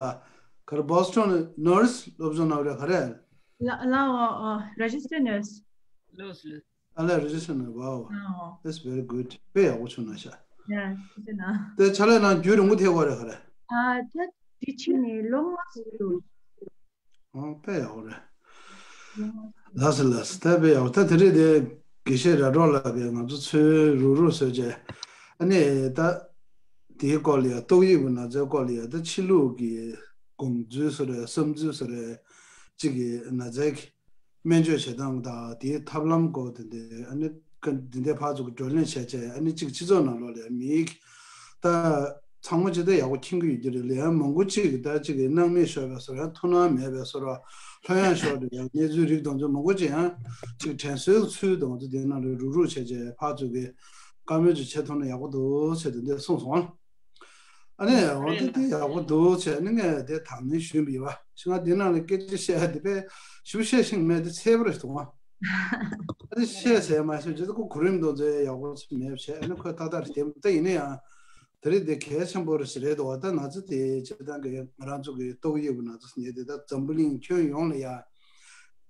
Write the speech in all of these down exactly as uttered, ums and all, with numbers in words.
ག་རེ་Boston nurse སློབ་སྦྱོང་གནང་རེད་ག་རེ། ལ་ལ་ཨ་register nurse. ལོས་ལོས། ཨ་ལ་register nurse wow. ཨོ། That's very good. དཔེ་ཡག་པོ་བྱུང་ན་ཤག་ཡ་ཅི་ཟེར་ན། དེ་ཕྱག་ལས་གནང་རྒྱུན་རིང་པོ་ཐེབས་པ་རེད་ག་རེ། ཨ་ད་དེ་ཕྱིན་ནས་ལོ་ལྔ་ཙམ་འདུག་ཨོ་དཔེ་ཡག་པོ་རེད། ལགས་སོ་ལགས་སོ་ད་དཔེ་ཡག་པོ་ད་དེ་རིང་དེ་དགེ་བཤེས་ར་གྲོགས་ལགས་ཀྱིས་ང་ཚོ་ཚུར་རུག་རུག་བཟོས་བྱས་ཨ་ནི་ད་དེའི་སྐོར་ལ་ཡ་ཏོག་དབྱིབས་ཀྱི་ན་ཚའི་སྐོར་ལ་ཡ་ད་ཕྱི་ལུགས་ཀྱི་དགོངས་ཚུལ་བཟོ་རེད་བསམ་ཚུལ་བཟོ་རེད་གཅིག་གི་ན་ཚའི་གི་སྨན་བཅོས་བྱེད་སྟངས་དང་དེའི་ཐབས་ལམ་སྐོར་དེ་འདྲའི་ཨ་ནི་ཀ་འདི་འདྲའི་ཕར་ཚུར་གྱི་བགྲོ་གླེང་བྱས་བྱས་ཨ་ནི་གཅིག་སྤྱི་ཚོགས་ནང་ལོགས་ལ་མིའི་ད་ཚང་མ་ཅིག་ད་ཡག་པོ་མཁྱེན་གྱི་ཡོད་ཀྱི་རེད་ལ་ཡང་མང་པོ་གཅིག་གི་ད་གཅིག་གི་སྣང་མེད་ཤོར་བའི་བཟོ་ཡང་ཐུགས་སྣང་མེད་པའི་བཟོ་ར་ལྷོད་ཡངས་ཤོར་འདྲ་ཡང་གནས་ཚུལ་རིགས་དང་ཚོད་མང་པོ་ཅིག་ཡང་གཅིག་དྲན་གསོའི་ཚུལ་དང་ཚོ་དེ་ནང་ལ་རུག་རུག་བྱས་བྱས་ཕར་ཚུར་གྱི་བཀའ་མོལ་ཅིག་བྱེད་ཐུབ་ན་ཡག་པོ་འདུག་ཟེར་དེ་འདྲ་གསུངས་སོང་། ཨ་ནི་འོ་དེ་དེ་ཡག་པོ་འདུག་ཟེར་ཨ་ནི་ངས་དེ་དང་ནི་ཞུས་པ་ཡིན་པ་ཞིག་ང་འདི་ནང་ལ་སྐད་ཆ་བཤད་ཡ་དེ་དཔེ་ཞུ་བཤད་ཤིང་མེད་དེ་ཚད་པ་རེད་འདུག་ཨ། ཨ་ནི་བཤད་ཟེར་མ་ཤེས་ཇི་ལྟར་ཁོ་གོ་རིམ་དང་མཛད་ཡག་པོ་མེད་བྱས་ཨ་ནི་ཁོས་ཏག་ཏག་རེད་དེ་ད་ཡིན་ན་ཡང་དེ་རིང་དེ་གལ་ཆེན་པོ་རེད་ཟེར་རེད་འདུག་ཨ། ད་ང་ཚོ་དེ་སྤྱིར་བཏང་གི་ང་རང་ཚོ་གི་ཏོག་དབྱིབས་ན་ཚ་ཟེར་ཉེ་དེ་ད་འཛམ་བུ་གླིང་ཁྱོན་ཡོངས་ལ་ཡ།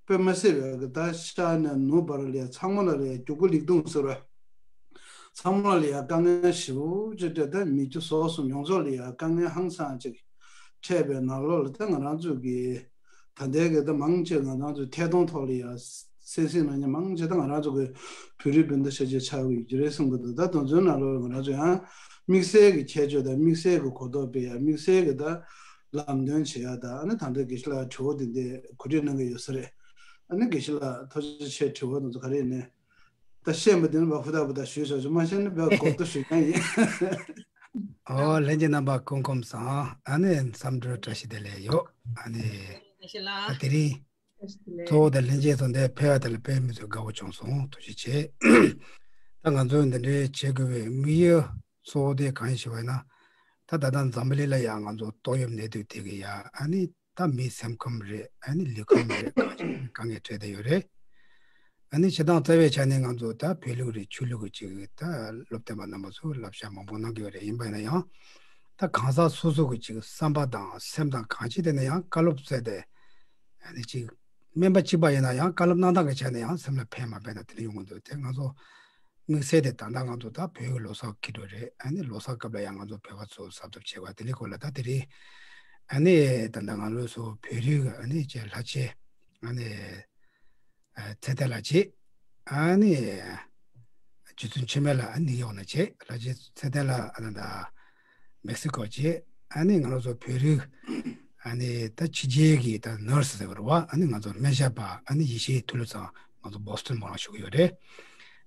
དཔེ་མ་སྲིད་པའི་གི་ད་ཤར་ནས་ནུབ་བར་ལ་ཡ་ཚང་མ་ལ་ལ་ཡ་རྒྱུག་པ་ལིག་ཏུང་ཟེར་བ། ཚང་མ་ལ་ལ་ཡ་དཀའ་ངལ་ཞེ་པོ་ཅིག་འཕྲད་ད་མི་རྒྱུ་ཟོག་གསུམ་ཡོངས་རྫོགས་ལ་ཡ་དཀའ་ངལ་ཧང་སང་ཅིག་འཕྲད་པའི་ནང་ལོགས་ལ་ད་ང་རང་ཚོ་གི་ད་ལྟའི་གི་ད་མང་ཆེ་ང་རང་ཚོ་ཐད་གཏོང་ཐོག་ལ་ཡ་གསན་གཟིགས་གནང་མཁན་མང་ཆེ་ད་ང་རང་ཚོ་གི་བོད་རིགས་སྤུན་ཟླ་ཤ་ཅིག་ཆགས་ཀྱི་ཡོད་ཀྱི་རེད་གསུང་གི་འདུག་ད་དེ་ཚོའི་ནང་ལོགས་ལ་ང་རང་ཚོ་ཡང་དམིགས་བསལ་གྱི་ཁྱད་ཆོས་དང་དམིགས་བསལ་གྱི་གོ་རྟོགས་སྤེལ་ཡ་དམིགས་བསལ་གྱི་ད་ལམ་སྟོན་བྱེད་ཡ་ད་ཨ་ནི་ད་ལྟ་དགེ་བཤེས་ལགས་དྲི་བ་འདི་འདྲའི་གོ་སྒྲིག་གནང་གི་ཡོད་ས་རེད། ཨ་ནི་དགེ་བཤེས་ལགས་ཐུགས་རྗེ་ཆེ། དྲི་བ་དེ་ཚོ་ག་རེ་ཡིན་ནའི་ད་ཤེས་མི་འདུག་ན་བ་ཧུ་ད་བུ་ད་ཞུས་ཆོག་ཆོག་མ་ཤེས་ན་བ་གོ་བསྡུར་ཞུ་མཁན་ཡིན། ཨོ་ལྷན་རྒྱས་རྣམ་པ་སྐུ་ཁམས་བཟང་། ཨ་ནི་འཚམས་འདྲི་བཀྲ་ཤིས་བདེ་ལེགས་ཡོད། ཨ་ནི་དགེ་བཤེས་ལགས། ཨ་དེ་རིང་གཙོ་བོ་དང་ལྷན་རྒྱས་ཚོ་འདིར་ཕེབས་པ་དེ་ལ་དཔེ་མི་ཚོད་དགའ་བོ་བྱུང་སོང་། ཐུགས་རྗེ་ཆེ། ད་ང་ཚོས་འདི་འདྲའི་བྱེད་དགོས་པའི་དམིགས་ཡུལ་གཙོ་བོ་དེ་གང་ཡིན་ཞུ་བ་ཡིན་ན། ད་ད་ལྟ་འཛམ་བུ་གླིང་ལ་ཡང་ང་ཚོ་ཏོག་དབྱིབས་ནད་དུག་དེ་གི་ཡ་ཨ་ནི་ད་མིའི་སེམས་ཁམས་རེད། ཨ་ནི་ལུས་ཁམས་རེད། གང་ཅི་དཀའ་ངལ་འཕྲད་བསྡད་ཡོད་རེད། ཨ་ནི་སྤྱིར་བཏང་རྩ་བའི་ཆ་ནས་ང་ཚོ་ད་བོད་ལུགས་རེད། ཆོས་ལུགས་ཀྱི་ཅིག་ད་སློབ་སྟོན་པ་རྣམ་པ་ཚོས་བསླབ་བྱ་མང་པོ་གནང་གི་ཡོད་རེད། ཡིན་པ་ཡིན་ན་ཡང་ད་གང་ཟག་སོ་སོ་གི་ཅིག་བསམ་པ་དང་སེམས་དང་གང་ཅི་དེ་ནས་ཡང་བཀའ་སློབ་སྩལ་ཏེ་ཨ་ནི་ཅིག་སྨན་པ་གཅིག་པ་ཡིན་ན་ཡང་བཀའ་སློབ་གནང་སྟངས་ཀྱི་ཆ་ནས་ཡང་སེམས་ལ་ཕན་མ་ཕན་ད་དེ་འདྲ་ཡོང་གི་འདུག་དེ་ང་ཚོ་དམིགས་བསལ་དེ་ད་ལྟ་ང་ཚོ་ད་བོད་ཀྱི་ལོ་གསར་འཁེལ་འགྲོ་རེད། ཨ་ནི་ལོ་གསར་སྐབས་ལ་ཡང་ང་ཚོ་བོད་པ་ཚོ་གཟབ་གཟབ་བྱེད་དགོས་དེ་འདྲའི་སྐོར་ལ་ད་དེ་རིང་ཨ་ནི་ད་ལྟ་ང་ཚོ་ཚོ་བོད་རིགས་ཨ་ནི་ཅེ་ལྷ་ཆེ་ཨ་ནི་ཚེ་བརྟན་ལགས་བྱས། ཨ་ནི་རྗེ་བཙུན་འཆི་མེད་ལགས་ཨ་ནི་ཡོང་ན་བྱས། ལྷ་ཆེ་ཚེ་བརྟན་ལགས་ཨ་ནི་ད་མེག་སི་ཀོ་བྱས། ཨ་ནི་ང་རང་ཚོ་བོད་རིགས་ཨ་ནི་ད་ཕྱི་རྒྱལ་གྱི་ད་ནར་སི་ཟེར་བ་རེད་བ། ཨ་ནི་ང་ཚོ་སྨན་ཞབས་པ་ཨ་ནི་ཡེ་ཤེས་མཐུ་ལོ་ཚང་ང་ཚོ་བོ་སི་ཊོན་མོ་རང་བཞུགས་ཡོད་རེད།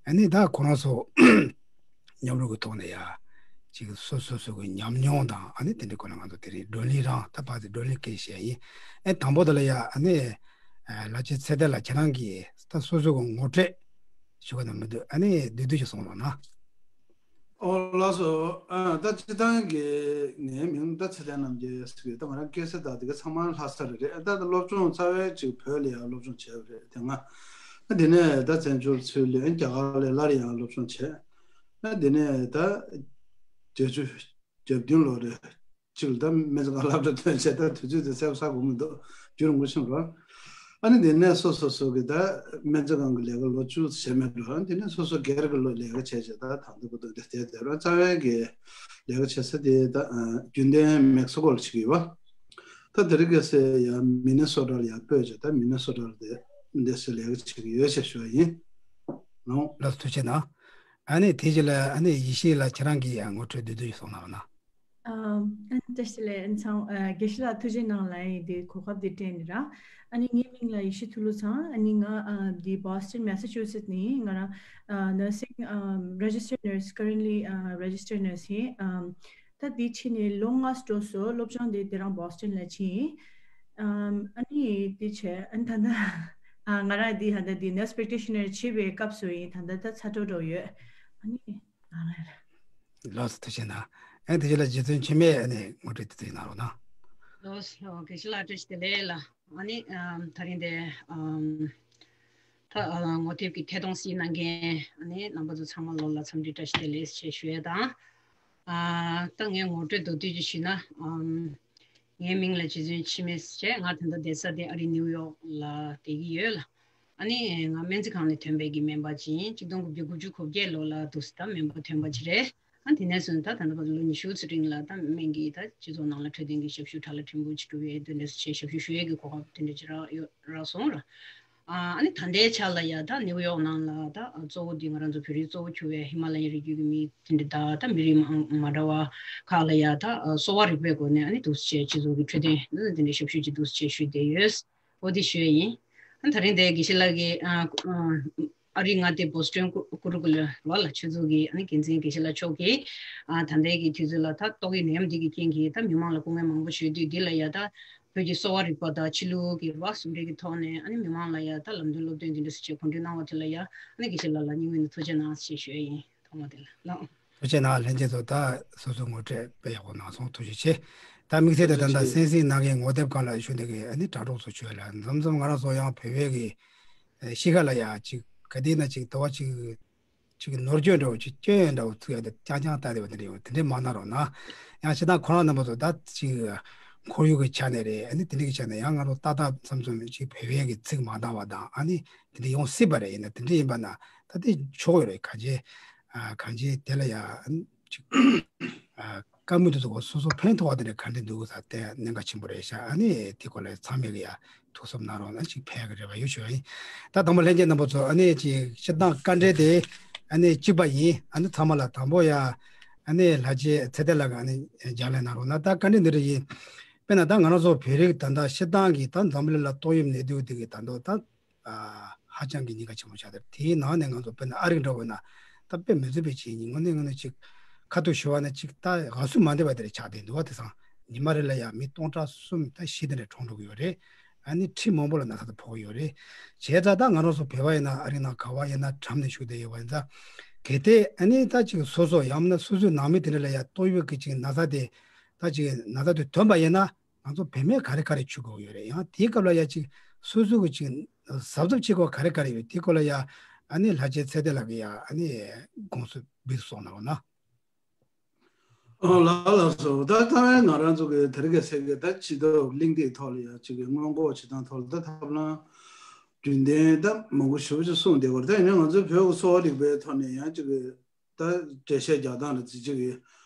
ཨ་ནི་ད་ཁོ་རང་ཚོ་མཉམ་རུབ་ཀྱི་ཐོག་ནས་ཡ་ཅིག་སོ་སོ་སོ་གི་ཉམས་མྱོང་དང་ཨ་ནི་དེ་འདྲའི་སྐོར་ལ་ང་ཚོ་དེ་རིང་བགྲོ་གླེང་རང་ད་ཕར་ཚུར་བགྲོ་གླེང་སྐད་བཤད་ཡིན། ཨེ་དང་པོ་དེ་ལ་ཡ་ཨ་ནི་ལྷ་ཆེ་ཚེ་བརྟན་ལགས་ཁྱེད་རང་གིས་ད་སོ་སོ་གི་ངོ་སྤྲོད་ཞུ་གི་ན་མི་འདུག་ཨ་ནི་བསྡུས་བསྡུས་ཤིག་གསུང་རོགས་གནང་། ཨོ་ལགས་སོ། ཨ་ད་སྤྱིར་བཏང་གི་ངའི་མིང་ད་ཚེ་བརྟན་རྣམ་རྒྱལ་ཟེར་གི་ད་ང་རང་སྐྱེས་ས་དང་དེ་ག་ཚང་མ་ལྷ་ས་རེད། རེད་ད་ད་སློབ་སྦྱོང་རྩ་བའི་ཅིག་བོད་ལ་ཡང་སློབ་སྦྱོང་བྱས་པ་རེད། དེ་སྔ་ཨ་དེ་ནས་ད་བཙན་བྱོལ་ཚུར་ལོག་རྒྱ་གར་ལ་སླར་ཡང་སློབ་སྦྱོང་བྱས། ཨ་དེ་ནས་ད་བརྒྱད་ཅུ་གྱ་བདུན་ལོ་རེད། གཅིག་ལ་ད་སྨན་རྩིས་ཁང་སློབ་གྲྭ་ཐོན་བྱས་ད་དུས་ཚོད་དེ་གསལ་པོ་གསལ་པོ་མི་འདུག་རྒྱུན་རིང་པོ་ཕྱིན་རོགས། ཨ་ནི་དེ་ནས་སོ་སོ་སོ་གི་ད་སྨན་རྩིས་ཁང་གི་ལས་ཀ་ལོ་བཅུ་བྱས་མེད་འགྲོ། ཨ་ནི་དེ་ནས་སོ་སོ་སྒེར་གྱི་ལོ་ལས་ཀ་བྱས་བྱས་ད་དང་དུ་བུ་དུ་དེ་དེ་དེ་རོགས་རྩ་བའི་གི་ལས་ཀ་བྱེད་ས་དེ་ད་རྒྱུན་ལྡན་མེག་སི་ཀོ་ལ་བྱེད་ཀྱི་ཡོད་པ། ད་དེ་རིང་ཁ་སང་ཡང་མི་ནི་སོ་ཊ་ལ་ཡང་སྤོས་བྱས་ད་མི་ནི་སོ་ཊ་ལ་དེ་འདི་སེ་ལས་ཀ་བྱེད་ཀྱི་ཡོད་ཅེས་ཞུ་བ་ཡིན། ལགས་ཐུགས་རྗེ་གནང་། ཨ་ནི་དེ་རྗེས་ལ་ཨ་ནི་ཡེ་ཤེས་ལགས་ཁྱེད་རང་གིས་ཡང་ངོ་སྤྲོད་བསྡུས་བསྡུས་ཤིག་གསུང་གནང་རོགས་གནང་། ཨ་ཨ་བཀྲ་ཤིས་བདེ་ལེགས། ཨ་ཚང་ཨ་དགེ་བཤེས་ལགས་ཐུགས་རྗེ་གནང་། ལ་ཡི་དེ་གོ་སྐབས་དེ་སྤྲད་ནི་ར། ཨ་ནི་ངའི་མིང་ལ་ཡེ་ཤེས་མཐུ་ལོ་ཚང་། ཨ་ནི་ང་ཨ་དེ་Boston Massachusetts ནས་ང་རང་ཨ་nursing ཨ་registered nurse, currently ཨ་registered nurse ཡིན། ཨ་ད་དེ་ཕྱིན་ནས་ལོ་ལྔ་འགྲོ་སོང་། སློབ་སྦྱོང་དེ་དེ་རང་Boston ལ་ཕྱིན་ཡིན། ཨ་ཨ་ནི་དེ་བྱས་ཨ་ནི་ད་ལྟ་ཨ་ང་རང་དེ་ད་ལྟ་དེ་nurse practitioner བྱེད་པའི་སྐབས་སུ་ཡིན། ད་ལྟ་ད་ཚ་དྲོད་འགྲོ་ཡོད། ཨ་ནི། ལགས་སོ་ཐུགས་རྗེ་གནང་། ཨ་དེ་རྗེས་ལ་རྗེ་བཙུན་འཆི་མེད་ཨ་ནི་ངོ་སྤྲོད་དེ་ཚོ་གནང་རོགས་གནང་། ལགས་སོ་དགེ་བཤེས་ལགས་བཀྲ་ཤིས་བདེ་ལེགས་ལ། ཨ་ནི་ཨམ་ད་རིང་དེ་ཨམ་ད་ཨ་ངོ་དེབ་ཀྱི་ཐད་གཏོང་གཟིགས་གནང་མཁན་ཨ་ནི་རྣམ་པ་ཚོ་ཚང་མ་ལོ་ལ་འཚམས་འདྲི་བཀྲ་ཤིས་བདེ་ལེགས་ཞེས་ཞུ་ཡས་དང་། ཨ་ད་ངས་ངོ་སྤྲོད་མདོར་བསྡུས་ཅིག་ཞུས་ན་ཨམ་ ངའི་མིང་ལ་རྗེ་བཙུན་འཆི་མེད་ཟེར་བྱས། ང་ད་ལྟ་བསྡད་ས་དེ་ཨ་རི་ནིའུ་ཡོག་ལ་བསྡད་ཀྱི་ཡོད་ལ། ཨ་ནི་ང་སྨན་རྩིས་ཁང་ནས་ཐོན་པའི་གི་སྨན་པ་ཅིག་ཡིན། ཆིག་སྟོང་དགུ་བརྒྱ་དགུ་བཅུ་གོ་བརྒྱད་ལོ་ལ་འདུག་སེ་ད་སྨན་པ་ཐོན་པ་ཅིག་རེད། ཨ་དེ་ནས་བཟུང་ད་ད་ལྟ་བར་དུ་ལོ་ཉི་ཤུ་ཙམ་རིང་ལ་ད་སྨན་གྱི་ད་སྤྱི་ཚོགས་ནང་ལ་འཕྲོད་བསྟེན་གྱི་ཞབས་ཞུ་དྲག་ལ་ཕྲན་བུ་ཅིག་སྒྲུབ་ཡས་དེ་འདྲ་བྱས་ཞབས་ཞུ་ཞུ་ཡས་ཀྱི་གོ་སྐབས་དེ་འདྲ་ཅིག་རག་ཡོད་རག་སོང་ར། ཨ་ནི་ད་ལྟའི་ཆ་ལ་ཡ་ད་ནིའུ་ཡོག་ནང་ལ་ད་གཙོ་བོ་འདི་ང་རང་ཚོ་བོད་རིགས་གཙོ་བོ་གྱུར་བའི་ཧི་མ་ལ་ཡའི་རི་རྒྱུད་ཀྱི་མི་དེ་འདྲ་ད་ད་མི་རིགས་མ་མ་འདྲ་བ་ཁག་ལ་ཡ་ད་གསོ་བ་རིག་པའི་སྒོ་ནས་ཨ་ནི་འདུག་སེ་བྱས་སྤྱི་ཚོགས་ཀྱི་འཕྲོད་བསྟེན་དེ་འདྲ་ཞབས་ཞུ་ཅིག་འདུག་སེ་བྱས་ཞུས་བསྡད་ཡོད། འོ་དེ་ཞུ་ཡ་ཡིན། ཨ་ད་རིང་དེ་དགེ་བཤེས་ལགས་ཀྱིས་ཨ་ཨ་རི་མངའ་སྡེ་བོ་སི་ཊོན་ཀུ་ཀུ་རུ་ཀུ་ལ་ར་ལ་ཆོས་ཚོགས་ཀྱི་ཨ་ནི་འགན་འཛིན་དགེ་བཤེས་ལགས་མཆོག་གིས་ཨ་ད་ལྟའི་གི་དུས་ཚོད་ལ་ད་ཏོག་དབྱིབས་ནད་ཡམས་འདི་གི་རྐྱེན་གྱིས་ད་མི་མང་ལ་སྐུ་ངལ་མང་པོ་ཞིག་ཡོད་དུས་འདི་ལ་ཡ་ད་བོད་ཀྱི་གསོ་བ་རིག་པ་དང་ཕྱི་ལུགས་ཀྱི་རོགས་ཟུང་འབྲེལ་གྱི་ཐོག་ནས་ཨ་ནི་མི་མང་ལ་ཡ་ད་ལམ་སྟོན་སློབ་སྟོན་འདི་འདྲ་སུ་བྱས་གོ་སྒྲིག་གནང་བ་དེ་ལ་ཡ་ཨ་ནི་དགེ་བཤེས་ལགས་ལ་སྙིང་དབུས་ནས་ཐུགས་རྗེ་གནང་ཞེས་ཞུ་ཡ་ཡིན། ཐོག་མ་དེ་ལ་ལགས། ཐུགས་རྗེ་གནང་། ལྷན་རྒྱས་ཚོ་ད་སོ་སོའི་ངོ་སྤྲོད་དཔེ་ཡག་པོ་གནང་སོང་། ཐུགས་རྗེ་ཆེ། ད་དམིགས་བསལ་དུ་ད་ལྟ་གསན་གཟིགས་གནང་མཁན་ངོ་དེབ་སྒང་ལ་བཞུགས་འདུག་གི་ཨ་ནི་དྲ་གྲོགས་ཚོ་ཆོས་ལ་མཚམས་མཚམས་ང་རང་ཚོ་ཡང་བོད་པའི་གི་ཨ་གཤིས་ཀ་ལ་ཡ་ཅིག་ག་དེ་ན་ཅིག་དོ་བ་ཅིག་ཅིག་ནོར་སྐྱོན་འདྲ་བོ་ཅིག་སྐྱོན་ཡོན་འདྲ་བོ་ཚུགས་ཡ་དེ་རྐྱང་རྐྱང་ལྟ་བསྡད་པ་དེ་འདྲ་ཡོང་། དེ་འདྲས་མ་གནང་རོགས་གནང་། ཡང་སྤྱིར་བཏང་ཁོ་རང་རྣམ་པ་ཚོ་ད་ཅིག་ཁོར་ཡུག་གི་ཆ་ནས་རེད། ཨ་ནི་དེ་འདྲས་ཀྱི་ཆ་ནས་ཡང་ང་རང་ཏག་ཏག་མཚམས་མཚམས་ཅིག་བོད་པའི་གི་ཚིག་མ་འདང་བ་དང་ཨ་ནི་དེ་འདྲས་ཡོང་སྲིད་པ་རེད། ཡིན་ན་དེ་འདྲས་ཡིན་པ་ན་ད་དེ་ཆོག་ཡོད་རེད། གང་ཅི་ཨ་གང་ཅི་དེ་ལ་ཡ་ཨ་ནི་ཅིག་ཨ་བཀའ་མོལ་དེ་ཚོ་སོ་སོ་ཕན་ཐོགས་པ་དེ་འདྲ་ག་འདྲ་འདུག་ས་དེ་གནད་འགག་ཆེན་པོ་རེད་ཤག་ཨ་ནི་དེ་སྐོར་ལ་ཚང་མས་ཀྱི་ཡ་ཐུགས་བསམ་གནང་རོགས་གནང་། ཅིག་ཕན་གི་རེ་བ་ཡོད་ཞུ་བ་ཡིན། ད་དང་པོ་ལྷན་རྒྱས་རྣམ་པ་ཚོ་ཨ་ནི་ཅིག་སྤྱིར་བཏང་བཀའ་འགྲེལ་དེ་ཨ་ནི་གཅིག་པ་ཡིན། ཨ་ནི་ཚང་མ་ལ་དང་པོ་ཡ་ཨ་ནི་ལྷ་རྗེ་ཚེ་བརྟན་ལགས་ཀྱིས་ཨ་ནི་ཕྱག་ལས་གནང་རོགས་གནང་། ད་བཀའ་འགྲེལ་འདི་འདྲ་ཡིན། དཔེར་ན་ད་ང་རང་ཚོ་བོད་རིགས་ད་ལྟ་སྤྱིར་བཏང་གི་ད་འཛམ་བུ་གླིང་ལ་ཏོག་དབྱིབས་ནད་དུག་འདི་གི་ད་ལྟ་ད་ཨ་ཧ་ཅང་གི་ཉེན་ཁ་ཆེན་པོ་ཆགས་བསྡད། དེའི་ནང་ནས་ང་ཚོ་དཔེར་ན་ཨ་རི་འདྲ་བོ་ན་ད་དཔེ་མི་སྲིད་པའི་ཆེད་ཡིན། དངོས་གནས་དངོས་གནས་ཅིག་ཁ་ཐུག་ཞུ་བ་ན་ཅིག་ད་དགའ་བསུ་མ་འདྲ་བ་དེ་འདྲ་ཆགས་བསྡད་འདུག་བ། དེ་སང་ཉི་མ་རེ་ལ་ཡང་མི་སྟོང་ཕྲག་གསུམ་ད་བཞི་དེ་འདྲ་གྲོངས་འགྲོ་གི་ཡོད་རེད། ཨ་ནི་ཁྲི་མང་པོ་ལ་ན་ཚ་དེ་ཕོག་གི་ཡོད་རེད། བྱས་ཙང་ད་ང་རང་ཚོ་བོད་པ་ཡིན་ན་ཨ་རི་ནང་ག་བ་ཡིན་ན་གྲམ་ནས་བཞུགས་བསྡད་ཡོད་པ་ཡིན་ཙང་། གལ་ཏེ་ཨ་ནི་ད་ཅིག་སོ་སོ་ཡང་ན་སོ་སོའི་ནང་མི་དེ་འདྲ་ལ་ཡང་ཏོག་དབྱིབས་ཀྱི་ཅིག་ན་ཚ་དེ་ད་ཅིག་ན་ཚ་དེ་ཐོན་པ་ཡིན་ན། ང་ཚོ་བོད་སྨན་ག་རེ་ག་རེ་མཆོད་དགོས་ཡོད་རེད། ཡང་དེའི་སྐབས་ལ་ཡ་ཅིག་སོ་སོ་གི་ཅིག་གཟབ་གཟབ་བྱེད་དགོས་ག་རེ་ག་རེ་ཡོད། དེའི་སྐོར་ལ་ཡ་ཨ་ནི་ལྷ་རྗེ་ཚེ་བརྟན་ལགས་ཀྱིས་ཡ་ཨ་ནི་དགོངས་སུ་འབུལ་སོང་ན་འོ་ན། ཨ་ལགས་ལགས་སོ། ད་ད་ང་རང་ཚོ་གི་དེ་རིང་གི་ཚེ་གི་ད་སྤྱི་ཚོགས་གླེང་སྟེགས་ཐོག་ལ་ཡ་ཅིག་གི་སྔོན་འགོག་བྱེད་སྟངས་ཐོག་ལ་ད་ཐབས་ལམ་རྒྱུན་ལྡན་ད་མང་པོ་ཞེ་པོ་ཅིག་གསུངས་བསྡད་པ་རེད། ད་ཡིན་ན་ང་ཚོའི་བོད་ཀྱི་གསོ་བ་རིག་པའི་ཐོག་ནས་ཡང་ཅིག་གི་ད་འགྲེལ་བཤད་རྒྱག་སྟངས་ལ་ཅིག་ཅིག་གི་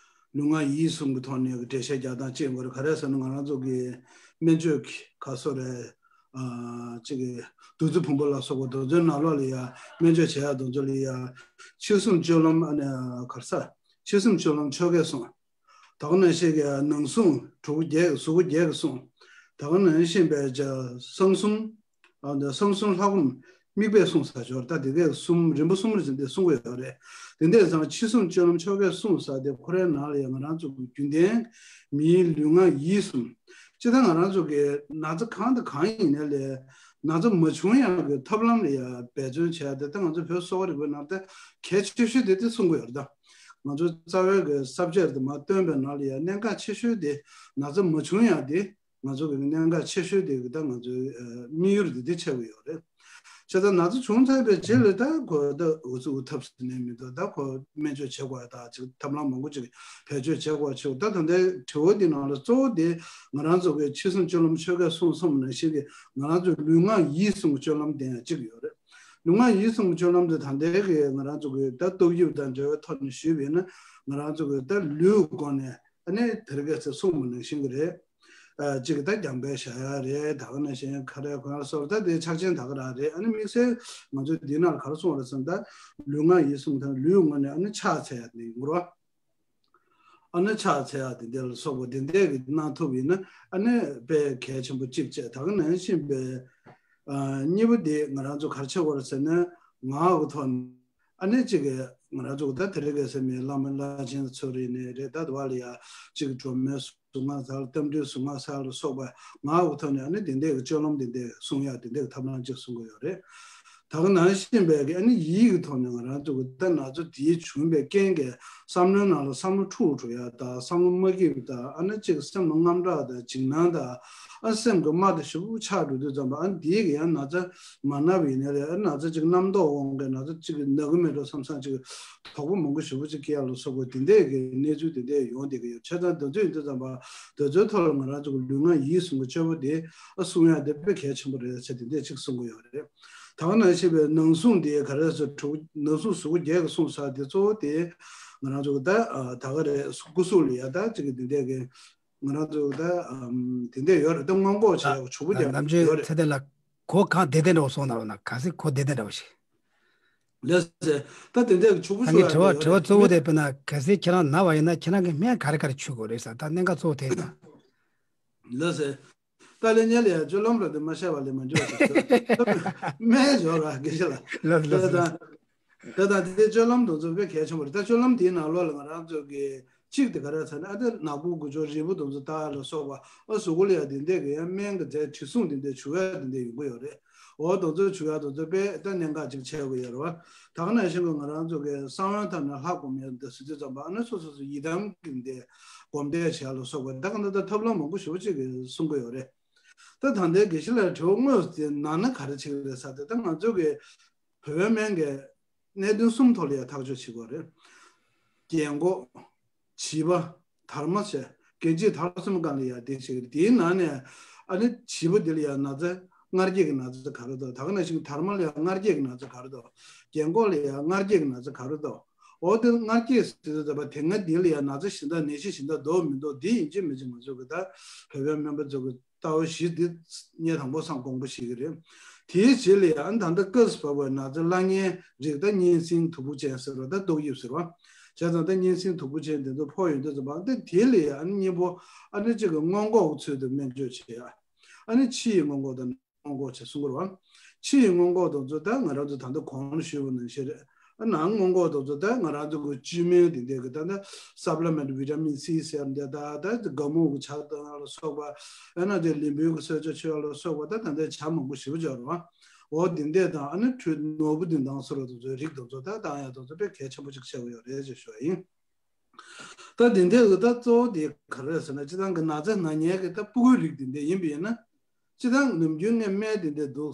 ལུས་ངག་ཡིད་གསུམ་གྱི་ཐོག་ནས་འགྲེལ་བཤད་རྒྱག་སྟངས་གཅིག་ཡོད་རེད། ག་རེ་ཟེར་ན་ང་རང་ཚོ་གི་སྨན་བཅོས་ཀྱི་ག་སོ་རེད། ཨ་ཅིག་གི་བདུད་རྩི་བུམ་པ་ལ་སོགས་པ་དེ་ཚོའི་ནང་ལོགས་ལ་ཡ་སྨན་བཅོས་བྱེད་ཡག་དེ་ཚོ་ལ་ཡ་མཆེད་གསུམ་སྤྱོད་ལམ་ཨ་ནི་ག་རེ་ཟ། མཆེད་གསུམ་སྤྱོད་ལམ་ཆོ་གའི་གསུང་། ད་ག་ནང་བཞིན་གྱི་ནང་གསུང་གྲུ་གུ་བརྒྱད་གཟུགས་སྐུ་བརྒྱད་ཀྱི་གསུང་། ད་ག་ནང་བཞིན་པའི་གསང་གསུམ། ཨ་ནི་གསང་གསུམ་ལྷ་སྒོམ་དམིགས་པའི་གསུང་ཟེར་ཞོར་ད་དེ་གའི་གསུམ་རིམ་པ་གསུམ་རེ་བཞིན་དེ་གསུང་གི་ཡོད་རེད། དེ་འདྲས་ཙང་མཆེད་གསུམ་སྤྱོད་ལམ་ཆོ་གའི་གསུང་ཟེར་དེ་ཁོ་རའི་ནང་ལ་ཡང་ང་རང་ཚོ་གི་རྒྱུན་ལྡན་མིའི་ལུས་ངག་ཡིད་གསུམ། སྤྱིར་བཏང་ང་རང་ཚོ་གི་ན་ཚ་གང་དང་གང་ཡིན་ནའི་ལས་ན་ཚ་མ་བྱུང་ཡག་གི་ཐབས་ལམ་ལ་ཡང་འབད་བརྩོན་བྱས་ཏེ་ད་ང་ཚོ་བོད་གསོ་བ་རིག་པའི་ནང་ད་གལ་ཆེ་ཤོས་དེ་དེ་གསུང་གི་ཡོད་རེད་ད། ང་ཚོ་རྩ་བའི་གི་ས་བཅད་དེ་མར་བཏོན་པའི་ནང་ལ་ཡང་གནད་འགག་ཆེ་ཤོས་དེ་ན་ཚ་མ་བྱུང་ཡག་དེ། ང་ཚོ་གི་གནད་འགག་ཆེ་ཤོས་དེ་གི་ད་ང་ཚོའི་ཨ་དམིགས་ཡུལ་དེ་དེ་ཆགས་ཀྱི་ཡོད་རེད། བྱས་ཙང་ན་ཚ་བྱུང་ཚར་བའི་རྗེས་ལ་ད་ཁོ་ད་འུ་ཚོ་འུ་ཐབས་ཟེར་ནས་མི་འདུག་ད་ཁོ་སྨན་བཅོས་བྱེད་དགོས་ཡ་ད་ཅིག་ཐབས་ལམ་མང་པོ་ཅིག་བེད་སྤྱོད་བྱེད་དགོས་ཡ་ཆེ་བ། ད་ད་ལྟའི་དྲི་བ་འདི་ནང་ལ་གཙོ་བོ་དེ་ང་རང་ཚོ་གི་མཆེད་གསུམ་སྤྱོད་ལམ་ཆོ་གའི་གསུང་གསུངས་པ་ནང་བཞིན་གྱི་ང་རང་ཚོའི་ལུས་ངག་ཡིད་གསུམ་གྱི་སྤྱོད་ལམ་དེ་ཡང་གཅིག་ཡོད་རེད། ལུས་ངག་ཡིད་གསུམ་གྱི་སྤྱོད་ལམ་དེ་ད་ལྟའི་གི་ང་རང་ཚོ་གི་ད་ཏོག་དབྱིབས་དང་འབྲེལ་བའི་ཐོག་ནས་ཞུས་པ་ཡིན་ན་ང་རང་ཚོ་གི་ད་ལུས་སྒོ་ནས། ཨ་ནི་དེ་རིང་ཁ་སང་གསུངས་པ་ནང་བཞིན་གྱི་རེད། ཨ་གཅིག་གི་ད་རྒྱང་འཕེན་བཞག་ཡ་རེད། ད་ག་ནང་བཞིན་ཁ་རས་གོན་ཡ་སོགས་ད་དེ་ཆགས་ཅན་ད་ག་རང་རེད། ཨ་ནི་དམིགས་བསལ་ང་ཚོས་འདི་ནང་ལ་ག་རེ་གསུངས་པ་རེད་ཟེར་ན་ད་ལུས་ངག་ཡིད་གསུམ་དང་ལུས་ངོ་ནས་ཨ་ནི་ཕྱག་འཚལ་ཡ་དེ་ཡིན་དགོས་རེད་བ། ཨ་ནི་ཕྱག་འཚལ་ཡ་དེ་འདྲ་ལ་སོགས་པ་དེ་འདྲ་གི་གནང་ཐུབ་ཡིན་ན་ཨ་ནི་དཔེ་གལ་ཆེན་པོ་གཅིག་བྱས། ད་ག་ནང་བཞིན་པའི་ཨ་གཉིས་པ་དེ་ང་རང་ཚོ་ག་རེ་བྱེད་དགོས་རེད་ཟེར་ན་ངག་གི་ཐོག་ནས། ཨ་ནི་གཅིག་གི་ང་རང་ཚོ་ད་དེ་རིང་ཁ་སང་མི་བླ་མ་བླ་ཆེན་ཚོ་རེད་ནས་རེད། ད་དུ་བ་ལ་ཡ་གཅིག་གི་སྒྲོལ་མའི་གཟུངས་སྔགས་ཟེར་རྟ་མགྲིན་གཟུངས་སྔགས་ཟེར་ལ་སོགས་པ་ངག་གི་ཐོག་ནས་ཨ་ནི་དེ་འདྲའི་གི་སྤྱོད་ལམ་དེ་འདྲའི་གསུང་ཡག་དེ་འདྲའི་གི་ཐབས་ལམ་གཅིག་གསུང་གི་ཡོད་རེད། ད་ ད་ག་ནང་བཞིན་པའི་གི་ཨ་ནི་ཡིད་ཀྱི་ཐོག་ནས་ང་རང་ཚོ་གི་ད་ན་ཚ་དེའི་བྱུང་བའི་རྐྱེན་གྱིས་བསམ་བློའི་ནང་ལ་བསམ་བློ་འཁྲུག་འགྲོ་ཡ་དང་བསམ་བློ་མ་སྐྱིད་པ་དང་ཨ་ནི་གཅིག་སེམས་ལ་དངངས་སྐྲག་དང་འཇིགས་སྣང་དང་ཨ་སེམས་ཀྱི་རྨ་དང་ཞེ་པོ་ཆགས་འགྲོ་དུས་ཙམ་པ་ཨ་ནི་དེའི་གི་ཡང་ན་ཚ་མ་ན་བ་ཡིན་ན་རེད། ཨ་ན་ཚ་གཅིག་རྣམ་རྟོག་འོང་གི་ན་ཚ་གཅིག་ན་གི་མེད་འགྲོ་བསམ་བསམ་གཅིག་དོགས་པ་མང་པོ་ཞེ་པོ་གཅིག་སྐྱེ་ཡ་ལ་སོགས་པ་དེ་འདྲས་ཀྱི་གནས་ཚུལ་དེ་འདྲས་ཡོང་བསྡད་ཀྱི་ཡོད། བྱས་ཙང་དེ་ཚོ་ཡིན་དུས་ཙམ་པ་དེ་ཚོའི་ཐོག་ལ་ང་རང་ཚོ་གི་ལུས་ངག་ཡིད་གསུམ་གྱི་སྤྱོད་པ་དེ་ཨ་སྲུང་ཡ་དེ་དཔེ་གལ་ཆེན་པོ་རེད་ཟེར་དེ་འདྲས་གཅིག་གསུང་གི་ཡོད་རེད། ད་ག་ནང་བཞིན་པའི་ནང་སྲུང་དེ་ག་རེ་ཟེར་དྲུག་ནང་སྲུང་གཟུགས་པོ་བརྒྱད་ཀྱི་སྲུང་ས་དེ་གཙོ་བོ་དེ་ང་རང་ཚོ་གི་ད་ད་ག་རེ་སྐུ་གཟུགས་ལ་ཡ་ད་གཅིག་གི་དེ་འདྲས་ཀྱི་ང་རང་ཚོ་གི་ད་དེ་འདྲས་ཡོད་རེད། ད་སྔོན་འགོག་བྱེད་ཡག་ཕྱུག་པོ་རྒྱག་ནམ་རྒྱུན་ཡོད་རེད། ཚེ་འདས་ལགས་གོ་གང་བདེ་བདེ་འདྲ་བོ་སོང་ན་རོགས་གནང་། གལ་སྲིད་གོ་བདེ་བདེ་འདྲ་བོ་ཞིག་ལགས་སེ། ད་དེ་འདྲའི་ཕྱུག་པོ་ད་ངས་ཞུ་ཡ་དྲི་བ་དེ་དྲི་བ་ཡོད་གཙོ་བོ་རེད། དེ་དཔེར་ན་གལ་སྲིད་ཁྱེད་རང་ན་བ་ཡིན་ན་ཁྱེད་རང་གི་སྨན་ག་རེ་ག་རེ་མཆོད་དགོས་རེད་ཟེར། ད་གནད་འགག་གཙོ་བོ་དེ་ཡིན་ད། ལགས་སེ། ད་ལན་ཉལ་ལ་ཡ་སྤྱོད་ལམ་ར་དེ་མ་བཤད་པ་ལས་མ་འགྲོ་ཞིག་ཤོད། སྨན་སྦྱོར་ར་དགེ་བཤེས་ལགས། ལགས་ལགས་ད་ལགས། ད་ད་དེ་སྤྱོད་ལམ་དེ་ཚོ་དཔེ་གལ་ཆེན་པོ་རེད། ད་སྤྱོད་ལམ་དེའི་ནང་ལོགས་ལ་ང་རང་ཚོ་གི་གཅིག་དེ་ག་རེ་ཟེར་ན་ཨ་ད་ནག་པོ་དགུ་སྦྱོར་རིལ་བུ་དེ་ཚོ་ལྟ་ལ་སོགས་པ་ཨ་གཟུགས་པོ་ལ་ཡ་དེ་འདྲས་གི་ཡ་སྨན་གི་རྫས་དྲི་བསུང་དེ་འདྲས་བྱུག་ཡ་དེ་འདྲས་ཡོང་གི་ཡོད་རེད། འོ་དེ་ཚོ་བྱུག་ཡ་དེ་ཚོ་དཔེ་ད་གནད་འགག་ཅིག་ཆགས་ཀྱི་ཡོད་རེད་བ། ད་ག་ནང་བཞིན་གི་ང་རང་ཚོ་གི་གསང་བའི་ཐབས་ནས་ལྷ་སྒོམ་ཡ་འདི་ཟེར་དུས་ཙམ་པ་ཨ་ནི་སོ་སོ་སོ་ཡི་དམ་གི་འདི་སྒོམ་བཟླས་བྱས་ལ་སོགས་པ་ད་ག་ནང་ད་ཐབས་ལམ་མང་པོ་ཞེ་པོ་ཅིག་གི་གསུང་གི་ཡོད་རེད། ད་ད་ལྟའི་དགེ་བཤེས་ལགས་དྲི་བ་དངོས་སུ་དེ་ནང་ན་ག་རེ་བྱེད་ཀྱི་རེད་ཟེར་ཏེ་ད་ང་ཚོ་གི་བོད་པའི་སྨན་གྱི་གནད་དོན་གསུམ་ཐོག་ལ་ཡ་ཐག་གཅོད་བྱེད་དགོས་རེད། རྒན་གོག་བྱིས་པ། དར་མ་བྱས་རྒན་བྱིས་དར་མ་གསུམ་སྒང་ལ་ཡ་དེ་བྱེད་ཀྱི་རེད། དེའི་ནང་ནས་ཨ་ནི་བྱིས་པ་དེ་ལ་ཡ་ན་ཚ་མངལ་སྐྱེས་ཀྱི་ན་ཚ་ག་རེ་འདུག་ད་ག་ནང་བཞིན་དར་མ་ལ་ཡ་མངལ་སྐྱེས་ཀྱི་ན་ཚ་ག་རེ་འདུག་རྒན་གོག་ལ་ཡ་མངལ་སྐྱེས་ཀྱི་ན་ཚ་ག་རེ་འདུག་འོ་དེ་མངལ་སྐྱེས་ཟེར་དུས་ཙམ་པ་དེ་སྔ་དེ་ལ་ཡ་ན་ཚ་གཞན་དག་ནད་གཞི་གཞན་དག་འདུག་མི་འདུག་དེ་ཡིན་གཅིག་མིན་གཅིག་ང་ཚོ་གི་ད་བོད་པའི་སྨན་པ་ཚོ་གི་ལྟ་བ་བཞི་འདི་ཉིན་དང་པོ་སང་དགོངས་པ་བཞེས་ཀྱི་རེད། དེའི་རྗེས་ལ་ཡང་ད་ལྟ་སྐབས་སུ་བབས་པའི་ན་ཚ་བླ་གཉན་རིགས་ད་གཉན་སྲིན་དུག་ཕོག་ཅན་ཟེར་བ་ད་ཏོག་དབྱིབས་ཟེར་བ། བྱས་ཙང་ད་གཉན་སྲིན་དུག་ཕོག་ཅན་དེ་ཚོ་ཕོག་ཡོང་དུས་ཙམ་པ་ད་དེ་ལ་ཡང་ཨ་ནི་གཉེན་པོ་ཨ་ནི་གཅིག་གི་སྔོན་འགོག་གི་ཚུལ་དུ་སྨན་བཅོས་བྱེད་ཡ། ཨ་ནི་ཕྱི་ཡི་སྔོན་འགོག་དང་སྔོན་འགོག་བྱེད་གསུང་གི་རེད་བ། ཕྱི་ཡི་སྔོན་འགོག་དེ་ཚོ་ད་ང་རང་ཚོ་ད་ལྟ་གོང་ལ་ཞུས་པ་ནང་བཞིན་རེད། ཨ་ནང་སྔོན་འགོག་དེ་ཚོ་ད་ང་རང་ཚོ་གི་བཅོས་མིན་དེ་འདྲས་གི་ད་ལྟ་སབ་ལི་མེན་ཊི་བི་ཊ་མིན་སི་ཟེར་འདྲ་ད་ད་སྒ་སྨུག་གི་ཇ་བཏང་ཡ་ལ་སོགས་པ། ཨ་ན་དེ་ལན་བུའི་གི་གསོལ་ཇ་མཆོད་ཡ་ལ་སོགས་པ་ད་ད་ལྟའི་ཇ་མང་པོ་ཞེ་པོ་ཅིག་ཡོད་རེད་བ། འོ་དེ་འདྲས་དང་ཨ་ནི་དྲོད་ནོར་བུ་འདི་འདང་སོགས་ལ་དེ་ཚོའི་རིགས་དེ་ཚོ་ད་བཏང་ཡ་དེ་ཚོ་དཔེ་གལ་ཆེན་པོ་ཅིག་ཆགས་ཀྱི་ཡོད་རེད་ཅེས་ཞུ་བ་ཡིན། ད་དེ་འདྲས་གི་ད་གཙོ་བོ་དེ་ག་རེ་རེད་ཟེར་ན་སྤྱིར་བཏང་གི་ན་ཚ་ན་མཁན་གི་ད་ཕྲུ་གུའི་རིགས་དེ་འདྲས་ཡིན་པ་ཡིན་ན། སྤྱིར་བཏང་ནམ་རྒྱུན་ངས་སྨན་དེ་འདྲས་འདུག་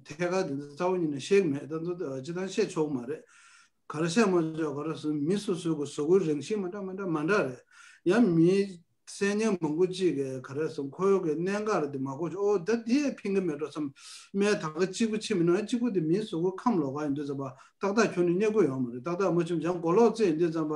ཐད་ཀར་དེ་འདྲས་རྩ་བ་ཉིད་ནས་བཤད་ཀྱི་མེད། ད་ཚོ་སྤྱིར་བཏང་བཤད་ཆོག་གི་མ་རེད། ག་རེ་བཤད་མ་ཆོག་ག་རེ་ཟེར་ན་མི་སོ་སོའི་གི་གཟུགས་པོའི་རང་བཞིན་མ་འདྲ་མ་འདྲ་མ་འདྲ་རེད། ཡང་མི་སེམས་ཉམས་མང་པོ་གཅིག་གིས་ག་རེ་ཟེར་ན་ཁོའི་གི་གནད་འགག་རེད་དེ་མ་གོ་ཆོག་ཨོ་ད་དེ་ཕན་གི་མེད་འགྲོ་བསམ། སྨན་ད་ག་གཅིག་པུ་ཕྱིན་མིན་ན་གཅིག་པུ་དེ་མིའི་གཟུགས་པོ་ཁམས་ལོགས་ཀ་ཡིན་དུས་ཙམ་པ་ཏག་ཏག་ཁྱོན་ནས་རྙེད་དགོས་ཡོད་མ་རེད། ཏག་ཏག་མ་ཕྱིན་ཡང་མགོ་ལོག་རྩེ་ཡིན་དུས་ཙམ་པ་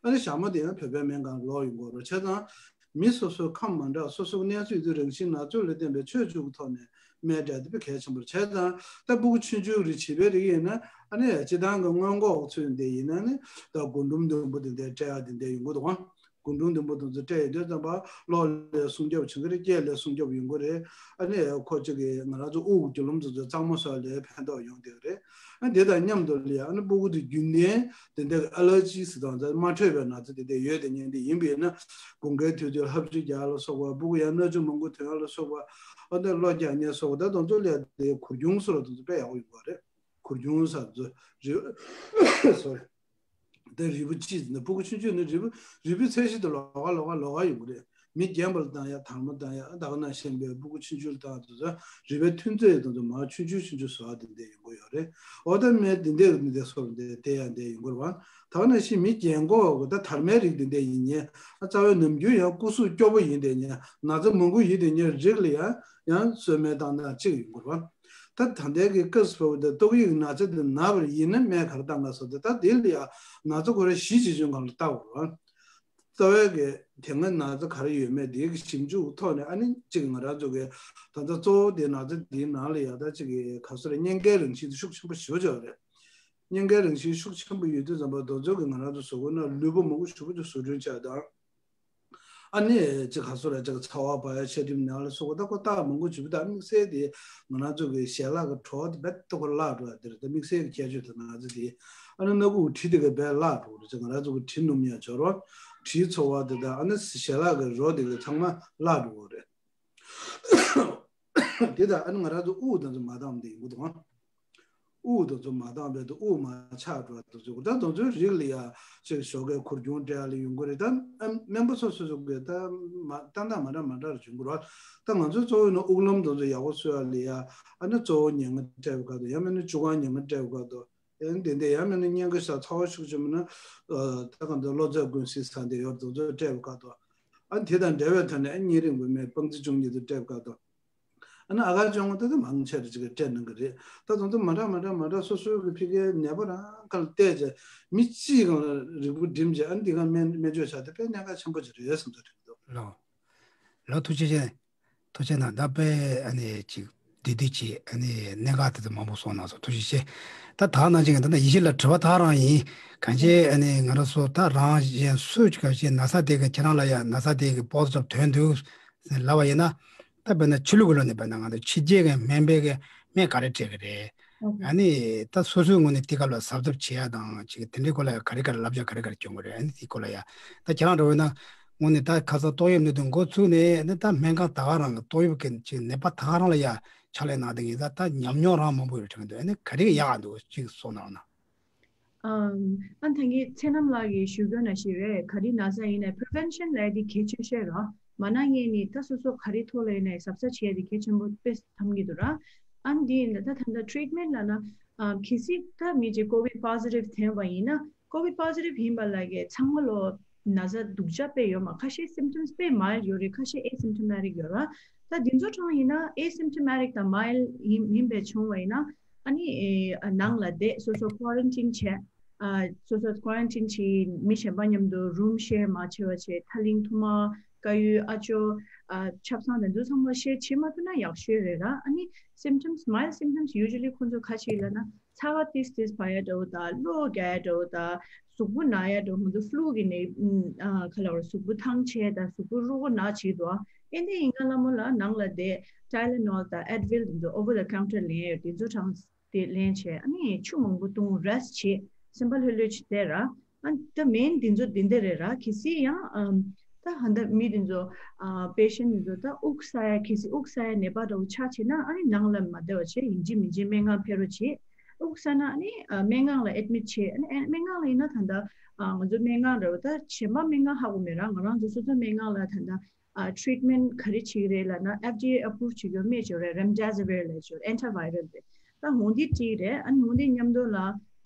ཨ་ནི་ཞྭ་མོ་དེ་ཡང་བོད་པའི་སྨན་ཁང་ལོག་ཡོང་དགོས་རེད། བྱས་ཙང་། མི་སོ་སོའི་ཁམས་མ་འདྲ་སོ་སོའི་གནས་ཚུལ་དེ་རང་བཞིན་ན་ཚོད་ལ་བརྟེན་པའི་ཆོས་བཅུ་གི་ཐོག་ནས་སྨན་སྤྲད་དེ་དཔེ་གལ་ཆེན་པོ་རེད། བྱས་ཙང་ད་སྤུ་གུ་ཆུང་ཆུང་རིགས་བྱིས་པའི་རིགས་ཡིན་ན་ཨ་ནི་སྤྱིར་བཏང་གི་སྔོན་འགོག་ཚུལ་འདི་ཡིན་ན་ནི་ད་རྒུན་འབྲུམ་བདུན་པོ་དེ་འདྲའི་སྤྲད་ཡ་དེ་འདྲ་ཡོང་གི་འདུག་ཨང་། རྒུན་འབྲུམ་བདུན་པོ་དེ་ཚོ་སྤྲད་ཡོང་དུས་ཙམ་པ་གློ་ལ་སྲུང་སྐྱོབ་བྱེད་ཀྱི་རེད། སྐེ་ལ་སྲུང་སྐྱོབ་ཡོང་གི་རེད། ཨ་ནི་ཁོ་གཅིག་གི་ང་རང་ཚོ་དབུགས་ཀྱི་རྒྱུ་ལམ་དེ་ཚོ་གཙང་མ་བཟོ་ཡ་ལ་ཕན་ཐོགས་ཡོང་བསྡད་ཀྱི་རེད། ཨ་དེ་དང་མཉམ་དུ་ལ་ཡ་ཨ་ནི་སྤུ་གུ་དེ་རྒྱུན་ལྡན་དེ་འདྲ་གི་ཨ་ལར་ཇི་ཟེར་དང་མ་འཕྲོད་པའི་ན་ཚ་དེ་འདྲ་ཡོད་དེ་ཉན་དེ་ཡིན་པས་ན་དགུན་ཁའི་དུས་ཚོད་ལྷ་བཅུ་རྒྱག་ལ་སོགས་པ་སྤུ་གུ་ཡང་སྣ་ཆུ་མང་པོ་ཐོན་ཡ་ལ་སོགས་པ་ཨ་ནི་གློ་རྒྱག་ནས་སོགས་པ་ད་དེ་ཚོ་ལ་ཡ་དེ་གུར་གྱོང་སོགས་ལ་དེ་ཚོ་དཔེ་ཡག་པོ་ཡོང་གི་རེད། གུར་གྱོང་ཟེར་དེ་ཚོ་རི་སོ་རི་དེ་རིལ་བུ་གཅིག་ནི་སྤུ་གུ་ཆུང་ཆུང་ནི་རིལ་བུ་རིལ་བུའི་ཚད་གཞི་དེ་ལོགས་ཀ་ལོགས་ཀ་ལོགས་ཀ་ཡོང་གི་རེད། མི་རྒན་པ་ལ་བཏང་ཡ་དར་མ་བཏང་ཡ་ད་ག་ནང་བཞིན་པའི་སྤུ་གུ་ཆུང་ཆུང་ལ་བཏང་དུས་ཙང་རིལ་བའི་ཐུན་ཚད་དེ་ཚོ་མར་ཆུང་ཆུང་ཆུང་ཆུང་བཟོ་བ་དེ་འདྲ་ཡོང་གི་ཡོད་རེད། འོ་ད་སྨན་དེ་འདྲ་གི་འདི་འདྲ་སོགས་འདི་དེ་ཡང་འདི་ཡོང་གི་རེད་བ། ད་ག་ནང་བཞིན་མི་རྒན་གོག་གི་ད་དར་མའི་རིགས་དེ་འདྲ་ཡིན་ཉན་རྩ་བའི་ནམ་རྒྱུན་ཡང་སྐུ་གཟུགས་སྐྱོ་པོ་ཡིན་དེ་ཉན་ན་ཚ་མང་པོ་ཡིན་དེ་ཉན་རིགས་ལ་ཡང་ཡང་གསོལ་སྨན་བཏང་ན་གཅིག་ཡོང་གི་རེད་བ། ད་ད་ལྟའི་གི་སྐབས་སུ་བབས་ཏེ་ཏོག་དབྱིབས་ན་ཚ་དེ་ན་བར་ཡིན་ན་སྨན་ག་རེ་བཏང་ག་སོགས་དེ་ད་དེ་ལ་ཡང་ན་ཚ་ཁོ་རང་ཞི་བྱེད་ཆུན་སྒང་ལ་བལྟ་དགོས་རེད་བ། རྩ་བའི་གི་དེ་སྔ་ན་ཚ་ག་རེ་ཡོད་མེད་དེའི་གི་ཞིབ་འཇུག་ཐོག་ནས་ཨ་ནི་གཅིག་ང་རང་ཚོ་གི་ད་ལྟ་གཙོ་བོ་དེ་ན་ཚ་དེའི་ནང་ལ་ཡང་ད་གཅིག་གི་ག་སོ་རེ་གཉན་འགེལ་རང་བཞིན་དེ་ཤུགས་ཆེན་པོ་ཞེ་པོ་ཅིག་ཡོད་རེད། གཉན་འགེལ་རང་བཞིན་ཤུགས་ཆེན་པོ་ཡོད་དུས་ཙམ་པ་དེ་ཚོ་གི་ང་རང་ཚོ་གཟུགས་པོ་ནང་ལུས་པོ་མང་པོ་ཞེ་པོ་ཅིག་བཟོ་སྐྲུན་བྱས་དང་། ཨ་ནི་གཅིག་ག་སོ་རེ་གཅིག་ཚ་བ་འབར་ཡ་ཆད་ཁྲིམས་ནང་ལ་སོགས་པ་ད་ཁོ་རྟགས་མང་པོ་ཅིག་ད་དམིགས་བསལ་དེ་ང་རང་ཚོ་གི་ཞལ་ལག་གི་བྲོ་བ་དེ་རྦད་དེ་ཁོ་བརླག་འགྲོ་ཡ་དེ་རེད། ད་དམིགས་བསལ་གི་ཁྱད་ཆོས་དེ་ང་ཚོ་དེ་ཨ་ནི་སྣ་ཁུག་གི་དྲི་དེ་གི་རྦད་བརླག་འགྲོ་གི་རེད། ང་རང་ཚོ་གི་དྲི་སྣུམ་ཡ་སྦྱོར་བ་དྲིའི་ཚོར་བ་དེ་དང་ཨ་ནི་ཞལ་ལག་གི་རོ་དེ་གི་ཚང་མ་བརླག་འགྲོ་གི་རེད། དེ་དང་ཨ་ནི་ང་རང་ཚོ་དབུགས་དང་ཚོ་མ་འདང་དེ་ཡིན་གི་འདུག་ཨང་། དབུགས་དེ་ཚོ་མ་འདང་བའི་དུ་དབུགས་མ་ཆག་འགྲོ་བ་དེ་ཚོ་ད་དེ་ཚོའི་རིགས་ལ་ཡ་ཅིག་ཞོགས་ཀའི་འཁོར་རྒྱུན་སྤྲད་ཡ་ལ་ཡོང་གི་རེད། ད་སྨན་པ་སོ་སོ་སོ་གིས་ད་མ་ཏན་ཏན་མ་འདྲ་མ་འདྲ་རེ་བྱུང་གི་རེད། ད་ང་ཚོའི་གཙོ་བོ་ནི་དབུགས་ལམ་དེ་ཚོ་ཡག་པོ་བཟོ་ཡ་ལ་ཡ་ཨ་ནི་གཙོ་བོ་ཉལ་ཁང་སྤྲད་པའི་སྐབས་དུ་ཡང་མིན་ན་བཅུ་གང་ཉལ་ཁང་སྤྲད་པའི་སྐབས་དུ་ཡང་དེ་འདྲ་ཡང་མིན་ན་སྙིང་གི་ཤ་ཚ་བ་ཤུགས་ཆེ་མིན་ན་ད་གང་དུ་གློ་ཚད་ཀུན་སྲིད་ས་འདི་ཡོར་དེ་ཚོ་སྤྲད་པའི་སྐབས་དུ་ཨ་ནི་དེ་དང་འབྲེལ་བའི་ཐོག་ནས་ཨ་ཉིན་རིང་པོ་མེད་སྤང་རྩི་བཅུ་གཉིས་དུ་སྤྲད་པའི་སྐབས་དུ། ཨ་ནི་ཨ་གར་བྱུང་བ་དེ་དེ་མང་ཆེ་རེ་ཅིག་སྤྲད་གནང་གི་རེད། ད་དེ་ཚོ་མ་འདྲ་མ་འདྲ་མ་འདྲ་སོ་སོའི་གི་ཕི་གའི་ནད་པ་རང་ཁ་ལ་བལྟས་རྗེས་མི་གཅིག་གང་ལ་རིག་པ་སྒྲིམ་རྗེས་ཨ་ནི་འདི་ག་སྨན་སྨན་བཅོས་བྱ་དེ་དཔེ་གནད་འགག་ཆེན་པོ་ཅིག་རེད་བསམ་ཚོད་རེད་འདུག་ལགས། ལགས་ཐུགས་རྗེ་ཆེ། ཐུགས་རྗེ་གནང་། ད་དཔེ་ཨ་ནི་ཅིག་བདེ་བདེ་ཅིག་ཨ་ནི་གནད་འགག་དེ་ཚོ་མང་པོ་གསུངས་གནང་སོང་། ཐུགས་རྗེ་ཆེ། ད་ད་ནང་ཅིག་ད་ལྟ་ཡིད་ཆེས་ལ་དྲི་བ་ད་རང་ཡིན། གང་ཅི་ཨ་ནི་ང་རང་ཚོ་ད་རང་གཞན་སུ་ཅིག་ག་ཅིག་ན་ཚ་དེ་གི་ཁྱེད་རང་ལ་ཡ་ན་ཚ་དེ་གི་པོ་ཛི་ཊིབ་ཐོན་འདུག་ལབ་པ་ཡིན་ན། ད་དཔེར་ན་ཕྱི་ལུགས་ཀྱི་ལོ་ནས་དཔེར་ན་ང་ཚོ་ཕྱི་རྒྱལ་གྱི་སྨན་པའི་གི་སྨན་ག་རེ་སྤྲད་གི་རེད། ཨ་ནི་ད་སོ་སོའི་ངོས་ནས་དེ་ག་ལ་གཟབ་གཟབ་བྱེད་ཡ་དང་ཅིག་དེ་འདྲའི་སྐོར་ལ་ག་རེ་ག་རེ་བསླབ་བྱ་ག་རེ་ག་རེ་སྐྱོན་གི་རེད། ཨ་ནི་དེའི་སྐོར་ལ་ཡ་ད་ཁྱེད་རང་འདྲ་བོ་ན་དངོས་གནས་ད་ཁ་སང་ཏོག་དབྱིབས་ནད་དུག་འགོ་ཚུགས་ནས་ཨ་ནི་ད་སྨན་ཁང་ད་ག་རང་གི་ཏོག་དབྱིབས་ཀྱི་ཅིག་ནད་པ་ད་ག་རང་ལ་ཡ་ཕྱག་ལས་གནང་བསྡད་མཁན་ད་ད་ཉམས་མྱོང་རང་མང་པོ་ཡོད་དྲན་གི་འདུག་ཨ་ནི་ག་རེ་གི་ཡག་འདུག་ཅིག་གསུངས་གནང་ན། ཨམ། ཨ་ད་གིན་ཚེ་རྣམ་ལགས་ཀྱིས་ཞུ་སྐྱོན་ན་ཞིག་རེད། ག་རེ་ན་ཚ་ཡིན་ནའི་པི་རི་ཝེན་ཤན་ལབ་ཡ་དེ་གལ་ཆེ་ཤོས་ར། མ་ན་ངེས་ནི་ད་སོ་སོ་ག་རེ་ཐོག་ལ་ཡིན་ནའི་གཟབ་གཟབ་བྱེད་ཡ་དེ་གལ་ཆེན་པོ་དཔེ་ཐམ་གྱི་འདུག་ར། ཨ་འདི་ཡིན་ད་ད་ད་ད་ཊི་རིཊ་མེན་ཊི་ལབ་ན་ཨ་གལ་སྲིད་ད་མི་གཅིག་ཀོ་ཝིཌ་པོ་ཛི་ཊིབ་ཐོན་པ་ཡིན་ན་ཀོ་ཝིཌ་པོ་ཛི་ཊིབ་ཡིན་པ་ལ་གི་ཚང་མ་ལོ་ན་ཚ་སྡུག་ཅག་དཔེ་ཡོད་མ། ཁ་ཤས་སིམ་ཊམ་སི་དཔེ་མའི་ལྡ་ཡོད་རེད། ཁ་ཤས་ཨེ་སིམ་ཊོ་མེ་ཊིག་ཡོད་ར། ད་འདི་ཚོ་གྲངས་ཡིན་ན་ཨེ་སིམ་ཊོ་མེ་ཊིག་དང་མའི་ལྡ་ཡིན་ཡིན་པའི་བྱུང་བ་ཡིན་ན། ཨ་ནི་ཨེ་ནང་ལ་བསྡད་སོ་སོ་ཀོ་རན་ཊིན་བྱས། ཨ་སོ་སོ་ཀོ་རན་ཊིན་བྱས་མི་གཞན་པ་མཉམ་དུ་རུམ་ཤེར་མ་བྱེད་པ་བྱས། ཐག་རིང་ཐུང་མ་དཀར་ཡོལ་ཨ་ཅོ་ཨ་ཆབ་གསང་དེ་ཚོ་ཚང་མ་ཤེར་བྱེད་མ་ཐུབ་ན་ཡག་ཤོས་རེད་ར། ཨ་ནི་སིམ་ཊམ་སི་མའི་ལྡ་སིམ་ཊམ་སི་ཡུ་ཇུ་ལི་ཁོང་ཚོ་ཁ་ཅིག་ལབ་ན་ཚ་བ་ཏིས་ཏིས་བབས་ཡ་འདྲ་བོ་དང་གློ་རྒྱག་ཡ་འདྲ་བོ་དང་གཟུགས་པོ་ན་ཡ་འདྲ་བོ་ང་ཚོ་ཕུ་ལུ་གི་ནད་ཨ་ག་ལབ་ར་གཟུགས་པོ་ཐང་ཆད་དང་གཟུགས་པོ་རུ་གུ་ན་བྱེད་འདུག་ཨ་ཨེ་འདི་ཡིན་ག་ལ་མོ་ལ་ནང་ལ་བསྡད་ཊའི་ལེ་ནོལ་དང་ཨེ་ཌི་ཝིལ་དེ་ཚོ་ཨོ་ཝར་ད་ཀའུན་ཊར་ལེན་ཡ་ཡོད། དེ་ཚོ་གྲངས། དེ་ལེན་བྱས་ཨ་ནི་ཆུ་མང་པོ་བཏུང་རེ་སི་ཊི་བྱེད། སེམས་པ་ལྷོད་ལྷོད་བྱེད་བསྡད་ར། ཨ་ད་མེན་འདི་ཚོ་འདི་འདི་རེད་ར། གལ་སྲིད་ཡང་ཨམ་ད་ཧ་ད་མི་འདི་ཚོ་ཨ་པེ་ཤན་འདི་ཚོ་ད་དབུགས་བསགས་ཡ་གལ་སྲིད་དབུགས་བསགས་ཡ་ནད་པ་འདྲ་བོ་ཆགས་བྱས་ན་ཨ་ནི་ནང་ལ་མ་བསྡད་པ་བྱས་ཡིན་གཅིག་མིན་གཅིག་སྨན་ཁང་ཕེབས་རོགས་བྱེད། དབུགས་བསགས་ན་ཨ་ནི་ཨ་སྨན་ཁང་ལ་ཨེ་ཌི་མིཊ་བྱེད། ཨ་ནི་ཨེ་སྨན་ཁང་ལ་ཡིན་ན་ད་ད་ཨ་ང་ཚོ་སྨན་ཁང་འདྲ་བོ་ད་གཞན་པ་སྨན་ཁང་ཧ་གོ་མེད་ར། ང་རང་ཚོ་སོ་སོ་སྨན་ཁང་ལ་ད་ད། ཨ་ཊི་རིཊ་མེན་ཊི་ག་རེ་བྱེད་ཀྱི་རེད་ལབ་ན་ཨེཕ་ཌི་ཨེ་ཨེ་པུ་རུབ་བྱེད་རྒྱུ་སྨན་ཅིག་ཡོད་རེད། རེམ་ཌེ་སི་ཝིར་ལབ་ཅིག་ཡོད་རེད། ཨན་ཊི་བྷའི་རལ་རེད། ད་འོ་འདི་གཅིག་རེད། ཨ་ནི་འོ་འདི་མཉམ་དུ་ལ་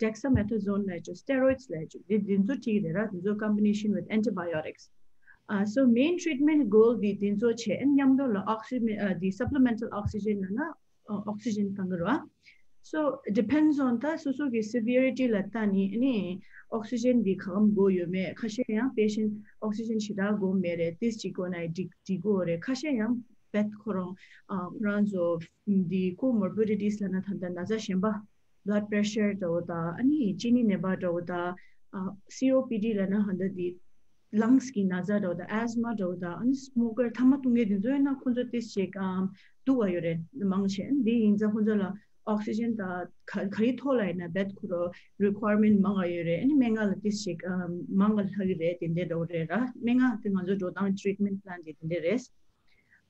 ཌེག་སི་མེ་ཐོ་ཛོན་ལབ་ཅིག་སི་ཊེ་རོ་ཡིཌ་ལབ་ཅིག་འདི་འདི་ཚོ་གཅིག་རེད་ར། འདི་ཚོ་ཀམ་བི་ནེ་ཤན་ཝིད་ཨན་ཊི་བྷའི་ཡོ་ཊིག་སི། ཨ་སོ་མེན་ཊི་རིཊ་མེན་ཊི་གོལ་འདི་འདི་ཚོ་བྱས། ཨ་ནི་མཉམ་དུ་ལ་ཨོག་སི་ཇན་ཨ་འདི་སབ་ལི་མེན་ཊལ་ཨོག་སི་ཇན་ལབ་ན། ཨོག་སི་ཇན་བཏང་གི་རེད་བ། So it depends on ད་སོ་སོ་གི་སི་བི་ཡ་རི་ཊི་ལ་ལྟ་ནི་ཨ་ནི་ཨོག་སི་ཇན་འདི་ག་གམ་དགོས་ཡོད་མེད། ཁ་ཤས་ཡང་པེ་ཤན་ཨོག་སི་ཇན་ཞེ་དྲག་དགོས་མེད་རེད། ཏིས་ཅིག་དགོས་ན་འགྲིག་འགྲིག་གི་རེད། ཁ་ཤས་ཡང་བེད་ཁོ་རང་ཨ་ཁོ་རང་ཚོ་འདི་ཀོ་མོར་བི་ཌི་ཊིས་ལབ་ན་ད་ལྟ་ན་ཚ་གཞན་པ་བླཌ་པེ་ཤར་འདྲ་བོ་དང་ཨ་ནི་གཅིན་སྙི་ནད་པ་འདྲ་བོ་དང་ཨ་སི་ཨོ་པི་ཌི་ལབ་ན་ཧ་ད་འདི། ལངས་ཀྱི་ན་ཚ་འདྲ་བོ་དང་ཨེ་སི་མ་འདྲ་བོ་དང་ཨ་ནི་སི་མོ་ཀར་ཐ་མག་འཐུང་མཁན་དེ་ཚོ་ཡིན་ན་ཁོང་ཚོ་ཏིས་ཅིག་ཨམ་སྡུག་ག་ཡོད་རེད། མང་ཆེ་འདི་ཡིན་ཙང་ཁོང་ཚོ་ལ་ཨོག་སི་ཇན་དང་ག་ག་རེ་ཐོག་ལ་ཡིན་ན་བེད་ཁོ་རོ་རི་ཀོ་ཡར་མེན་ཊི་མང་ག་ཡོད་རེད། ཨ་ནི་སྨན་ཁང་ལ་ཏིས་ཅིག་ཨམ་མང་ག་ལྷག་གི་རེད། དེ་འདྲའི་འདྲ་བོ་རེད་ར། སྨན་ཁང་དེ་ང་ཚོ་འགྲོ་སྟངས་ཊི་རིཊ་མེན་ཊི་པི་ལན་དེ་དེ་འདྲའི་རེད།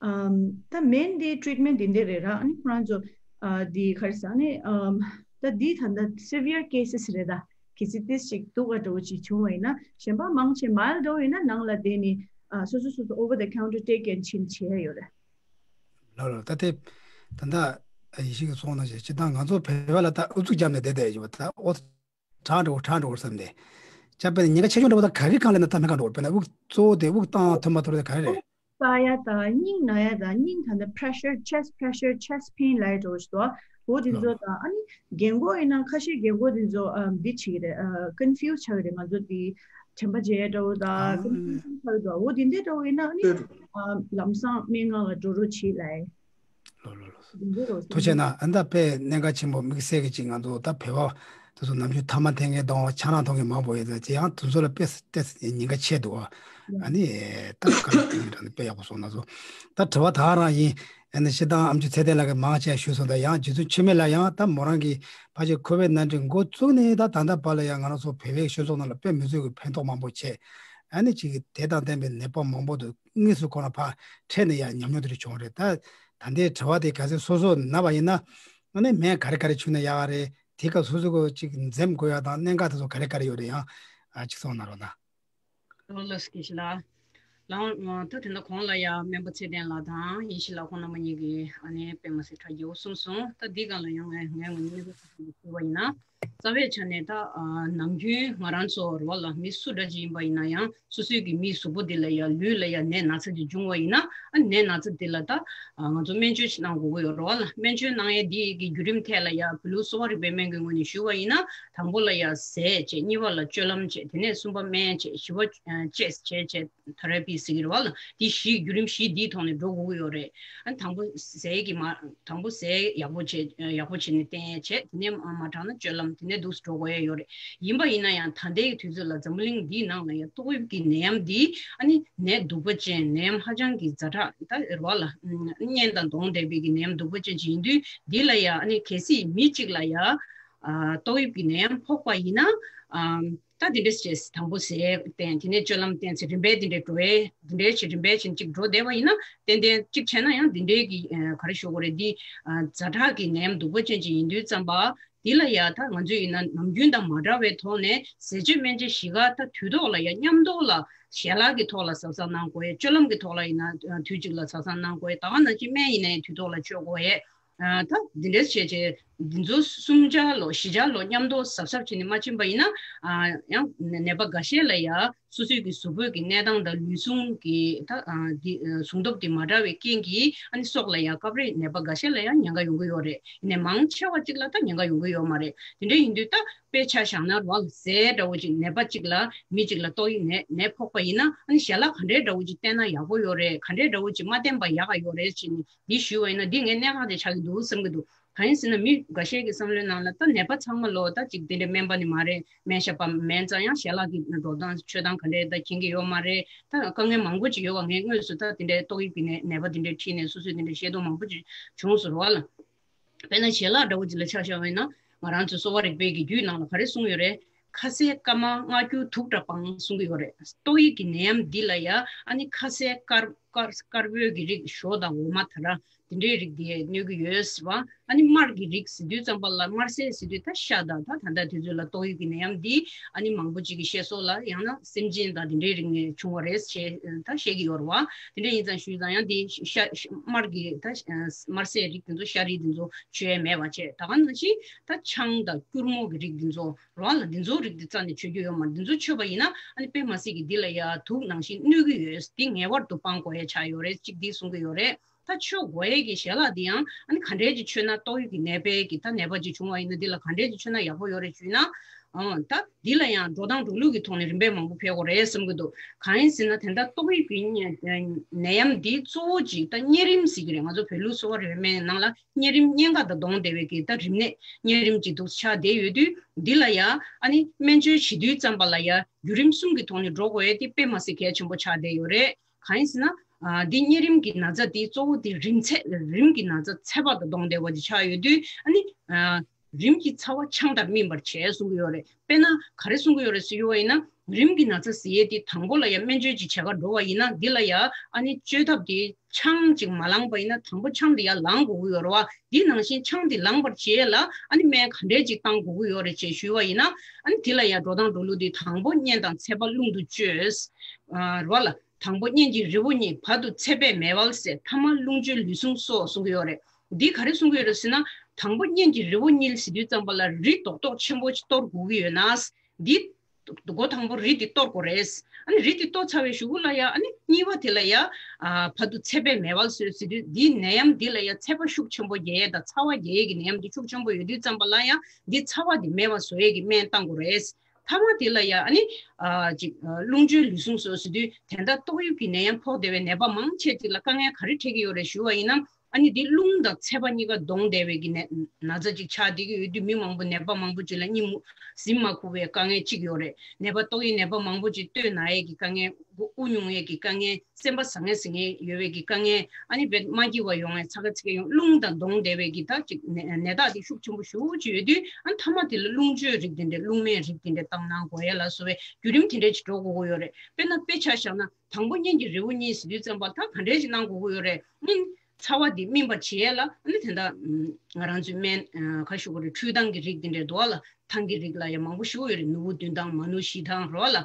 ཨམ་ད་མེན་འདི་ཊི་རིཊ་མེན་ཊི་འདི་འདྲ་རེད་ར། ཨ་ནི་ཁོ་རང་ཚོ་ཨ་འདི་ག་རེ་ཟེར་ཨ་ནི་ཨམ་ད་འདི་ད་ལྟ་སི་བི་ཡར་ཀེ་སེ་སི་རེད་ད། གལ་སྲིད་ཏིས་ཅིག་སྡུག་ག་འདྲ་བོ་ཅིག་བྱུང་བ་ཡིན་ན་གཞན་པ་མང་ཆེ་མའི་ལྡ་འདྲ་བོ་ཡིན་ན་ནང་ལ་བསྡད་ནི་ཨ་སོ་སོ་སོ་སོ་ཨོ་ཝར་ད་ཀའུན་ཊར་ཊེག་ཨེན་ཌི་ཆེན་བྱེད་ཡ་ཡོད་རེད། ལགས་ལགས། ད་དེ་ད་ལྟ་ཡེ་ཤེས་ཀྱིས་གསུངས་ནང་བཞིན་སྤྱིར་བཏང་ང་ཚོ་བོད་པ་ལ་ད་ཨུ་ཚུགས་བརྒྱབ་ནས་བསྡད་བསྡད་ཡོད་པ་ད་ཨོ། དྲག་འགྲོ་དྲག་འགྲོ་བསམ་སྟེ། ཅག་པས་ཉེན་ཁ་ཆེ་ཆུང་འདྲ་བོ་དང་ག་གི་སྒང་ལ་ན་ད་སྨན་ཁང་འགྲོ་དཔེར་ན་དབུགས་གཙོ་བོ་དེ་དབུགས་བཏང་ཐུབ་མ་ཐུབ་དེ་ག་རེ་རེད། བསགས་ཡ་དང་སྙིང་ན་ཡ་དང་སྙིང་ད་ལྟ་པི་རེ་ཤར་ཆེ་སི་ཊི་པི་རེ་ཤར་ཆེ་སི་ཊི་པེན་ལབ་ཡ་འདྲ་བོ་ཞིག་འདུག་འོ་དེ་ཚོ་དང་ཨ་ནི་རྒན་གོག་ཡིན་ན་ཁ་ཤས་རྒན་གོག་དེ་ཚོ་ཨ་འདི་བྱེད་ཀྱི་རེད། ཨ་ཀོན་ཕིའུ་སི་ཆགས་ཀྱི་རེད། ང་ཚོ་འདི་དྲན་པ་བརྗེད་ཡ་འདྲ་བོ་དང་ཀོན་ཕིའུ་ཤན་ཆགས་ཀྱི་འདུག་འོ་དེ་འདྲ་འདྲ་བོ་ཡིན་ན་ཨ་ནི་ཨ་ལམ་སང་སྨན་ཁང་ལ་འགྲོ་རོགས་བྱེད་ལབ་ཡ། ལོ་ལོ་ལོ། ཐུགས་རྗེ་གནང་། ཨ་ནི་ད་དཔེ་གནད་འགག་ཆེན་པོ་དམིགས་བསལ་གྱི་ཅིག་ང་ཚོ་ད་བོད་པ་དེ་ཚོ་ནམ་རྒྱུན་ཐ་མག་འཐེན་མཁན་དང་ཆང་རག་འཐུང་མཁན་མང་པོ་ཡོད་ཙང་དེ་ཡང་དེ་ཚོ་ལ་དཔེ་ཏོག་ཙམ་ཉེན་ཁ་ཆེ་འདུག་ཨ་ནི་ད་ག་རེ་དེ་འདྲ་ནི་དཔེ་ཡག་པོ་གསུངས་ན་སོང་། ད་དྲི་བ་ད་རང་ཡིན། ཨ་ནི་སྤྱིར་བཏང་ཨེམ་ཆི་ཚེ་བརྟན་ལགས་ཀྱིས་མང་ཆེ་ཞུས་སོང་། ད་ཡང་རྗེ་བཙུན་འཆི་མེད་ལགས་ཡང་ད་མོ་རང་གིས་ཕལ་ཆེར་ཁོ་བིཌ་ནའིན་ཊིན་འགོ་བཙུགས་ནས་ད་ད་ལྟ་བར་ལ་ཡང་ང་རང་ཚོ་བོད་པའི་སྤྱི་ཚོགས་ནང་ལ་དཔེ་མི་སྲིད་པའི་ཕན་ཐོགས་མང་པོ་བྱས། ཨ་ནི་ཅིག་དེ་དང་ལྡན་པའི་ནད་པ་མང་པོ་འདུག་དངོས་སུ་ཁོ་རང་ཕར་འཕྲད་ནས་ཡང་ཉམས་མྱོང་དེ་འདྲ་བྱུང་བ་རེད། ད་ད་ལྟའི་དྲི་བ་དེ་གལ་སྲིད་སོ་སོ་ན་བ་ཡིན་ན་ཨ་ནི་སྨན་ག་རེ་ག་རེ་མཆོད་ན་ཡག་ག་རེད། དེ་སྐབས་སོ་སོ་གི་ཅིག་འཛེམ་དགོས་ཡ་དང་གནད་འགག་དེ་ཚོ་ག་རེ་ག་རེ་ཡོད་རེད། ཡང་ཨ་ཅིག་གསུངས་གནང་རོགས་གནང་། ལགས་ལགས་སོ། དགེ་བཤེས་ལགས། ལགས་ད་དེ་འདྲ་གོང་ལ་ཡ་སྨན་པ་ཚེ་བརྟན་ལགས་དང་ཡེ་ཤེས་ལགས་ཁོང་རྣམ་པ་གཉིས་ཀྱིས་ཨ་ནི་དཔེ་མ་སྲིད་ཕྲ་རྒྱས་པོ་གསུངས་སོང་། ད་འདི་སྒང་ལ་ཡང་ངས་ངས་ངོས་ནས་སྨན་པ་ཚེ་བརྟན་ལ་ཞུས་པ་ཡིན་ན། རྩ་བའི་ཆ་ནས་ད་ཨ་ནམ་རྒྱུན་ང་རང་ཚོ་རེད་བ་ལ་མི་སུ་འདྲ་ཅིག་ཡིན་པ་ཡིན་ན་ཡང་སོ་སོའི་གི་མིའི་གཟུགས་པོ་འདི་ལ་ཡ་ལུས་ལ་ཡ་ནད་ན་ཚ་ཅིག་འབྱུང་བ་ཡིན་ན། ཨ་ནད་ན་ཚ་འདི་ལ་ད་ཨ་ང་ཚོ་སྨན་བཅོས་ཅིག་གནང་དགོས་ཀྱི་ཡོད་རེད་བ་ལ། སྨན་བཅོས་གནང་ཡས་འདི་གི་བརྒྱུད་རིམ་ཐད་ལ་ཡ་བོད་ལུགས་གསོ་བ་རིག་པའི་སྨན་གྱི་ངོས་ནས་ཞུས་པ་ཡིན་ན། དང་པོ་ལ་ཡ་ཟས་བྱས། གཉིས་པ་ལ་སྤྱོད་ལམ་བྱས། དེ་ནས་གསུམ་པ་སྨན་བྱས། བཞི་པ་ཨ་དཔྱད་བྱས་བྱས་ཐེ་ར་པི་ཟེར་གྱི་རེད་བ་ལ། འདི་བཞི་བརྒྱུད་རིམ་བཞི་འདིའི་ཐོག་ནས་འགྲོ་དགོས་ཀྱི་ཡོད་རེད། ཨ་ནི་དང་པོ་ཟས་ཀྱི་མ་དང་པོ་ཟས་ཡག་པོ་བྱས། ཡག་པོ་བྱས་ནས་བསྟེན་ཡས་བྱས། དེ་ནས་མ་དྲག་ན་སྤྱོད་ལམ། དེ་ནས་འདུག་སེ་འགྲོ་དགོས་ཡས་ཡོད་རེད། ཡིན་པ་ཡིན་ན་ཡང་ད་ལྟའི་དུས་ཚོད་ལ་འཛམ་བུ་གླིང་འདིའི་ནང་ལ་ཡང་ཏོག་དབྱིབས་ཀྱི་ནད་ཡམས་འདི་ཨ་ནི་ནད་གདུག་པ་ཅན། ནད་ཡམས་ཧ་ཅང་གི་ཛ་དྲག་ད་རེད་བ་ལ། གཉན་དང་བསྡོངས་བསྡད་པའི་གི་ནད་ཡམས་གདུག་པ་ཅན་ཅིག་ཡིན་དུས། འདི་ལ་ཡང་ཨ་ནི་གལ་སྲིད་མི་གཅིག་ལ་ཡང་ཨ་ཏོག་དབྱིབས་ཀྱི་ནད་ཡམས་ཕོག་པ་ཡིན་ན། ཨ་ད་འདི་འདྲས་བྱས། དང་པོ་ཟས་བསྟེན། དེ་ནས་སྤྱོད་ལམ་བསྟེན་ཚེ་རིམ་པས་འདི་འདྲས་འགྲོ་ཡས། འདི་འདྲས་བྱས་རིམ་པས་བྱས་གཅིག་འགྲོ་བསྡད་པ་ཡིན་ན། ཏན་ཏན་གཅིག་བྱས་ན་ཡང་འདི་འདྲས་ཀྱི་ཨ་ག་རེ་ཞུ་དགོས་རེད། འདི་ཨ་ཛ་དྲག་གི་ནད་ཡམས་གདུག་པ་ཅན་ཅིག་ཡིན་དུས་ཙམ་པ། འདི་ལ་ཡ་ད་ང་ཚོས་ཡིན་ན་ནམ་རྒྱུན་དང་མ་འདྲ་བའི་ཐོག་ནས་ཟས་སྤྱོད་སྨན་དཔྱད་བཞི་ཀ་ད་དུས་ཐོག་ལ་ཡ་མཉམ་དུ་ལ་ཞལ་ལག་གི་ཐོག་ལ་གཟབ་གཟབ་གནང་དགོས་ཡས། སྤྱོད་ལམ་གྱི་ཐོག་ལ་ཡིན་ན་ཨ་དུས་གཅིག་ལ་གཟབ་གཟབ་གནང་དགོས་ཡས། ད་ག་ནང་བཞིན་སྨན་ཡིན་ན་ཡང་དུས་ཐོག་ལ་མཆོད་དགོས་ཡས། ཨ་ད་འདི་འདྲས་བྱས་བྱས་འདི་ཚོ་གསུམ་ཆ་ལོ་བཞི་ཆ་ལོ་མཉམ་དུ་གཟབ་གཟབ་བྱས་ནས་མ་ཕྱིན་པ་ཡིན་ན། ཨ་ཡང་ནད་པ་འགའ་ཤས་ལ་ཡ་སོ་སོའི་གི་གཟུགས་པོའི་གི་གནས་སྟངས་དང་ལུས་ཟུངས་ཀྱི་ད་ཨ་འདི་ཨ་ཟུངས་སྟོབས་དེ་མ་འདྲ་བའི་རྐྱེན་གྱིས་ཨ་ནི་སྲོག་ལ་ཡ་སྐབས་རེ་ནད་པ་འགའ་ཤས་ལ་ཡ་ཉེན་ཁ་ཡོང་གི་ཡོད་རེད། ཡིན་ནའི་མང་ཆེ་བ་གཅིག་ལ་ད་ཉེན་ཁ་ཡོང་གི་ཡོད་མ་རེད། དེ་འདྲ་ཡིན་དུས་ད་དཔེ་ཆ་བཞག་ན་རེད་བ་ལ། ཟས་འདྲ་བོ་ཅིག་ནད་པ་གཅིག་ལ་མི་གཅིག་ལ་ཏོག་དབྱིབས་ནད་ནད་ཕོག་པ་ཡིན་ན། ཨ་ནི་ཞལ་ལག་ག་འདྲའི་འདྲ་བོ་ཅིག་བསྟེན་ན་ཡག་པོ་ཡོད་རེད། ག་འདྲའི་འདྲ་བོ་ཅིག་མ་བསྟེན་པ་ཡག་ག་ཡོད་རེད་ཅེས་ནི་འདི་ཞུས་པ་ཡིན་ན། འདི་ངས་གནད་འགག་ཅིག་ཆགས་ཀྱི་འདུག་བསམ་གྱི་འདུག་གང་ཡིན་ཟེར་ན་མི་འགའ་ཤས་ཀྱི་བསམ་བློའི་ནང་ལ་ད་ནད་པ་ཚང་མ་ལོ་ད་ཅིག་དེ་འདྲའི་སྨན་པ་ནི་མ་རེད། སྨན་ཞབས་པ་མིན་ཙང་ཡང་ཞལ་ལག་གི་འགྲོ་སྟངས་མཆོད་སྟངས་ག་འདྲ་ད་མཁྱེན་གྱི་ཡོད་མ་རེད། ད་དཀའ་ངལ་མང་པོ་ཅིག་ཡོད་པ། ངས་དངོས་སུ་ད་དེ་འདྲའི་ཏོག་དབྱིབས་ཀྱི་ནད་ནད་པ་དེ་འདྲའི་ཁྲིད་ནས་སོ་སོས་དེ་འདྲའི་ཤེས་རྟོགས་མང་པོ་ཅིག་བྱུང་སོང་རེད་བ་ལ། དཔེར་ན་ཞལ་ལག་འདྲ་བོ་ཅིག་ལ་ཆ་བཞག་པ་ཡིན་ན། ང་རང་ཚོའི་གསོ་བ་རིག་པའི་གི་རྒྱུད་ནང་ལ་ག་རེ་གསུངས་ཡོད་རེད། ཁ་ཟས་སྐར་མ་ལྔ་འགྱུར་དུག་འདྲ་སྤངས་གསུང་གི་ཡོད་རེད། ཏོག་དབྱིབས་ཀྱི་ནད་ཡམས་འདི་ལ་ཡ་ཨ་ནི་ཁ་ཟས་དཀར་དཀར་དཀར་པོའི་གི་རིགས་ཞོ་དང་འོ་མ་ད་ར་དེ་འདྲའི་རིགས་དེ་གནོད་ཀྱི་ཡོད་ཟེར་བ། ཨ་ནི་དམར་གྱི་རིགས་ཟེར་དུས་ཙམ་པ་ལ་དམར་ཟས་ཟེར་དུས་ད་ཤ་དང་། ད་ད་ལྟ་དུས་ཚོད་ལ་ཏོག་དབྱིབས་ཀྱི་ནད་ཡམས་འདི་ཨ་ནི་མང་པོ་ཅིག་གི་བཤད་སྲོལ་ལ་ཡང་ན་སེམས་ཅན་དང་དེ་འདྲའི་རིགས་ནས་བྱུང་བ་རེད་ཅེས་ད་བཤད་ཀྱི་ཡོད་རེད་བ། དེ་འདྲ་ཡིན་ཙང་ཞུས་ཙང་ཡང་དེ་ཤ་ཤ་དམར་གྱི་ད་དམར་ཟས་རིགས་དེ་ཚོ་ཤ་རིགས་དེ་ཚོ་མཆོད་ཡས་མེད་པ་བྱས། ད་ག་ནང་བཞིན་ད་ཆང་དང་སྐྱུར་མོ་གི་རིགས་དེ་ཚོ་རེད་བ་ལ། འདི་ཚོ་རིགས་འདི་རྩ་ནས་མཆོད་རྒྱུ་ཡོད་མ་རེད། འདི་ཚོ་མཆོད་པ་ཡིན་ན་ཨ་ནི་དཔེ་མ་སྲིད་ཀྱི་འདི་ལ་ཡ་དུག་ནང་བཞིན་གནོད་ཀྱི་ཡོད། འདི་ངེས་པར་དུ་སྤང་དགོས་ཡ་ཆགས་ཡོད་རེད། གཅིག་འདི་གསུང་གི་ཡོད་རེད། ད་མཆོད་དགོས་ཡས་ཀྱི་ཞལ་ལག་འདི་ཡང་ཨ་ནི་ག་འདྲས་ཅིག་མཆོད་ན། ཏོག་དབྱིབས་ཀྱི་ནད་པའི་གི་ད་ནད་པ་ཅིག་བྱུང་བ་ཡིན་ན་འདི་ལ་ག་འདྲས་ཅིག་མཆོད་ན་ཡག་པོ་ཡོད་རེད་ཞུས་ན། ཨང་ད་འདི་ལ་ཡང་འགྲོ་སྟངས་འགྲོ་ལུགས་ཀྱི་ཐོག་ནས་རིམ་པས་མང་པོ་ཕེབས་དགོས་རེད་བསམ་གྱི་འདུག་གང་ཡིན་ཟེར་ན་དེ་འདྲ་ཏོག་དབྱིབས་ཀྱི་ནད་ཡམས་འདི་གཙོ་བོ་ཅིག་ད་གཉན་རིམས་ཟེར་གྱི་རེད། ང་ཚོ་བོད་ལུགས་གསོ་བ་རིག་པའི་སྨན་ནང་ལ་གཉན་རིམས་གཉན་ཁ་དང་བསྡོངས་བསྡད་པའི་གི་ད་རིམས་ནད་གཉན་རིམས་ཅིག་འདུག་ཆགས་བསྡད་ཡོད་དུས། འདི་ལ་ཡ་ཨ་ནི་སྨན་བཅོས་བྱེད་དུས་ཙམ་པ་ལ་ཡ་བརྒྱུད་རིམ་གསུམ་གྱི་ཐོག་ནས་འགྲོ་དགོས་ཡས་དེ་དཔེ་མ་སྲིད་གལ་ཆེན་པོ་ཆགས་བསྡད་ཡོད་རེད། གང་ཡིན་ཟེར་ན། ཨ་འདི་གཉན་རིམས་ཀྱི་ན་ཚ་འདི་གཙོ་བོ་དེ་རིམས་ཚད་རིམས་ཀྱི་ན་ཚ་ཚད་པ་དང་བསྡོངས་བསྡད་པ་ཅིག་ཆགས་ཡོད་དུས། ཨ་ནི་ཨ་རིམས་ཀྱི་ཚ་བ་ཆང་དང་སྨིན་པར་བྱེད་གསུང་གི་ཡོད་རེད། དཔེར་ན་ག་རེ་གསུང་གི་ཡོད་རེད་ཟེར་ཡོད་པ་ཡིན་ན། རིམས་ཀྱི་ན་ཚ་ཟེར་ཡས་དེ་དང་པོ་ལ་ཡ་སྨན་བཅོས་ཅིག་བྱེད་ག་འགྲོ་བ་ཡིན་ན། འདི་ལ་ཡ་ཨ་ནི་བཅོས་ཐབས་དེ་ཆང་ཅིག་མ་ལངས་པ་ཡིན་ན་དང་པོ་ཆང་དེ་ཡར་ལངས་དགོས་ཀྱི་ཡོད་རེད་བ། འདི་ནང་བཞིན་ཆང་དེ་ལངས་པར་བྱེད་ཡས་ལ་ཨ་ནི་སྨན་ག་འདྲས་ཅིག་བཏང་དགོས་ཀྱི་ཡོད་རེད་ཅེས་ཞུས་པ་ཡིན་ན། ཨ་ནི་དེ་ལ་ཡ་འགྲོ་སྟངས་འགྲོ་ལུགས་དེ་དང་པོ་གཉན་དང་ཚད་པ་རླུང་དུ་བཅོས། ཨ་རེད་བ་ལ། དང་པོ་གཉན་གྱི་རི་བོ་གཉིས། བར་དུ་ཚད་པས་མེ་འབར་ཟེར། ཐ་མ་རླུང་བཅོས་ལུས་ཟུངས་གསོ་གསུང་གི་ཡོད་རེད། འདི་ག་རེ་གསུང་གི་ཡོད་རེད་ཟེར་ན། དང་པོ་གཉན་གྱི་རི་བོ་གཉིས་ཟེར་དུས་ཙམ་པ་ལ་རི་རྡོག་རྡོག་ཆེན་པོ་ཅིག་གཏོར་དགོས་ཀྱི་ཡོད་ན། འདི་འགོ་དང་པོ་རི་འདི་གཏོར་དགོས་རེད། ཨ་ནི་རི་འདི་གཏོར་ཚར་བའི་གཞུག་གུ་ལ་ཡ་ཨ་ནི་གཉིས་པ་དེ་ལ་ཡ་ཨ་བར་དུ་ཚད་པས་མེ་འབར་ཟེར་ཟེར་དུས། འདིའི་ནད་ཡམས་འདི་ལ་ཡ་ཚད་པ་ཤུགས་ཆེན་པོ་རྒྱག་ཡས་དང་ཚ་བ་རྒྱག་ཡས་ཀྱི་ནད་ཡམས་འདི་ཤུགས་ཆེན་པོ་ཡོད་དུས་ཙམ་པ་ལ་ཡ་འདི་ཚ་བ་འདི་མེད་པ་བཟོ་ཡས་ཀྱི་སྨན་བཏང་དགོས་རེད། ཐ་མ་དེ་ལ་ཡ་ཨ་ནི་ཨ་ཅིག་ཨ་རླུང་བཅོས་ལུས་ཟུངས་གསོ་ཟེར་དུས། དེ་འདྲ་ཏོག་དབྱིབས་ཀྱི་ནད་ཡམས་ཕོག་བསྡད་པའི་ནད་པ་མང་ཆེ་ཅིག་ལ་དཀའ་ངལ་ག་རེ་འཕྲད་ཀྱི་ཡོད་རེད་ཞུ་བ་ཡིན་ན། ཨ་ནི་འདི་རླུང་དང་ཚད་པ་གཉིས་ཀ་བསྡོངས་བསྡད་པའི་གི་ནད་ན་ཚ་ཅིག་ཆགས་བསྡད་ཀྱི་ཡོད་དུས། མི་མང་པོ་ནད་པ་མང་པོ་ཅིག་ལ་གཉིད་མུ་གཟིམ་མ་ཁུག་པའི་དཀའ་ངལ་ཅིག་ཡོད་རེད། ནད་པ་ཏོག་དབྱིབས་ནད་པ་མང་པོ་ཅིག་སྟོད་ན་ཡས་ཀྱི་དཀའ་ངལ། དབུ་དབུ་སྙུང་ཡས་ཀྱི་དཀའ་ངལ། སེམས་པ་ཟང་ངེ་ཟིང་ངེ་ཡོད་པའི་གི་དཀའ་ངལ། ཨ་ནི་བེད་མ་སྐྱིད་པ་ཡོང་ཡས། ཚ་ག་ཚི་ག་ཡོང་། རླུང་དང་བསྡོངས་བསྡད་པའི་གི་ད་ཅིག་ནད་ནད་རྟགས་དེ་ཤུགས་ཆེན་པོ་ཞེ་པོ་ཅིག་ཡོད་དུས། ཨ་ནི་ཐ་མ་དེ་ལ་རླུང་བཅོས་རིགས་དེ་འདྲས། རླུང་སྨན་རིགས་དེ་འདྲས་བཏང་གནང་དགོས་ཡས་ལ་སོགས་པའི་བརྒྱུད་རིམ་དེ་འདྲས་ཅིག་འགྲོ་དགོས་ཀྱི་ཡོད་རེད། དཔེར་ན་དཔེ་ཆ་བཞག་ན་དང་པོ་གཉན་གྱི་རི་བོ་གཉིས་ཟེར་དུས་ཙམ་པ་ད་ག་འདྲས་ཅིག་གནང་དགོས་ཀྱི་ཡོད་རེད། ཨ་ནི་ ཚ་བ་འདི་སྨིན་པར་བྱེད་ཡས་ལ་ཨ་ནི་དེ་འདྲ་ང་རང་ཚོའི་སྨན་ཁ་ཤུ་གོ་རེ་འཕྲུལ་ཐང་གི་རིགས་འདི་འདྲའི་འདུག་ལ། ཐང་གི་རིགས་ལ་ཡང་མང་པོ་ཞིག་ཡོད་རེད། ནུ་བོ་བདུན་ཐང་མ་ནུ་བཞི་ཐང་རོ་ལ།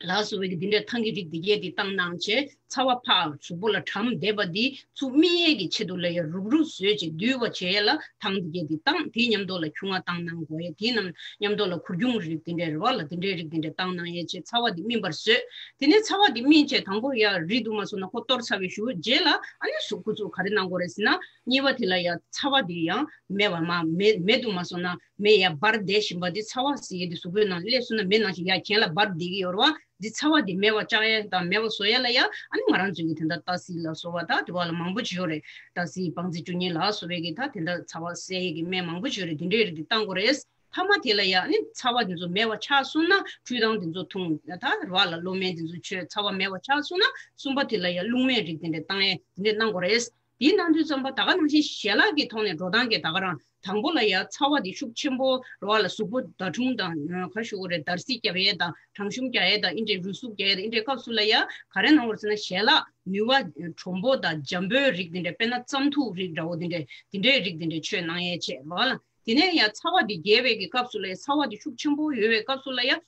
ལ་སོགས་པའི་གི་འདི་འདྲའི་ཐང་གི་རིགས་འདི་གས་འདི་བཏང་གནང་བྱས་ཚ་བ་ཕར་གཟུགས་པོ་ལ་གྲམ་བསྡད་པ་འདི་ཚུར་སྨིན་ཡས་ཀྱི་ཆེད་དུ་ལ་ཡ་རུག་རུག་བཟོས་བྱས་འདུལ་བ་བྱས་ལ་ཐང་འདི་གས་འདི་བཏང་། དེའི་མཉམ་དུ་ལ་ཁྱུང་ང་བཏང་གནང་དགོས་ཡས། དེའི་རྣམས་མཉམ་དུ་ལ་གུར་ཁྱུང་རིགས་འདི་འདྲའི་རེད་བ་ལ། འདི་འདྲའི་རིགས་འདི་འདྲའི་བཏང་གནང་ཡས་བྱས་ཚ་བ་འདི་སྨིན་པར་བཟོས། དེ་ནས་ཚ་བ་འདི་སྨིན་བྱས་དང་པོ་ཡ་རི་འདུག་མ་སོང་ན་ཁོ་གཏོར་ཚར་བའི་གཞུག་རྗེས་ལ་ཨ་ནི་གཟུགས་སྐུ་གཟུགས་ག་རེ་གནང་དགོས་རེད་ཟེར་ན། གཉིས་པ་དེ་ལ་ཡ་ཚ་བ་འདི་ཡང་མེ་བ་མ་མེ་མེ་འདུག་མ་སོང་ན་མེ་ཡ་འབར་བསྡད་བཞིན་པ་འདི་ཚ་བ་ཟེར་ཡས་འདི་གཟུགས་པོའི་ནང་སླེབས་སོང་ན་མེ་ནང་བཞིན་ཡ་གྱེན་ལ་འབར་བསྡད་ཀྱི་ཡོད་རེད་བ། འདི་ཚ་བ་འདི་མེ་བ་བཅག་ཡས་དང་མེ་བ་བཟོ་ཡས་ལ་ཡ་ཨ་ནི་ང་རང་ཚོའི་གི་དེ་འདྲ་ཏ་སི་ལ་སོགས་པ་ད་དེ་བ་ལ་མང་པོ་ཅིག་ཡོད་རེད། ཏ་སི་བང་རྩི་བཅུ་གཉིས་ལ་སོགས་པའི་གི་ད་དེ་འདྲ་ཚ་བ་སེལ་ཡས་གི་སྨན་མང་པོ་ཅིག་ཡོད་རེད། འདི་འདྲའི་རིགས་འདི་བཏང་དགོས་རེད། ཐ་མ་དེ་ལ་ཡ་ཨ་ནི་ཚ་བ་འདི་ཚོ་མེ་བ་ཆགས་སོང་ན་འཕྲུལ་ཐང་འདི་ཚོ་འཐུང་ད་རེད་བ་ལ། གློ་སྨན་འདི་ཚོ་མཆོད། ཚ་བ་མེ་བ་ཆགས་སོང་ན་གསུམ་པ་དེ་ལ་ཡ་རླུང་སྨན་རིགས་འདི་འདྲ་བཏང་ཡས་འདི་འདྲ་གནང་དགོས་རེད། དེའི་ནང་དུས་ཙམ་པ་ད་ག་ནང་བཞིན་ཞལ་ལག་གི་ཐོག་ནས་འགྲོ་སྟངས་ཀྱི་ད་ག་རང་དང་པོ་ལ་ཡ་ཚ་བ་འདི་ཤུགས་ཆེན་པོ་རོ་བ་ལ་གཟུགས་པོ་ཟླ་གྲུམ་དང་ག་ཤུ་གོ་རེ་འདར་སིག་རྒྱབ་ཡས་དང་གྲང་ཤུམ་རྒྱག་ཡས་དང་ཨིན་འདྲའི་རུས་ཟུག་རྒྱག་ཡས་དང་ཨིན་འདྲའི་སྐབས་སུ་ལ་ཡ་ག་རེ་གནང་བར་ཟེར་ན་ཞལ་ལག་ནུས་པ་གྲུམ་པོ་དང་འཇམ་པོའི་རིགས་འདི་འདྲ་དཔེར་ན་རྩམ་ཐུག་རིགས་འདྲ་བོ་འདི་འདྲ་འདི་འདྲའི་རིགས་འདི་འདྲ་མཆོད་གནང་ཡས་བྱས་རོ་བ་ལ། དེ་ནས་ཡ་ཚ་བ་འདི་རྒྱས་པའི་གི་སྐབས་སུ་ལ་ཡ་ཚ་བ་འདི་ཤུགས་ཆེན་པོ་ཡོད་པའི་སྐབས་སུ་ལ་ཡ།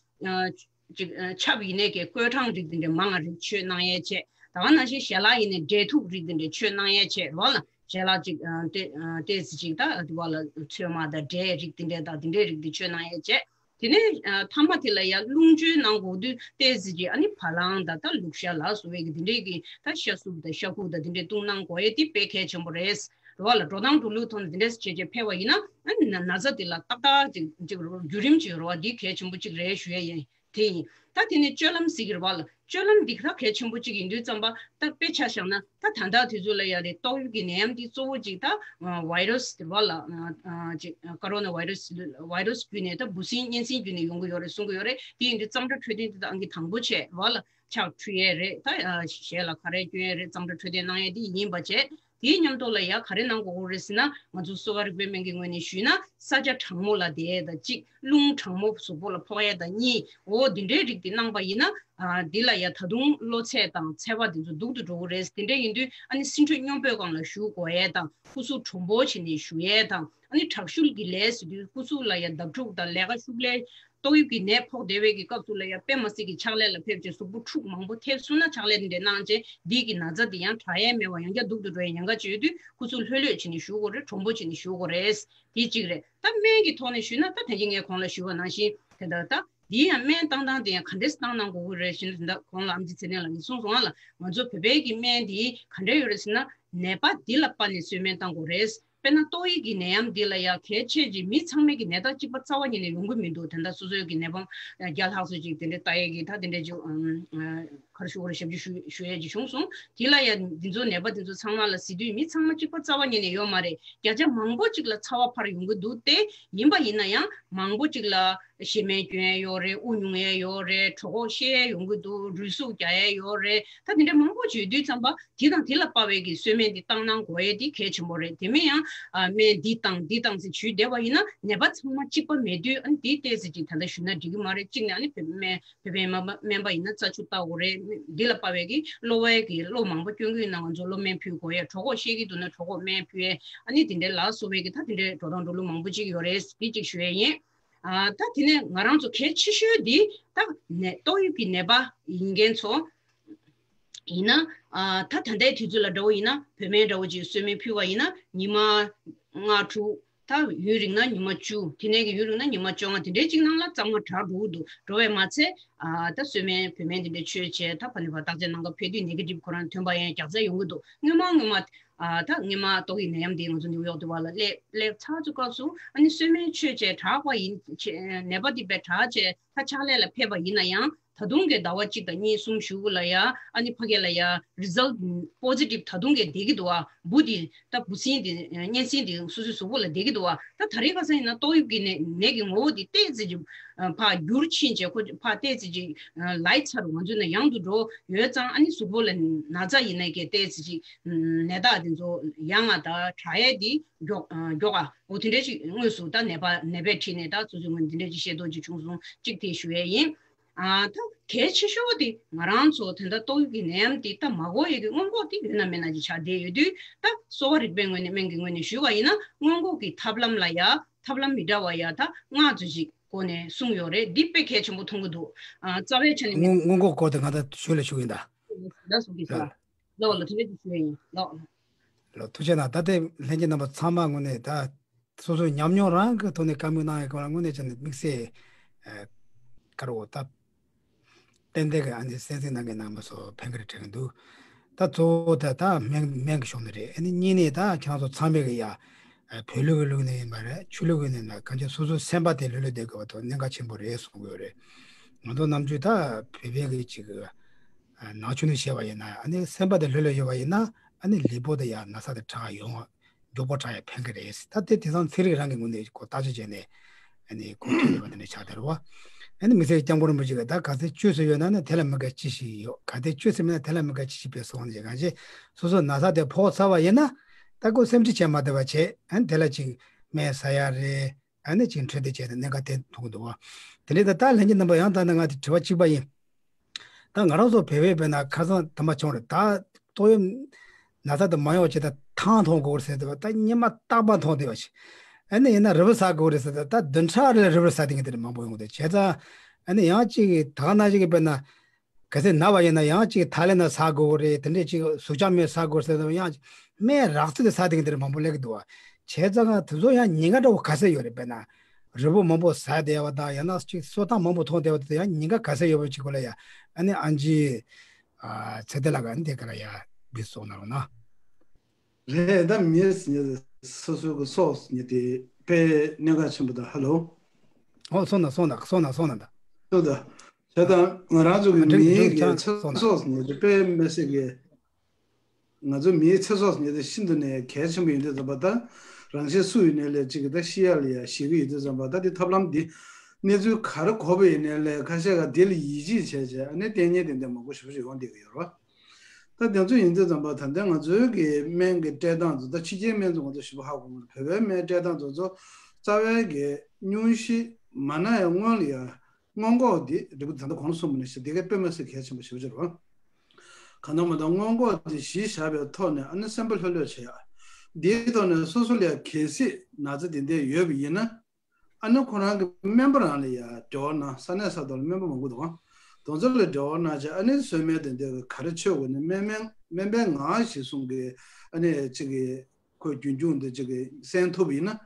ཅིག་ཆབ་ཡིན་ནའི་གི་བསྐོལ་གྲང་རིགས་འདི་འདྲའི་མང་ང་རིགས་མཆོད་གནང་ཡས་བྱས། ད་ག་ནང་བཞིན་ཞལ་ལག་ཡིན་ནའི་འབྲས་ཐུག་རིགས་འདི་འདྲའི་མཆོད་གནང་ཡས་བྱས་རོ་ལ། ཞལ་ལག་ཅིག་ཏེ་ཏེ་ཟི་ཅིག་ད་དུ་བ་ལ་ཚོད་མ་དང་འབྲས་རིགས་འདི་འདྲའི་དང་འདི་འདྲའི་རིགས་འདི་མཆོད་གནང་ཡས་བྱས། དེ་ནས་ཐ་མ་དེ་ལ་ཡ་རླུང་མཆོད་གནང་དགོས་དུས་ཏེ་ཟི་ཅིག་ཨ་ནི་བ་ལང་དང་ད་ལུག་ཤ་ལ་སོགས་པའི་གི་འདི་འདྲའི་གི་ད་ཤ་སུབ་དང་ཤ་ཁུ་དང་འདི་འདྲའི་བཏུང་གནང་དགོས་ཡས་དེ་དཔེ་གལ་ཆེན་པོ་རེད། རོ་བ་ལ་འགྲོ་སྟངས་འགྲོ་ལུགས་ཐོག་ནས་འདི་འདྲས་བྱས་བྱས་ཕེབས་པ་ཡིན་ན་ཨ་ནི་ན་ན་ཚ་དེ་ལ་ཏག་ཏག་ཅིག་ཅིག་བརྒྱུད་རིམ་ཅིག་རོ་བ་འདི་གལ་ཆེན་པོ་ཅིག་རེད་ཞུ་ཡས་ཡིན། དེ་ཡིན། ད་དེ་ནས་སྤྱོད་ལམ་ཟེར་གྱི་རེད་བ་ལ། སྤྱོད་ལམ་འདི་ག་གལ་ཆེན་པོ་གཅིག་ཡིན་དུས་ཙམ་པ་ད་དཔེ་ཆ་བཞག་ན་ད་ད་ལྟ་དུས་ཚོད་ལ་ཡ་རེད། ཏོག་དབྱིབས་ཀྱི་ནད་ཡམས་འདི་གཙོ་བོ་གཅིག་ད་བྷའི་རུ་སི་རེད་བ་ལ། ཅིག་ཀོ་རོ་ན་བྷའི་རུ་སི་བྷའི་རུ་སི་བརྒྱུད་ནས་ད་འབུ་སྲིན་གཉན་སྲིན་བརྒྱུད་ནས་ཡོང་གི་ཡོད་རེད་གསུང་གི་ཡོད་རེད། དེ་ཡིན་དུས་ཙམ་ཁྲ་འཕྲོད་བསྟེན་འདི་ད་ཨང་ཀི་དང་པོ་བྱས་རེད་བ་ལ། ཕྱག་འཁྲུ་ཡས་རེད། ད་ཞལ་ལ་ཁ་རས་སྐྱོན་ཡས་རེད། ཙམ་ཁྲ་འཕྲོད་བསྟེན་གནང་ཡས་འདི་ཡིན་པ་བྱས། དེའི་མཉམ་དུ་ལ་ཡ་ག་རེ་གནང་དགོས་རེད་ཟེར་ན་ང་ཚོ་གསོ་བ་རིག་པའི་སྨན་གྱི་ངོས་ནས་ཞུས་ན་ས་ཆ་གྲང་མོ་ལ་བསྡད་ཡས་དང་གཅིག་རླུང་གྲང་མོ་གཟུགས་པོ་ལ་ཕོག་ཡས་དང་གཉིས། འོ་འདི་འདྲའི་རིགས་འདི་གནང་པ་ཡིན་ན་ཨ་འདི་ལ་ཡ་ད་དུང་གློ་ཚད་དང་ཚད་པ་འདི་ཚོ་སྡུག་ཏུ་འགྲོ་གི་རེད། དེ་འདྲ་ཡིན་དུས་ཨ་ནི་སྲིན་འཕྲུལ་སྙོམས་པོའི་སྒང་ལ་བཞུགས་དགོས་ཡས་དང་སྐུ་གཟུགས་གྲུམ་པོ་བྱས་ནས་བཞུགས་ཡས་དང་ཨ་ནི་དྲག་ཤུལ་གྱི་ལས་ཟེར་དུས་སྐུ་གཟུགས་ལ་ཡ་བརྡབ་འཁྲུག་དང་ལས་ཀ་ཤུགས་ལས། ཏོག་དབྱིབས་ཀྱི་ནད་ཕོག་བསྡད་པའི་གི་སྐབས་སུ་ལ་ཡང་དཔེ་མ་སྲིད་ཀྱི་ཕྱག་ལས་ལ་ཕེབས་བྱས་གཟུགས་པོ་འཁྲུག་མང་པོ་ཐེབས་སོང་ན་ཕྱག་ལས་འདི་འདྲ་གནང་བྱས་འདི་གི་ན་ཚ་འདི་ཡང་དྲག་ཡས་མེད་པ་ཡང་བསྐྱར་སྡུག་ཏུ་འགྲོ་ཡས་ཉེན་ཁ་ཅིག་ཡོད་དུས་སྐུ་གཟུགས་ལྷོད་ལྷོད་བྱས་ནས་བཞུགས་དགོས་རེད། གྲུང་པོ་བྱས་ནས་བཞུགས་དགོས་རེད། དེ་གཅིག་རེད། ད་སྨན་གྱི་ཐོག་ནས་ཞུས་ན་ད་ད་གིན་ངས་གོང་ལ་ཞུས་པ་ནང་བཞིན་དེ་ལྟར་ད་འདི་ཡང་སྨན་བཏང་སྟངས་དེ་ཡང་ག་འདྲས་བཏང་གནང་དགོས་ཀྱི་རེད་ཞུས་ན་དེ་འདྲ་གོང་ལ་ཨམ་ཆི་ཚེ་རིང་ལགས་ཀྱིས་གསུངས་སོང་ང་ལ། ང་ཚོ་བོད་པའི་གི་སྨན་འདི་ག་འདྲས་ཡོད་རེད་ཟེར་ན་ནད་པ་འདི་ལ་དཔག་ནས་གསོལ་སྨན་བཏང་དགོས་རེད། དཔེར་ན་ཏོག་དབྱིབས་ཀྱི་ནད་ཡམས་འདི་ལ་ཡང་གལ་ཆེ་ཅིག་མི་ཚང་མའི་གི་ནད་རྟགས་གཅིག་པ་རྩ་བ་ཉིད་ནས་ཡོང་གི་མི་འདུག་དེ་འདྲ་སོ་སོའི་གི་ནད་པ་བརྒྱ་ལྷག་ཙམ་ཅིག་དེ་འདྲ་ལྟ་ཡས་ཀྱི་ད་དེ་འདྲ་ཅིག་ག་རེ་ཞུ་དགོས་རེད། ཞབས་ཕྱི་ཞུ་ཞུ་ཡས་ཅིག་བྱུང་སོང་། དེ་ལ་ཡང་འདི་ཚོ་ནད་པ་འདི་ཚོ་ཚང་མ་ལ་གཟིགས་དུས་མི་ཚང་མ་གཅིག་པ་རྩ་བ་ཉིད་ནས་ཡོད་མ་རེད། བརྒྱ་ཆ་མང་པོ་ཅིག་ལ་ཚ་བ་འཕར་ཡོང་གི་འདུག་སྟེ། ཡིན་པ་ཡིན་ན་ཡང་མང་པོ་ཅིག་ལ། བཤེད་སྨན་སྐྱོན་ཡས་ཡོད་རེད། དབུགས་ཉུང་ཡས་ཡོད་རེད། གྲོད་ཁོག་བཤལ་ཡས་ཡོང་གི་འདུག་རུས་ཟུག་རྒྱག་ཡས་ཡོད་རེད། ད་དེ་འདྲ་མང་པོ་བྱེད་དུས་ཙམ་པ་དེ་དང་དེ་ལ་དཔག་པའི་གི་གསོལ་སྨན་འདི་བཏང་གནང་དགོས་ཡས་འདི་གལ་ཆེན་པོ་རེད། དེ་མིན་ཡང་ཨ་སྨན་འདི་བཏང་འདི་བཏང་ཟེར་ཞུས་བསྡད་པ་ཡིན་ན་ནད་པ་ཚང་མ་གཅིག་པ་མེད་དུས་ཨ་ནི་འདི་ཏོག་ཙམ་ཅིག་ད་ལྟ་ཞུས་ན་འགྲིག་གི་མ་རེད། གཅིག་ནས་ཨ་ནི་བོད་སྨན་བོད་པའི་སྨན་པ་སྨན་པ་ཡིན་ན་རྩ་ཆུ་བལྟ་དགོས་རེད། འདི་ལ་དཔག་པའི་གི་གློ་བའི་གི་གློ་མང་པོ་སྐྱོན་གྱི་ཡོད་ན་ང་ཚོ་གློ་སྨན་ཕུལ་དགོས་ཡས། གྲོད་ཁོག་བཤལ་གྱི་འདུག་ན་གྲོད་ཁོག་སྨན་ཕུལ་ཡས། ཨ་ནི་དེ་འདྲའི་ལ་སོགས་པའི་གི་ད་དེ་འདྲའི་འགྲོ་སྟངས་འགྲོ་ལུགས་མང་པོ་ཅིག་ཡོད་རེད། འདི་གཅིག་ཞུ་ཡས་ཡིན། ཨ་ད་དེ་ནས་ང་རང་ཚོ་གལ་ཆེ་ཤོས་འདི་ད་ནད་ཏོག་དབྱིབས་ཀྱི་ནད་པ་ཡིན་མཁན་ཚོ་ཡིན་ན། ཨ་ད་ད་ལྟའི་དུས་ཚོད་ལ་འདྲ་བོ་ཡིན་ན་བོད་སྨན་འདྲ་བོ་ཅིག་གསོལ་སྨན་ཕུལ་བ་ཡིན་ན་ཉི་མ་ལྔ་དྲུག་ད་ཡུན་རིང་ན་ཉི་མ་བཅུ། དེ་ནས་ཀྱི་ཡུན་རིང་ན་ཉི་མ་བཅོ་ལྔ། དེ་འདྲའི་གཅིག་ནང་ལ་གཙང་མ་དྲག་འགྲོ་གི་འདུག་འགྲོ་བས་མ་ཚད་ཨ་ད་གསོལ་སྨན་བོད་སྨན་དེ་འདྲ་མཆོད་བྱས་ད་ཕ་ནི་བར་བརྟག་དཔྱད་གནང་ག་ཕེབས་དུས་ནེ་གེ་ཊིབ་ཁོ་རང་ཐོན་པ་ཡང་རྒྱག་རྩ་ཡོང་གི་འདུག་སྔོན་མ་སྔོན་མ་ཨ་ད་སྔོན་མ་ཏོག་དབྱིབས་ནད་ཡམས་དེ་ང་ཚོ་ནིའུ་ཡོག་དེ་བ་ལ་སླེབས་སླེབས་ཚར་ཚུལ་སྐབས་སུ་ཨ་ནི་གསོལ་སྨན་མཆོད་བྱས་དྲག་པ་ཡིན་ནད་པ་འདི་དཔེ་དྲག་བྱས་ད་ཕྱག་ལས་ལ་ཕེབས་པ་ཡིན་ན་ཡང་ད་དུང་གི་ཟླ་བ་གཅིག་དང་གཉིས་གསུམ་གཞུག་གུ་ལ་ཡ་ཨ་ནི་ཕ་གི་ལ་ཡ་རི་ཛལ་པོ་ཛི་ཊིབ་ད་དུང་གི་བསྡད་ཀྱི་འདུག་བ། འབུ་འདི་ད་འབུ་སྲིན་འདི་གཉན་སྲིན་འདི་སོ་སོའི་གཟུགས་པོ་ལ་བསྡད་ཀྱི་འདུག་བ། ད་ད་རེས་ཁ་སང་ཡིན་ན་ཏོག་དབྱིབས་ཀྱི་ནད་ནད་ཀྱི་ངོ་བོ་འདི་ཏོག་ཙམ་ཅིག་ཕར་འགྱུར་ཕྱིན་བྱས་ཁོ་ཕར་ཏོག་ཙམ་ཅིག་ལྷག་ཚར་ང་ཚོ་ནས་ཡང་དུ་འགྲོ་ཡོད་ཙང་ཨ་ནི་གཟུགས་པོ་ལ་ན་ཚ་ཡིན་ན་ཀྱི་ཏོག་ཙམ་ཅིག་ནད་རྟགས་འདི་ཚོ་ཡང་ང་ད་དྲག་ཡས་འདི་མགྱོགས་མགྱོགས་ཨ་འོ་དེ་འདྲ་ཅིག་དངོས་སུ་ད་ནད་པ་ནད་པས་ཁྲིད་ནས་ད་སོ་སོའི་ངོས་འདི་འདྲ་ཅིག་ཤེས་རྟོགས་ཅིག་བྱུང་སོང་གཅིག་དེ་ཞུ་ཡས་ཡིན། ཨ་ད་གལ་ཆེ་ཤོས་དེ་ང་རང་ཚོ་དེ་འདྲ་ཏོག་དབྱིབས་ཀྱི་ནད་ཡམས་དེ་ད་མ་འགོ་ཡས་ཀྱི་སྔོན་འགོག་དེ་ཡོད་ན་མེད་ན་ཅིག་ཆགས་བསྡད་ཡོད་དུས། ད་གསོ་བ་རིག་པའི་ངོས་ནས་སྨན་གྱི་ངོས་ནས་ཞུས་པ་ཡིན་ན། སྔོན་འགོག་གི་ཐབས་ལམ་ལ་ཡ་ཐབས་ལམ་མི་འདྲ་བ་ཡ་ད་ལྔ་ཙམ་ཞིག་སྒོ་ནས་གསུངས་ཡོད་རེད། འདི་དཔེ་གལ་ཆེན་པོ་མཐོང་གི་འདུག་ཨ་རྩ་བའི་ཆ་ནས་མི། སྔོན་སྔོན་འགོག་སྐོར་དེ་ང་ད་ཞུ་ལ་ཞུ་གི་ཡིན་ད། ད་གསུང་གི་ཡིན། ལགས། ལགས་ལགས། དེ་འདྲ་ཅིག་ཞུ་ཡ་ཡིན། ལགས་ལགས། ལགས། ཐུགས་རྗེ་གནང་། ད་ལྟའི་ལྷན་རྒྱས་རྣམ་པ་ཚང་མ་ངོས་ནས་ད་སོ་སོའི་ཉམས་མྱོང་རང་གི་ཐོག་ནས་བཀའ་མོལ་གནང་ཡོད་སྐོར་ལ་དངོས་གནས་བྱས་ནས་དམིགས་བསལ་ཨ་བཀའ་རོགས་ད་ཏན་ཏན་གྱི་ཨ་ནི་གསན་གཟིགས་གནང་མཁན་རྣམ་པ་ཚོ་ཕན་གི་རེད་དྲན་གྱི་འདུག་ད་གཙོ་བོ་ད་ད་སྨན་སྨན་གྱི་ཕྱོགས་ནས་རེད། ཨ་ནི་གཉིས་ནས་ད་ཁྱེད་རང་ཚོ་ཚང་མས་གི་ཡ་ཨ་བོད་ལུགས་ཀྱི་ལུགས་ནས་ཡིན་པ་རེད། ཆོས་ལུགས་ཀྱི་ནས་ན་གང་ཅི་སོ་སོའི་སེམས་པ་དེ་ལྷོད་ལྷོད་བསྡད་དགོས་པ་དང་གནད་འགག་ཆེན་པོ་རེད་གསུང་གི་ཡོད་རེད། ང་ཚོ་ནམ་རྒྱུན་ད་བོད་པའི་གི་ཅིག་གི་ཨ་ནང་ཆོས་ནས་བཤད་པ་ཡིན་ན། ཨ་ནི་སེམས་པ་དེ་ལྷོད་ལྷོད་ཡོད་པ་ཡིན་ན། ཨ་ནི་ལུས་པོ་དེ་ཡང་ན་ཚ་དེ་དྲག་ཡོང་མགྱོགས་པོ་དྲག་ཡང་ཕན་གི་རེད། ད་དེ་དེང་སང་ཚན་རིག་རང་གི་ངོས་ནས་ཁོ་བརྟག་དཔྱད་བྱས་ནས་ཨ་ནི་གོ་ཐོས་ཡོད་པ་དེ་འདྲ་ཆགས་བསྡད་རེད་བ། ཨ་ནི་དམིགས་བསལ་སྐྱབས་མགོན་རིན་པོ་ཆེ་གིས་ད་ག་ཚད་བཅོས་ས་ཡོད་ན་ནི་དེ་ལ་དམིགས་བཀར་ཅི་ཞིག་ཡོད། ག་དེ་བཅོས་ས་མེད་ན་དེ་ལ་དམིགས་བཀར་ཅི་ཞིག་སྤེལ་སོང་ནས་གང་ཅི་སོ་སོ་ན་ཚ་དེ་ཕོག་ཚར་བ་ཡིན་ན། ད་ཁོ་སེམས་ཁྲལ་བྱེད་མ་བདེ་བ་བྱས། ཨ་ནི་དེ་ལ་ཅིག་སྨན་ཟ་ཡ་རེད། ཨ་ནི་ཅིག་འཕྲོད་བསྟེན་བྱས་ནས་གནད་འགག་དེ་མཐོང་གི་འདུག་བ། དེ་འདྲའི་ད་ལྟ་ལྷན་རྒྱས་རྣམ་པ་ཡང་ད་ནི་ང་དེ་དྲི་བ་གཅིག་པ་ཡིན། ད་ང་རང་ཚོ་བོད་པའི་བོད་ན་ཁ་སང་དམ་པ་བྱུང་རེད། ད་ཏོག་དབྱིབས་ན་ཚ་དེ་མ་ཡོང་བ་བྱས་ད་ཐང་འཐུང་དགོས་རེད་ཟེར་དུས་ད་ཉི་མ་རྟག་པར་འཐུང་བསྡད་པ་ཞིག་ཨ་ནི་ཡིན་ན་རུས་པ་ཟ་དགོས་རེད་ཟེར་ད་ད་བདུན་ཕྲག་རེ་ལ་རུས་པ་ཟ་བསྡད་མཁན་དེ་འདྲ་མང་པོ་ཡོང་གི་འདུག་བྱས་ཙང་ཨ་ནི་ཡང་ཅིག་ད་ག་ནང་བཞིན་གྱི་བོད་ན་གལ་སྲིད་ན་བ་ཡིན་ན་ཡང་ཅིག་ཐ་ལེ་ན་ཟ་དགོས་རེད། དེ་འདྲས་ཅིག་ཟུག་གཅོག་སྨན་ཟ་དགོས་ཟེར་ན་ཡང་སྨན་རགས་ཚོད་དེ་ཟ་བསྡད་མཁན་དེ་འདྲ་མང་པོ་སླེབས་ཀྱི་འདུག་བ། བྱས་ཙང་དེ་ཚོ་ཡང་ཉེན་ཁ་འདྲ་བོ་ག་ཚད་ཡོད་རེད། དཔེར་ན་རུས་པ་མང་པོ་ཟ་བསྡད་པ་དང་ཡང་ན་ཅིག་གསོལ་ཐང་མང་པོ་འཐུང་བསྡད་པ་དེ་ཚོ་ཡང་ཉེན་ཁ་ག་ཚད་ཡོད་པ་ཅིག་སྐོར་ལ་ཡ་ཨ་ནི་ཨན་ཅི་ཨ་ཚེ་བརྟན་ལགས་ཀྱིས་ཨ་ནི་དེ་ག་ལ་ཡ་འབུལ་གསུང་གནང་རོགས་གནང་། རེད། ད་མིའི་སོ་སོའི་གི་སྲོག་ཟེར་མཁན་དེ་དཔེ་གནད་འགག་ཆེན་པོ་དང་། ཧ་ལོ། ཨོ་སོང་ན་སོང་ན་སོང་ན་སོང་ན་ད། སོང་ད། བྱས་ཙང་ང་རང་ཚོ་གི་མིའི་གི་ཚེ་སྲོག་ཟེར་མཁན་དེ་དཔེ་མི་སྲིད་གི་ང་ཚོ་མིའི་ཚེ་སྲོག་ཟེར་མཁན་དེ་ཤིན་ཏུ་ནས་གལ་ཆེན་པོ་ཡིན་དུས་ཙམ་པ། ད་རང་གཞན་སུ་ཡིན་ནའི་ལས་གཅིག་གི་ད་ཤི་ཡ་ལ་ཡ་ཞེད་གི་ཡོད་དུས་ཙམ་པ། ད་དེ་ཐབས་ལམ་འདི་གནས་ཚུལ་ག་རེ་གོ་བ་ཡིན་ནའི་ལས་ཁ་ཤས་ཀ་དེ་ལ་ཡིད་ཆེས་བྱས་བྱས་ཨ་ནི་ལྟས་ངན་དེ་འདྲ་མང་པོ་ཞེ་པོ་ཞིག་ཡོང་བསྡད་གི་ཡོད་རེད་བ། ད་དེ་ཚོ་ཡིན་དུས་ཙམ་པ་ད་ལྟ་ང་ཚོའི་གི་སྨན་གི་སྤྲད་སྟངས་ཚོ། ད་ཕྱི་རྒྱལ་སྨན་ཚོ་ང་ཚོ་ཞིབ་པ་ཧ་གོ་མ་རེད། བོད་པའི་སྨན་སྤྲད་སྟངས་ཚོ་ཚོ་རྩ་བའི་གི་སྙུང་གཞི་མ་ན་ཡང་སྔོན་ལ་ཡ་སྔོན་འགོག་འདི་རིག་པ་ད་ལྟ་གོང་ལ་གསུངས་པ་ནང་བཞིན་འདི་གའི་དཔེ་མི་སྲིད་གལ་ཆེན་པོ་ཞེ་པོ་ཅིག་རེད་བ། གང་ལྟར་མ་གཏོགས་སྔོན་འགོག་འདི་གཞི་བཞག་པའི་ཐོག་ནས་ཨ་ནི་སེམས་པ་ལྷོད་ལྷོད་བྱེད་ཡ། འདིའི་ཐོག་ནས་སོ་སོ་ལ་ཡ་གལ་སྲིད་ན་ཚ་དེ་འདྲ་ཡོད་པ་ཡིན་ན། ཨ་ནི་ཁོ་རང་གི་སྨན་པ་རང་ལ་ཡ་འབྲེལ་བ་གནང་། ས་གནས་ས་ཐོག་ལ་སྨན་པ་མང་པོ་འདུག་ག་དེ་ཚོ་ལ་འབྲེལ་བ་གནང་བྱས་ཨ་ནི་གསོལ་སྨན་དེ་འདྲ་ག་རེ་མཆོད་དགོས་ནས་སྨན་སྨན་སྨན་པའི་ངག་ཞིག་གསུང་གི་ཨ་ནི་གཅིག་གི་ཁོ་རྒྱུན་འཁྱོངས་འདི་གཅིག་གི་གསན་ཐུབ་ཡིན་ན་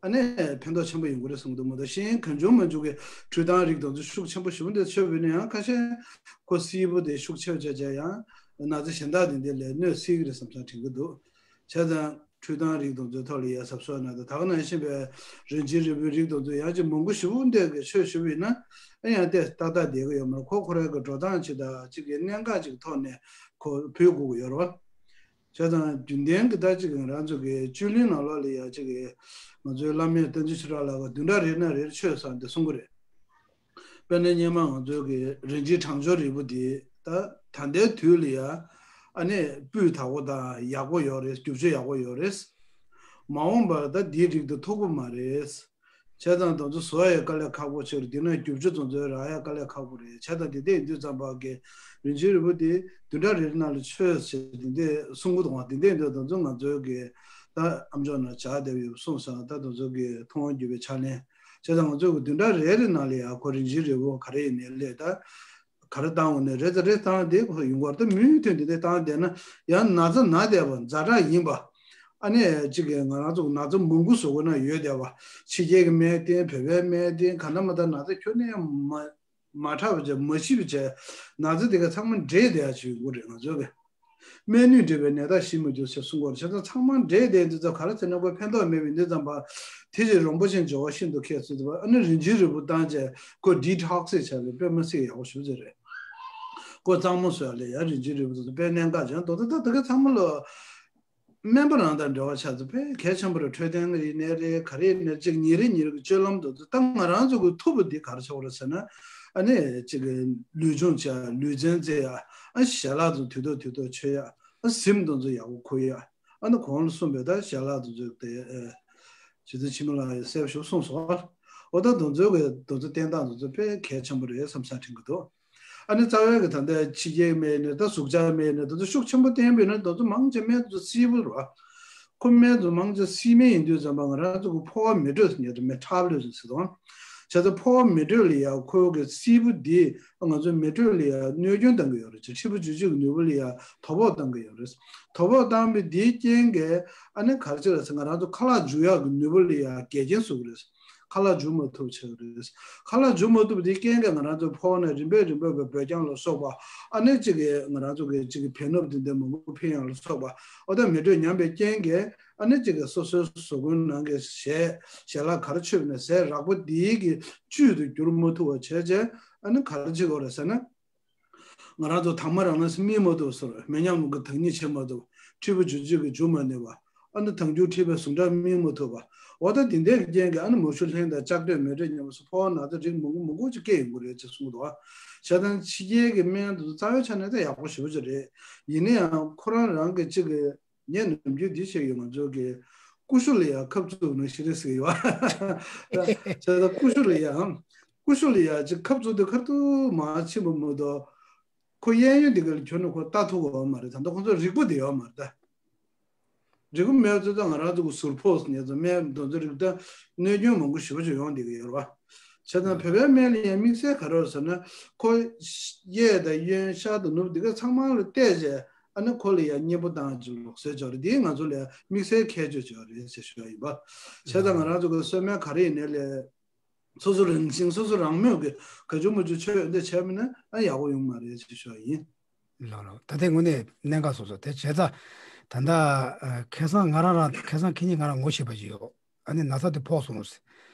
ཨ་ནི་ཕན་ཐོགས་ཆེན་པོ་ཡོང་གི་རེད་གསུང་གི་འདུག་མ་གཏོགས་གཞན་གང་བྱུང་མང་བྱུང་གི་འཕྲུལ་ཐང་རིགས་དེ་ཚོ་ཤུགས་ཆེན་པོ་ཞེ་པོ་འདི་མཆོད་པ་ཡིན་ན་ཡང་ཁ་ཤས་ཁོ་སིལ་བུ་དེ་ཤུགས་ཆེ་བ་བྱས་བྱས་ཡང་ན་ཚ་གཞན་དག་དེ་འདྲ་ལ་གནོད་སྲིད་ཀྱི་རེད་བསམ་བསམ་དྲན་གྱི་འདུག་བྱས་ཙང་། འཕྲུལ་ཐང་རིགས་དེ་ཚོའི་ཐོག་ལ་ཡ་གཟབ་གཟབ་གནང་དང་། ད་ག་ནང་བཞིན་པའི་རིན་ཆེན་རིལ་བུའི་རིགས་དེ་ཚོ་ཡང་ཅིག་མང་པོ་ཞེ་པོ་འདྲ་གི་མཆོད་ཞུ་བ་ཡིན་ན་ཨ་ཡང་དེ་ཏག་ཏག་བསྡད་ཀྱི་ཡོད་མ་རེད། ཁོ་ཁོ་རང་གི་འགྲོ་སྟངས་ཅིག་དང་ཅིག་གི་གནད་འགག་ཅིག་གི་ཐོག་ནས་ཁོ་ཕུལ་དགོས་ཀྱི་ཡོད་རེད་བ། བྱས་ཙང་རྒྱུན་ལྡན་གྱི་ད་ཅིག་ང་རང་ཚོ་གི་བཅུད་ལེན་ནང་ལོགས་ལ་ཡ་ཅིག་གི་ང་ཚོའི་བླ་སྨན་བསྟན་འཛིན་ཆོས་གྲགས་ལགས་ཀྱིས་བདུན་ཕྲག་རེ་ནས་རེར་མཆོད་ཟེར་འདི་གསུང་གི་རེད། དཔེར་ན་སྔོན་མ་ང་ཚོའི་གི་རིན་ཆེན་གྲང་སྦྱོར་རིལ་བུ་འདི་ད་ད་ལྟའི་དུས་ལ་ཡ་ཨ་ནི་སྤུས་དག་པོ་དང་ཡག་པོ་ཡོད་རེད། རྒྱུ་ཆ་ཡག་པོ་ཡོད་རེད། མ་འོངས་པར་ད་འདིའི་རིགས་འདི་ཐུག་གི་མ་རེད། བྱས་ཙང་དེ་ཚོ་བཟོ་ཡ་དཀའ་ལས་ཁག་པོ་ཆགས་རེད། འདི་ན་རྒྱུ་ཆ་དེ་ཚོ་རག་ཡ་དཀའ་ལས་ཁག་པོ་རེད། བྱས་ཙང་འདི་འདྲ་ཡིན་དུས་ཙམ་པ་གི་རིན་ཆེན་རིལ་བུ་འདི་བདུན་ཕྲག་རེ་རེ་ནང་ལ་མཆོད་ཟེར་འདི་འདྲ་གསུང་གི་འདུག་བ། འདི་འདྲ་ཡིན་དུས་དེ་ཚོ་ང་ཚོའི་གི་ད་ཨ་མཆོག་ནང་བྱ་བསྡད་ཡོད་གསུངས་སོང་། ད་དེ་ཚོ་གི་མཐོང་བ་བརྒྱུད་པའི་ཕྱག་ལེན། བྱས་ཙང་ང་ཚོ་གི་བདུན་ཕྲག་རེ་རེ་ནང་ལ་ཡང་ཁོ་རིན་ཆེན་རིལ་བུ་ག་རེ་ཡིན་ནའི་ལས་ད་ག་རེ་བཏང་འོང་ནའི་རེ་ཙམ་རེ་བཏང་བསྡད་ཁོ་ཡོང་གི་རེད། ད་མུ་མཐུད་འདི་འདྲ་བཏང་བསྡད་ན་ཡང་ན་ཚ་ན་བསྡད་པ་ཛ་དྲག་ཡིན་པ། ཨ་ནི་གཅིག་གི་ང་རང་ཚོ་ན་ཚ་མང་པོ་བཟོ་དགོས་ན་ཡོད་བསྡད་པ། ཕྱི་རྒྱལ་གྱི་སྨན་བསྟེན། བོད་པའི་སྨན་བསྟེན། གང་ལྟར་མ་ལྟར་ན་ཚ་ཁྱོན་ནས་མ་མ་དྲག་པ་བྱས། མ་ཤི་བ་བྱས། ན་ཚ་དེ་ག་ཚང་མ་འདྲེས་བསྡད་ཡ་ཅིག་ཡོང་གི་རེད། ང་ཚོ་གི་སྨན་ནུས་འདྲེས་པའི་ནད་རྟགས་ཤི་མི་འགྱུར་ཞེས་གསུང་གི་ཡོད་རེད། བྱས་ཙང་ཚང་མ་འདྲེས་བསྡད་དུས་ཙམ་ག་རེ་ཟེར་ན་ཁོ་ཕན་ཐོགས་མེད་པའི་དུས་ཙམ་པ། དེ་བཞིན་རིན་པོ་ཆེ་སྦྱོར་བ་ཤིན་ཏུ་མཁས་ཟེར་དུས་ཨ་ནི་རིན་ཆེན་རིལ་བུ་བཏང་བྱས་ཁོ་ཌི་ཊོག་སི་བྱས་པའི་དཔེ་མི་སྲིད་ཡག་པོ་ཞེ་པོ་ཅིག་རེད། ཁོ་གཙང་མ་བཟོ་ཡ་ལ་ཡ་རིན་ཆེན་རིལ་བུ་དེ་ཚོ་དཔེ་གནད་འགག་ཅན་འདུག་ད་ད་ག་ཚང་མ་ལོ། སྨན་པ་རང་དང་འབྲེལ་བ་ཆགས་ཚུལ་དཔེ་གལ་ཆེན་པོ་རེད། འཕྲོད་བསྟེན་ཡིན་ནའི་རེད། ག་རེ་ཡིན་ནའི་ཅིག་ཉིན་རེ་ཉིན་རེ་གི་སྤྱོད་ལམ་དུ་ད་ང་རང་ཚོ་གི་ཐུབ་པ་འདི་ག་རེ་ཆགས་པ་རེད་ཟེར་ན། ཨ་ནི་ཅིག་གི་ལུས་སྦྱོང་བྱ། ལུས་རྩལ་རྩེ་ཡ། ཨ་ཞལ་ལག་ཚོ་དུས་ཐོག་དུས་ཐོག་མཆོད་ཡ། ཨ་གཟིམ་དེ་ཚོ་ཡག་པོ་འཁུར་ཡ། ཨ་ནི་གོང་ལ་གསུངས་པའི་ད་ཞལ་ལག་དེ་ཚོ་དེ་ཨ་རྗེ་བཙུན་འཆི་མེད་ལགས་ཀྱིས་གསལ་པོ་ཞིག་གསུངས་སོང་། འོ་ད་དེ་ཚོའི་གི་དེ་ཚོ་བསྟེན་སྟངས་དེ་ཚོ་དཔེ་གལ་ཆེན་པོ་རེད་བསམ་ས་དྲན་གི་འདུག་ཨ་ནི་རྩ་བའི་གི་ད་ལྟ་ཕྱི་རྒྱལ་སྨན་ནི་ད་གཟུགས་བྱ་སྨན་ནི་དེ་ཚོ་ཤུགས་ཆེན་པོ་བསྟེན་པས་ན་དེ་ཚོ་མང་ཆེ་སྨན་དེ་ཚོ་བསིལ་པོ་རེད་བ། ཁོ་སྨན་དེ་ཚོ་མང་ཆེ་བསིལ་སྨན་ཡིན་དུས་ཙམ་པ་ང་རང་ཚོ་གི་ཕོ་བ་མེ་དྲོད་ཟེར་ནས་དེ་མེ་ཊ་བོ་ལི་ཛམ་ཟེར་དང་། བྱས་ཙང་ཕོ་བ་མེ་དྲོད་ལ་ཡང་ཁོའི་གི་བསིལ་པོ་འདི་ང་ཚོ་མེ་དྲོད་ལ་ཡང་གནོད་སྐྱོན་བཏང་གི་ཡོད་རེད། ཕྱི་པོ་འཇུ་བྱེད་ཀྱི་ནུས་པ་ལ་ཡང་དོ་ཕོག་བཏང་གི་ཡོད་རེད། དོ་ཕོག་བཏང་བའི་དེའི་རྐྱེན་གྱིས་ཨ་ནི་ག་རེ་བྱེད་རེད་ཟེར་ང་རང་ཚོ་ཁ་ལག་འཇུ་ཡག་གི་ནུས་པ་ལ་ཡང་འགལ་རྐྱེན་བཟོ་གི་རེད། ཁ་ལག་འཇུ་མ་ཐུབ་ཆགས་རེད། ཁ་ལག་འཇུ་མ་ཐུབ་པ་དེའི་རྐྱེན་གྱིས་ང་རང་ཚོའི་ཕོ་བ་ནས་རིམ་པས་རིམ་པས་ཀྱི་བོད་རྐྱང་ལ་སོགས་པ་ཨ་ནི་གཅིག་གིས་ང་རང་ཚོ་གི་གཅིག་གི་བེ་ནོབ་དེ་འདྲ་མང་པོ་འཕེན་ཡག་ལ་སོགས་པ་འོ་ད་མེ་དྲོད་ཉམས་པའི་རྐྱེན་གྱིས་ཨ་ནི་གཅིག་གིས་སོ་སོའི་གཟུགས་པོའི་ནང་གི་ཞལ་ཞལ་ལག་ག་རེ་མཆོད་པ་ནས་ཟས་རགས་པ་དེའི་གི་བཅུད་དུ་འགྱུར་མ་ཐུབ་པ་བྱས་རྗེས་ཨ་ནི་ག་རེ་བྱེད་དགོས་རེད་ཟེར་ན། ང་རང་ཚོ་དྭངས་མ་རང་ལ་སྨིན་མ་ཐུབ་ཟེར། མེ་མཉམ་གྱི་དྭངས་སྙིགས་བྱེད་མ་ཐུབ། མཁྲིས་པ་འཇུ་བྱེད་ཀྱི་འཇུ་མ་ནུས་པ། ཨ་ནི་དྭངས་སྐྱུར་མཁྲིས་པའི་ཟུངས་ཁྲག་སྨིན་མ་ཐུབ་པ། འོ་ད་དེ་འདྲའི་རྐྱེན་གྱིས་ཨ་ནི་མ་ཞུ་ལྷན་དང་ལྕགས་དྲོད་མེ་དྲོད་མཉམ་པ་སོགས་ཕོ་བ་ན་ཚ་རིགས་མང་པོ་མང་པོ་ཅིག་སྐྱེ་ཡོང་གི་རེད་ཅེས་གསུངས་འདུག་བྱས་ཙང་ཕྱི་རྒྱལ་གྱི་སྨན་དེ་ཚོ་རྩ་བའི་ཆ་ནས་ད་ཡག་པོ་ཞེ་པོ་ཅིག་རེད། ཡིན་ན་ཡང་ཁོ་རང་རང་གི་གཅིག་གི་ངས་ནམ་རྒྱུན་འདི་བཤད་ཡོད། ང་ཚོ་གི་ཀུ་ཤུ་ལ་ཡང་ཁབ་བཙུགས་ནང་བཞིན་རེད་ཟེར་གྱི་ཡོད། བྱས་ཙང་ཀུ་ཤུ་ལ་ཡང་ཀུ་ཤུ་ལ་ཡང་ཅིག་ཁབ་བཙུགས་དུས་ཁ་ཐུག་མར་ཕྱིན་པ་མ་གཏོགས་ཁོ་གཡས་གཡོན་འདི་ག་ལ་གྱུར་ན་ཁོ་ལྟ་ཐུབ་ཀྱི་ཡོད་མ་རེད། ད་ལྟ་ཁོ་ཚོ་རིག་པ་དེ་ཡོད་མ་རེད་ད། རིག་པ་མེད་ཚོད་ཙང་ང་རང་ཚོ་གི་ཟུར་ཕོག་ནས་ཚོ་སྨན་དེ་ཚོ་རིག་ད་གནོད་སྐྱོན་མང་པོ་ཞེ་པོ་ཅིག་ཡོང་བསྡད་ཀྱི་ཡོད་རེད་བ། བྱས་ཙང་བོད་པའི་སྨན་ལ་ཡང་དམིགས་བསལ་ག་རེ་ཟེར་ན་ཁོ་གཡས་དང་གཡོན་ཤར་དང་ནུབ་འདི་ག་ཚང་མ་ལ་བལྟས་རྗེས་ཨ་ནི་ཁོ་ལ་ཡང་མཉེས་པོ་བཏང་ཅིག་ལོག་སྲོལ་ཅིག་ཡོད་རེད། འདིས་ང་ཚོ་ལ་ཡང་དམིགས་བསལ་ཁྱད་ཆོས་ཅིག་ཡོད་རེད་ཅེས་ཞུ་ཡ་ཡིན་པ། བྱས་ཙང་ང་རང་ཚོ་གི་གསོལ་སྨན་ག་རེ་ཡིན་ནའི་ལས། སོ་སོ་རང་བཞིན་སོ་སོ་རང་མོས་ཀྱི་ག་ཅུང་མ་ཅུང་ཆོས་འདི་བྱས་མིན་ན་ཨ་ཡག་པོ་ཡོང་མ་རེད་ཅེས་ཞུ་ཡ་ཡིན། ལགས་ལགས། ད་ལྟའི་དངོས་གནས་གནད་འགག་སོང་སོང་། དེ་བྱས་ཙང་ད་ལྟ་ཨ་ཁ་སང་ང་རང་རང་ཁ་སང་ཁྱེད་གཉིས་ང་རང་ངོ་ཤེས་པ་ཞིག་ཡོད། ཨ་ནི་ན་ཚ་དེ་ཕོག་སོང་ཟེར།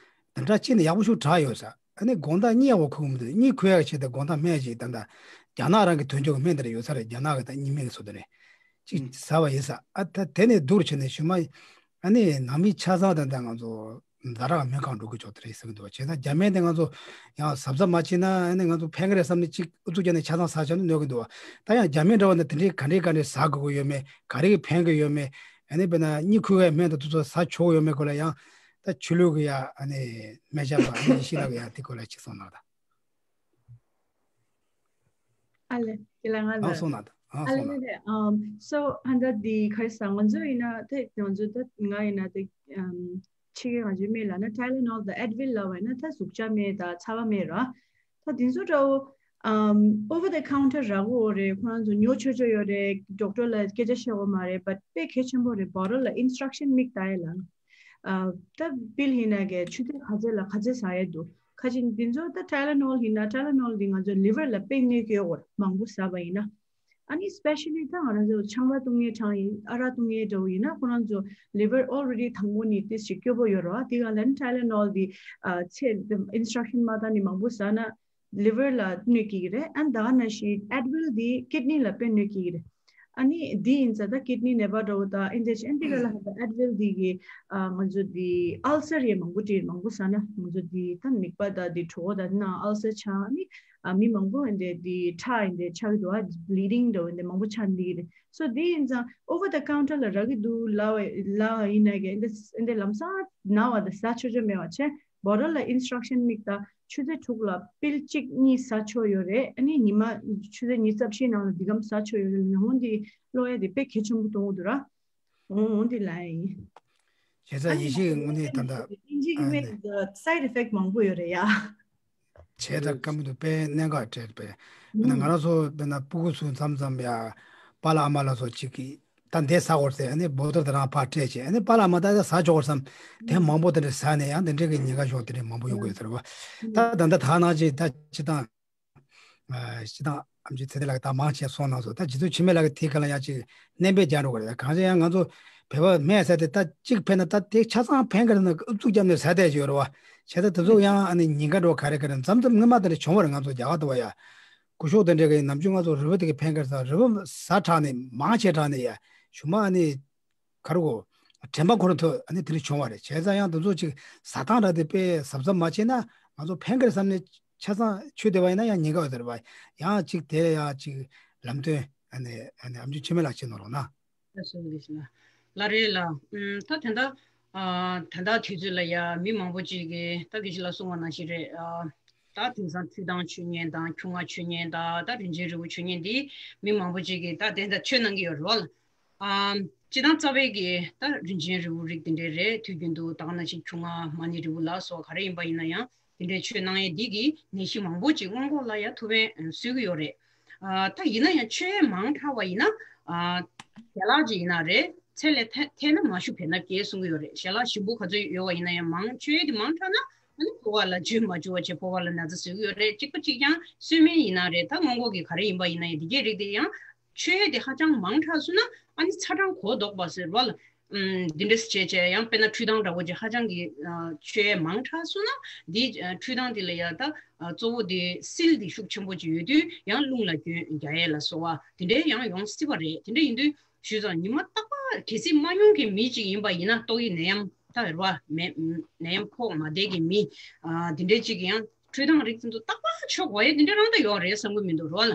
དེ་འདྲ་ཅིག་ནི་ཡག་པོ་ཞིག་དྲག་ཡོད་ས། ཨ་ནི་དགོང་དག་གཉིད་ཡག་པོ་ཁུག་མི་འདུག་གཉིད་ཁུག་ཡག་ཆེད་དུ་དགོང་དག་སྨན་ཞིག་ད་ལྟ་རྒྱ་ནག་རང་གི་དོན་གཅོད་ཀྱི་སྨན་དེ་འདྲ་ཡོད་ས་རེད། རྒྱ་ནག་གི་ད་གཉིད་སྨན་གྱི་ཚོ་དེ་ནས་ཅིག་ཟ་བ་ཡིན་ས། ཨ་ད་དེ་ནས་བསྡུར་བྱས་ནས་ཞུ་མ། ཨ་ནི་ནང་མི་ཆ་ཚང་དེ་འདྲ་ང་ཚོ་ཛ་དྲག་སྨན་ཁང་འགྲོ་གི་ཆོག་དེ་རེད་ཟེར་གི་འདུག་བྱས་ཙང་རྒྱ་སྨན་དེ་ང་ཚོ་ཡང་གཟབ་གཟབ་མ་བྱས་ན་ཨ་ནི་ང་ཚོ་ཕན་གི་རེད་བསམ་ནས་ཅིག་ཨུ་ཚུགས་བརྒྱབ་ནས་ཆ་ཚང་ཟ་བྱས་ནས་གནོད་གི་འདུག་ད་ཡང་རྒྱ་སྨན་འདྲ་བ་ནི་དེ་འདྲའི་ག་འདྲའི་ག་འདྲའི་ཟ་དགོས་ཀྱི་ཡོད་མེད། ག་རེ་གིས་ཕན་གི་ཡོད་མེད། ཨ་ནི་དཔེར་ན་གཉིད་ཁུག་ཡའི་སྨན་དང་དེ་ཚོ་ཟ་ཆོག་གི་ཡོད་མེད་སྐོར་ལ་ཡང་ད་ཆོས་ལུགས་ཀྱི་ཡ་ཨ་ནི་སྨན་ཞབས་པ་ཨ་ནི་ཡེ་ཤེས་ལགས་ཀྱིས་ཡ་དེ་སྐོར་ལ་ཅིག་གསུངས་གནང་དང་། ཨ་ལེ། ཁྱེད་ལ་ང་ཨ་ལ། གསུངས་གནང་དང་། ཨ་ཨ་ལེ་གསུངས་གནང་ལེ་དང་། ལེ། ཨམ། སོ་ཨ་ད་འདི་ག་རེ་ཟ། ང་ཚོ་ཡིན་ན་ད་ང་ཚོ་ད་ང་ཡིན་ན་ད་ཨམ། ཕྱི་རྒྱལ་ང་ཚོའི་སྨན་ལབ་ན་ཊའི་ལེ་ནོལ་དང་ཨེཌ་ཝིལ་ལབ་པ་ཡིན་ན་ད་གཟུགས་བྱ་སྨན་དང་ཚ་བ་སྨན་ར། ད་དེ་ཚོ་འདྲ་བོ་ཨམ། ཨོ་ཝར་ད་ཁའུན་ཊར་རག་གི་ཡོད་རེད། ཁོ་རང་ཚོ་ཉོ་ཆོག་ཆོག་ཡོད་རེད། ཌོག་ཊར་ལ་སྐད་ཆ་བཤད་དགོས་མ་རེད། བཊ་དཔེ་གལ་ཆེན་པོ་རེད། བྷོ་ཊལ་ལ་ཨིན་སི་ཊྲག་ཤན་དམིགས་ལྟ་ཡ་ལ། ཨ། ད་པིལ་ཡིན་ན་གི་ཆུ་ཚོད་ག་ཚོད་ལ་ག་ཚོད་ཟ་ཡས་འདུག་ཁ་ཅིག་འདི་ཚོ་ད་ཊའི་ལེ་ནོལ་ཡིན་ན་ཊའི་ལེ་ནོལ་འདི་ང་ཚོ་ལི་ཝར་ལ་དཔེ་གནོད་སྐྱེལ་ཡོད་རེད། མང་པོ་ཟ་བ་ཡིན་ན། ཨ་ནི་སི་པེ་ཤ་ལི་ད་ང་རང་ཚོ་ཆང་རག་བཏུང་མཁན་གྲས་ཡིན། ཨ་རག་བཏུང་མཁན་འདྲ་བོ་ཡིན་ན་ཁོ་རང་ཚོ་ལི་ཝར་ཨོལ་རེ་ཌི་དང་པོ་ནས་ཏོག་ཙམ་སྐྱོ་པོ་ཡོད་རེད་བ། དེ་ག་ལ་ཊའི་ལེ་ནོལ་འདི་ཨ་ཚད་ཨིན་སི་ཊྲག་ཤན་མ་བལྟས་ནས་མང་པོ་ཟ་ན་ལི་ཝར་ལ་གནོད་སྐྱེལ་གྱི་རེད། ཨ་ནི་ད་ག་ནང་བཞིན་ཨེཌ་ཝིལ་འདི་ཀིཌ་ནི་ལ་དཔེ་གནོད་སྐྱེལ་གྱི་རེད། ཨ་ནི་འདི་ཡིན་ཙང་ད་ཀིཌ་ནི་ནད་པ་འདྲ་བོ་དང་ཨེ་འདྲ་ཅིག་ཨ་འདི་ག་ལ་ཧ་ད་ཨེཌ་ཝིལ་འདི་གི་ཨ་ང་ཚོ་འདི་ཨལ་སར་ཡང་མང་པོ་སྤྲད། མང་པོ་ཟ་ན་ང་ཚོ་འདི་ད་མིད་པ་དང་འདི་གྲོད་ཁོག་དང་འདི་ནང་ཨལ་སར་ཆགས། ཨ་ནི་ཨ་མི་མང་པོ་ཨ་འདྲ་འདི་ཁྲག་ཨ་འདྲ་ཆགས་ཀྱི་འདུག་ཨ་བི་ལི་ཌིང་འདྲ་བོ་འདི་མང་པོ་ཆགས་འདི་གི་རེད། སོ་འདི་ཡིན་ཙང་ཨོ་ཝར་ད་ཁའུན་ཊར་ལ་རག་གི་འདུག་ལབ་པ་ལབ་པ་ཡིན་ན་གི་ཨ་འདྲ་ཨ་འདྲ་ལམ་སང་ན་བ་དང་ཟ་ཆོག་ཆོག་མེད་པ་བྱས། བྷོ་ཊལ་ལ་ཨིན་སི་ཊྲག་ཤན་དམིགས་ད་ཆུ་ཚོད་དྲུག་ལ་པིལ་གཅིག་གཉིས་ཟ་ཆོག་ཡོད་རེད། ཨ་ནི་ཉི་མ་ཆུ་ཚོད་ཉི་ཤུ་རྩ་བཞི་ནང་ལ་འདི་གམ་ཟ་ཆོག་ཡོད་རེད། ལབ་ན་འོ་འདི་ཀློག་ཡ་དེ་དཔེ་གལ་ཆེན་པོ་མཐོང་གི་འདུག་ར། འོ་འོ་འདི་ལབ་ཡ་ཡིན། བྱས་ཙང་ཨ་ནི་ཡེ་ཤེས་ཀྱི་དངོས་གནས་ད་ལྟ་དབྱིན་ཇི་གི་ཨ་སྨན་ནི་དེ་སའིཌ་ཨི་ཕེག་མང་པོ་ཡོད་རེད་ཡ། བྱས་ཙང་བཀའ་མོལ་དུ་དཔེ་གནད་འགག་སྤྲད་པས། ཨ་ནི་ང་རང་ཚོ་དཔེར་ན་སྤུ་གུ་ཚོ་མཚམས་མཚམས་ཡ་པཱ་ལགས་ཨ་མ་ལགས་ཚོ་གཅིག་གིས། ད་འདི་ཟ་དགོས་ཟེར། ཨ་ནི་བོ་ཏོལ་དེ་རང་ཕར་སྤྲད་བྱས། ཨ་ནི་པཱ་ལགས་མ་ད་ད་ཟ་ཆོག་བསམ། དེ་མང་པོ་དེ་འདྲ་ཟ་ནས་ཡང་དེ་འདྲའི་གི་ཉེན་ཁ་ཤོར་དེ་འདྲའི་མང་པོ་ཡོང་གི་ཡོད་ཟེར་བ། ད་ད་ལྟ་ད་ནང་བཞིན་ད་སྤྱི་བཏང་ཨ་སྤྱི་བཏང་ཨེམ་ཆི་ཚེ་བརྟན་ལགས་ཀྱིས་ད་མང་ཆེ་གསུངས་གནང་སོང་། ད་རྗེ་བཙུན་འཆི་མེད་ལགས་ཀྱིས་དེའི་སྒང་ལ་ཡང་ཅིག་སྣོན་པ་རྒྱག་འགྲོ་གི་རེད། གང་ཅི་ཡང་ང་ཚོ་བོད་པ་སྨན་ཟ་དེ་ད་གཅིག་ཕན་ན་ད་དེ་ཆ་ཚང་ཕན་གི་རེད་ན་ཨུ་ཚུགས་བརྒྱབ་ནས་ཟ་བསྡད་ཀྱི་ཡོད་རེད་བ། བྱས་ཙང་དེ་ཚོ་ཡང་ཨ་ནི་ཉེན་ཁ་འགྲོ་ག་རེ་ག་རེ་མཚམས་མཚམས་སྔོན་མ་དེ་འདྲ་བྱུང་བ་རེད། ང་ཚོ་རྒྱ་གར་དུ་བ་ཡ། སྐུ་ཞབས་དེ་འདྲ་གི་ནམ་རྒྱུན་ང་ཚོ་རུས་པ་དེ་གི་ཕན་ཁེར་ས་རུས་པ་ཟ་དྲགས་ནས་མང་ཆེ་དྲགས་ནས་ཡ་ཞུ་མ་ཨ་ནི་ག་རེ་གོ་དྲན་པ་ཁོ་རང་ཐོས་ཨ་ནི་དེ་འདྲ་བྱུང་བ་རེད། བྱས་ཙང་ཡང་དེ་ཚོ་ཅིག་ཟ་སྟངས་ར་དེ་དཔེ་གཟབ་གཟབ་མ་བྱས་ན་ང་ཚོ་ཕན་ཁེར་བསམ་ནས་ཆ་ཚང་ཆུད་དེ་བ་ཡིན་ན་ཡང་ཉེན་ཁ་ཡོད་ཟེར་བ། ཡང་ཅིག་དེ་ཡང་ཅིག་ལམ་སྟོན་ཨ་ནི་ཨ་ནི་ཨམ་ཆི་འཆི་མེད་ལགས་བྱེད་ནོར་རོགས་གནང་། ལགས་སོ་ལགས་སོ་ལགས། ལགས་རེད་ལགས། ཨུམ། ད་དེ་འདྲ་ ཨ། ད་ལྟ་དུས་ཚོད་ལ་ཡ་མི་མང་པོ་ཅིག་གིས་ད་དགེ་བཤེས་ལགས་གསུངས་པ་ནང་བཞིན་རེད། ཨ། ད་དེང་སང་འཕྲུལ་ཐང་མཆོད་མཇལ་དང་ཁྱུང་ལྔ་མཆོད་མཇལ་དང་ད་རིན་ཆེན་རིལ་བུ་མཆོད་མཇལ་འདི་མི་མང་པོ་ཅིག་གིས་ད་དེ་འདྲ་མཆོད་གནང་གི་ཡོད་རེད་བ། ཨ། སྤྱིར་བཏང་རྩ་བའི་གི་ད་རིན་ཆེན་རིལ་བུ་རིགས་དེ་འདྲའི་རེད། དུས་རྒྱུན་དུ་ད་ག་ནང་བཞིན་ཁྱུང་ལྔ་མ་ཎི་རིལ་བུ་ལ་སོགས་ག་རེ་ཡིན་པ་ཡིན་ན་ཡང་དེ་འདྲའི་མཆོད་གནང་ཡས་འདི་གིས་ནད་གཞི་མང་པོ་ཅིག་སྔོན་འགོག་ལ་ཡ་ཐུགས་ཕན་གསོས་ཀྱི་ཡོད་རེད། ཨ། ད་ཡིན་ན་ཡང་མཆོད་ཡས་མང་དྲགས་པ་ཡིན་ན། ཨ། ཞལ་ལག་ཅིག་ཡིན་ན་རེད། ཚད་ལས་ཐལ་ཐལ་ན་མ་ཞུ་བེར་ནག་བརྒྱད་གསུང་གི་ཡོད་རེད། ཞལ་ལག་ཞིམ་པོ་ག་ཚོད་ཡོད་པ་ཡིན་ན་ཡང་མང་མཆོད་ཡས་དེ་མང་དྲགས་ན་ཨ་ནི་ཕོ་བ་ལ་འཇུ་མ་འཇུ་བ་བྱས་ཕོ་བ་ལ་ན་ཚ་བཟོ་གི་ཡོད་རེད། གཅིག་པ་གཅིག་རྐྱང་གསོལ་སྨན་ཡིན་ན་རེད། ད་སྔོན་འགོག་གི་ག་རེ་ཡིན་པ་ཡིན་ན་ཡང་འདི་གའི་རིགས་དེ་ཡང་མཆོད་ཡས་དེ་ཧ་ཅང་མང་དྲགས་སོང་ན་ཨ་ནི་ཚ་གྲང་གོ་ལྡོག་པ་ཟེར་བ་ལ། ཨམ། འདི་འདྲས་བྱས་བྱས་ཡང་དཔེར་ན་འཕྲུལ་ཐང་འདྲ་བོ་ཅིག་ཧ་ཅང་གི་ཨ་མཆོད་ཡས་མང་དྲགས་སོང་ན་འདི་ཨ་འཕྲུལ་ཐང་འདི་ལ་ཡ་ད་ཨ་གཙོ་བོ་འདི་སིལ་འདི་ཤུགས་ཆེན་པོ་ཅིག་ཡོད་དུས་ཡང་རླུང་ལ་སྐྱོན་རྒྱག་ཡས་ལ་སོགས་པ་དེ་འདྲའི་ཡང་ཡོང་སྲིད་པ་རེད། དེ་འདྲ་ཡིན་དུས་ཞུས་ཙང་ཉི་མ་རྟག་པར་གལ་སྲིད་མ་མྱོང་མཁན་མི་ཅིག་ཡིན་པ་ཡིན་ན་ཏོག་དབྱིབས་ནད་ཡམས་ད་རེད་བ་མེད་ནད་ཡམས་ཕོག་མ་བསྡད་མཁན་མི་ཨ་དེ་འདྲའི་ཅིག་ཡང་འཕྲུལ་ཐང་རིགས་དེ་ཚོ་རྟག་པར་མཆོད་དགོས་ཡས་དེ་འདྲ་རང་ད་ཡོད་རེད་བསམ་གི་མི་འདུག་རོ་ལ།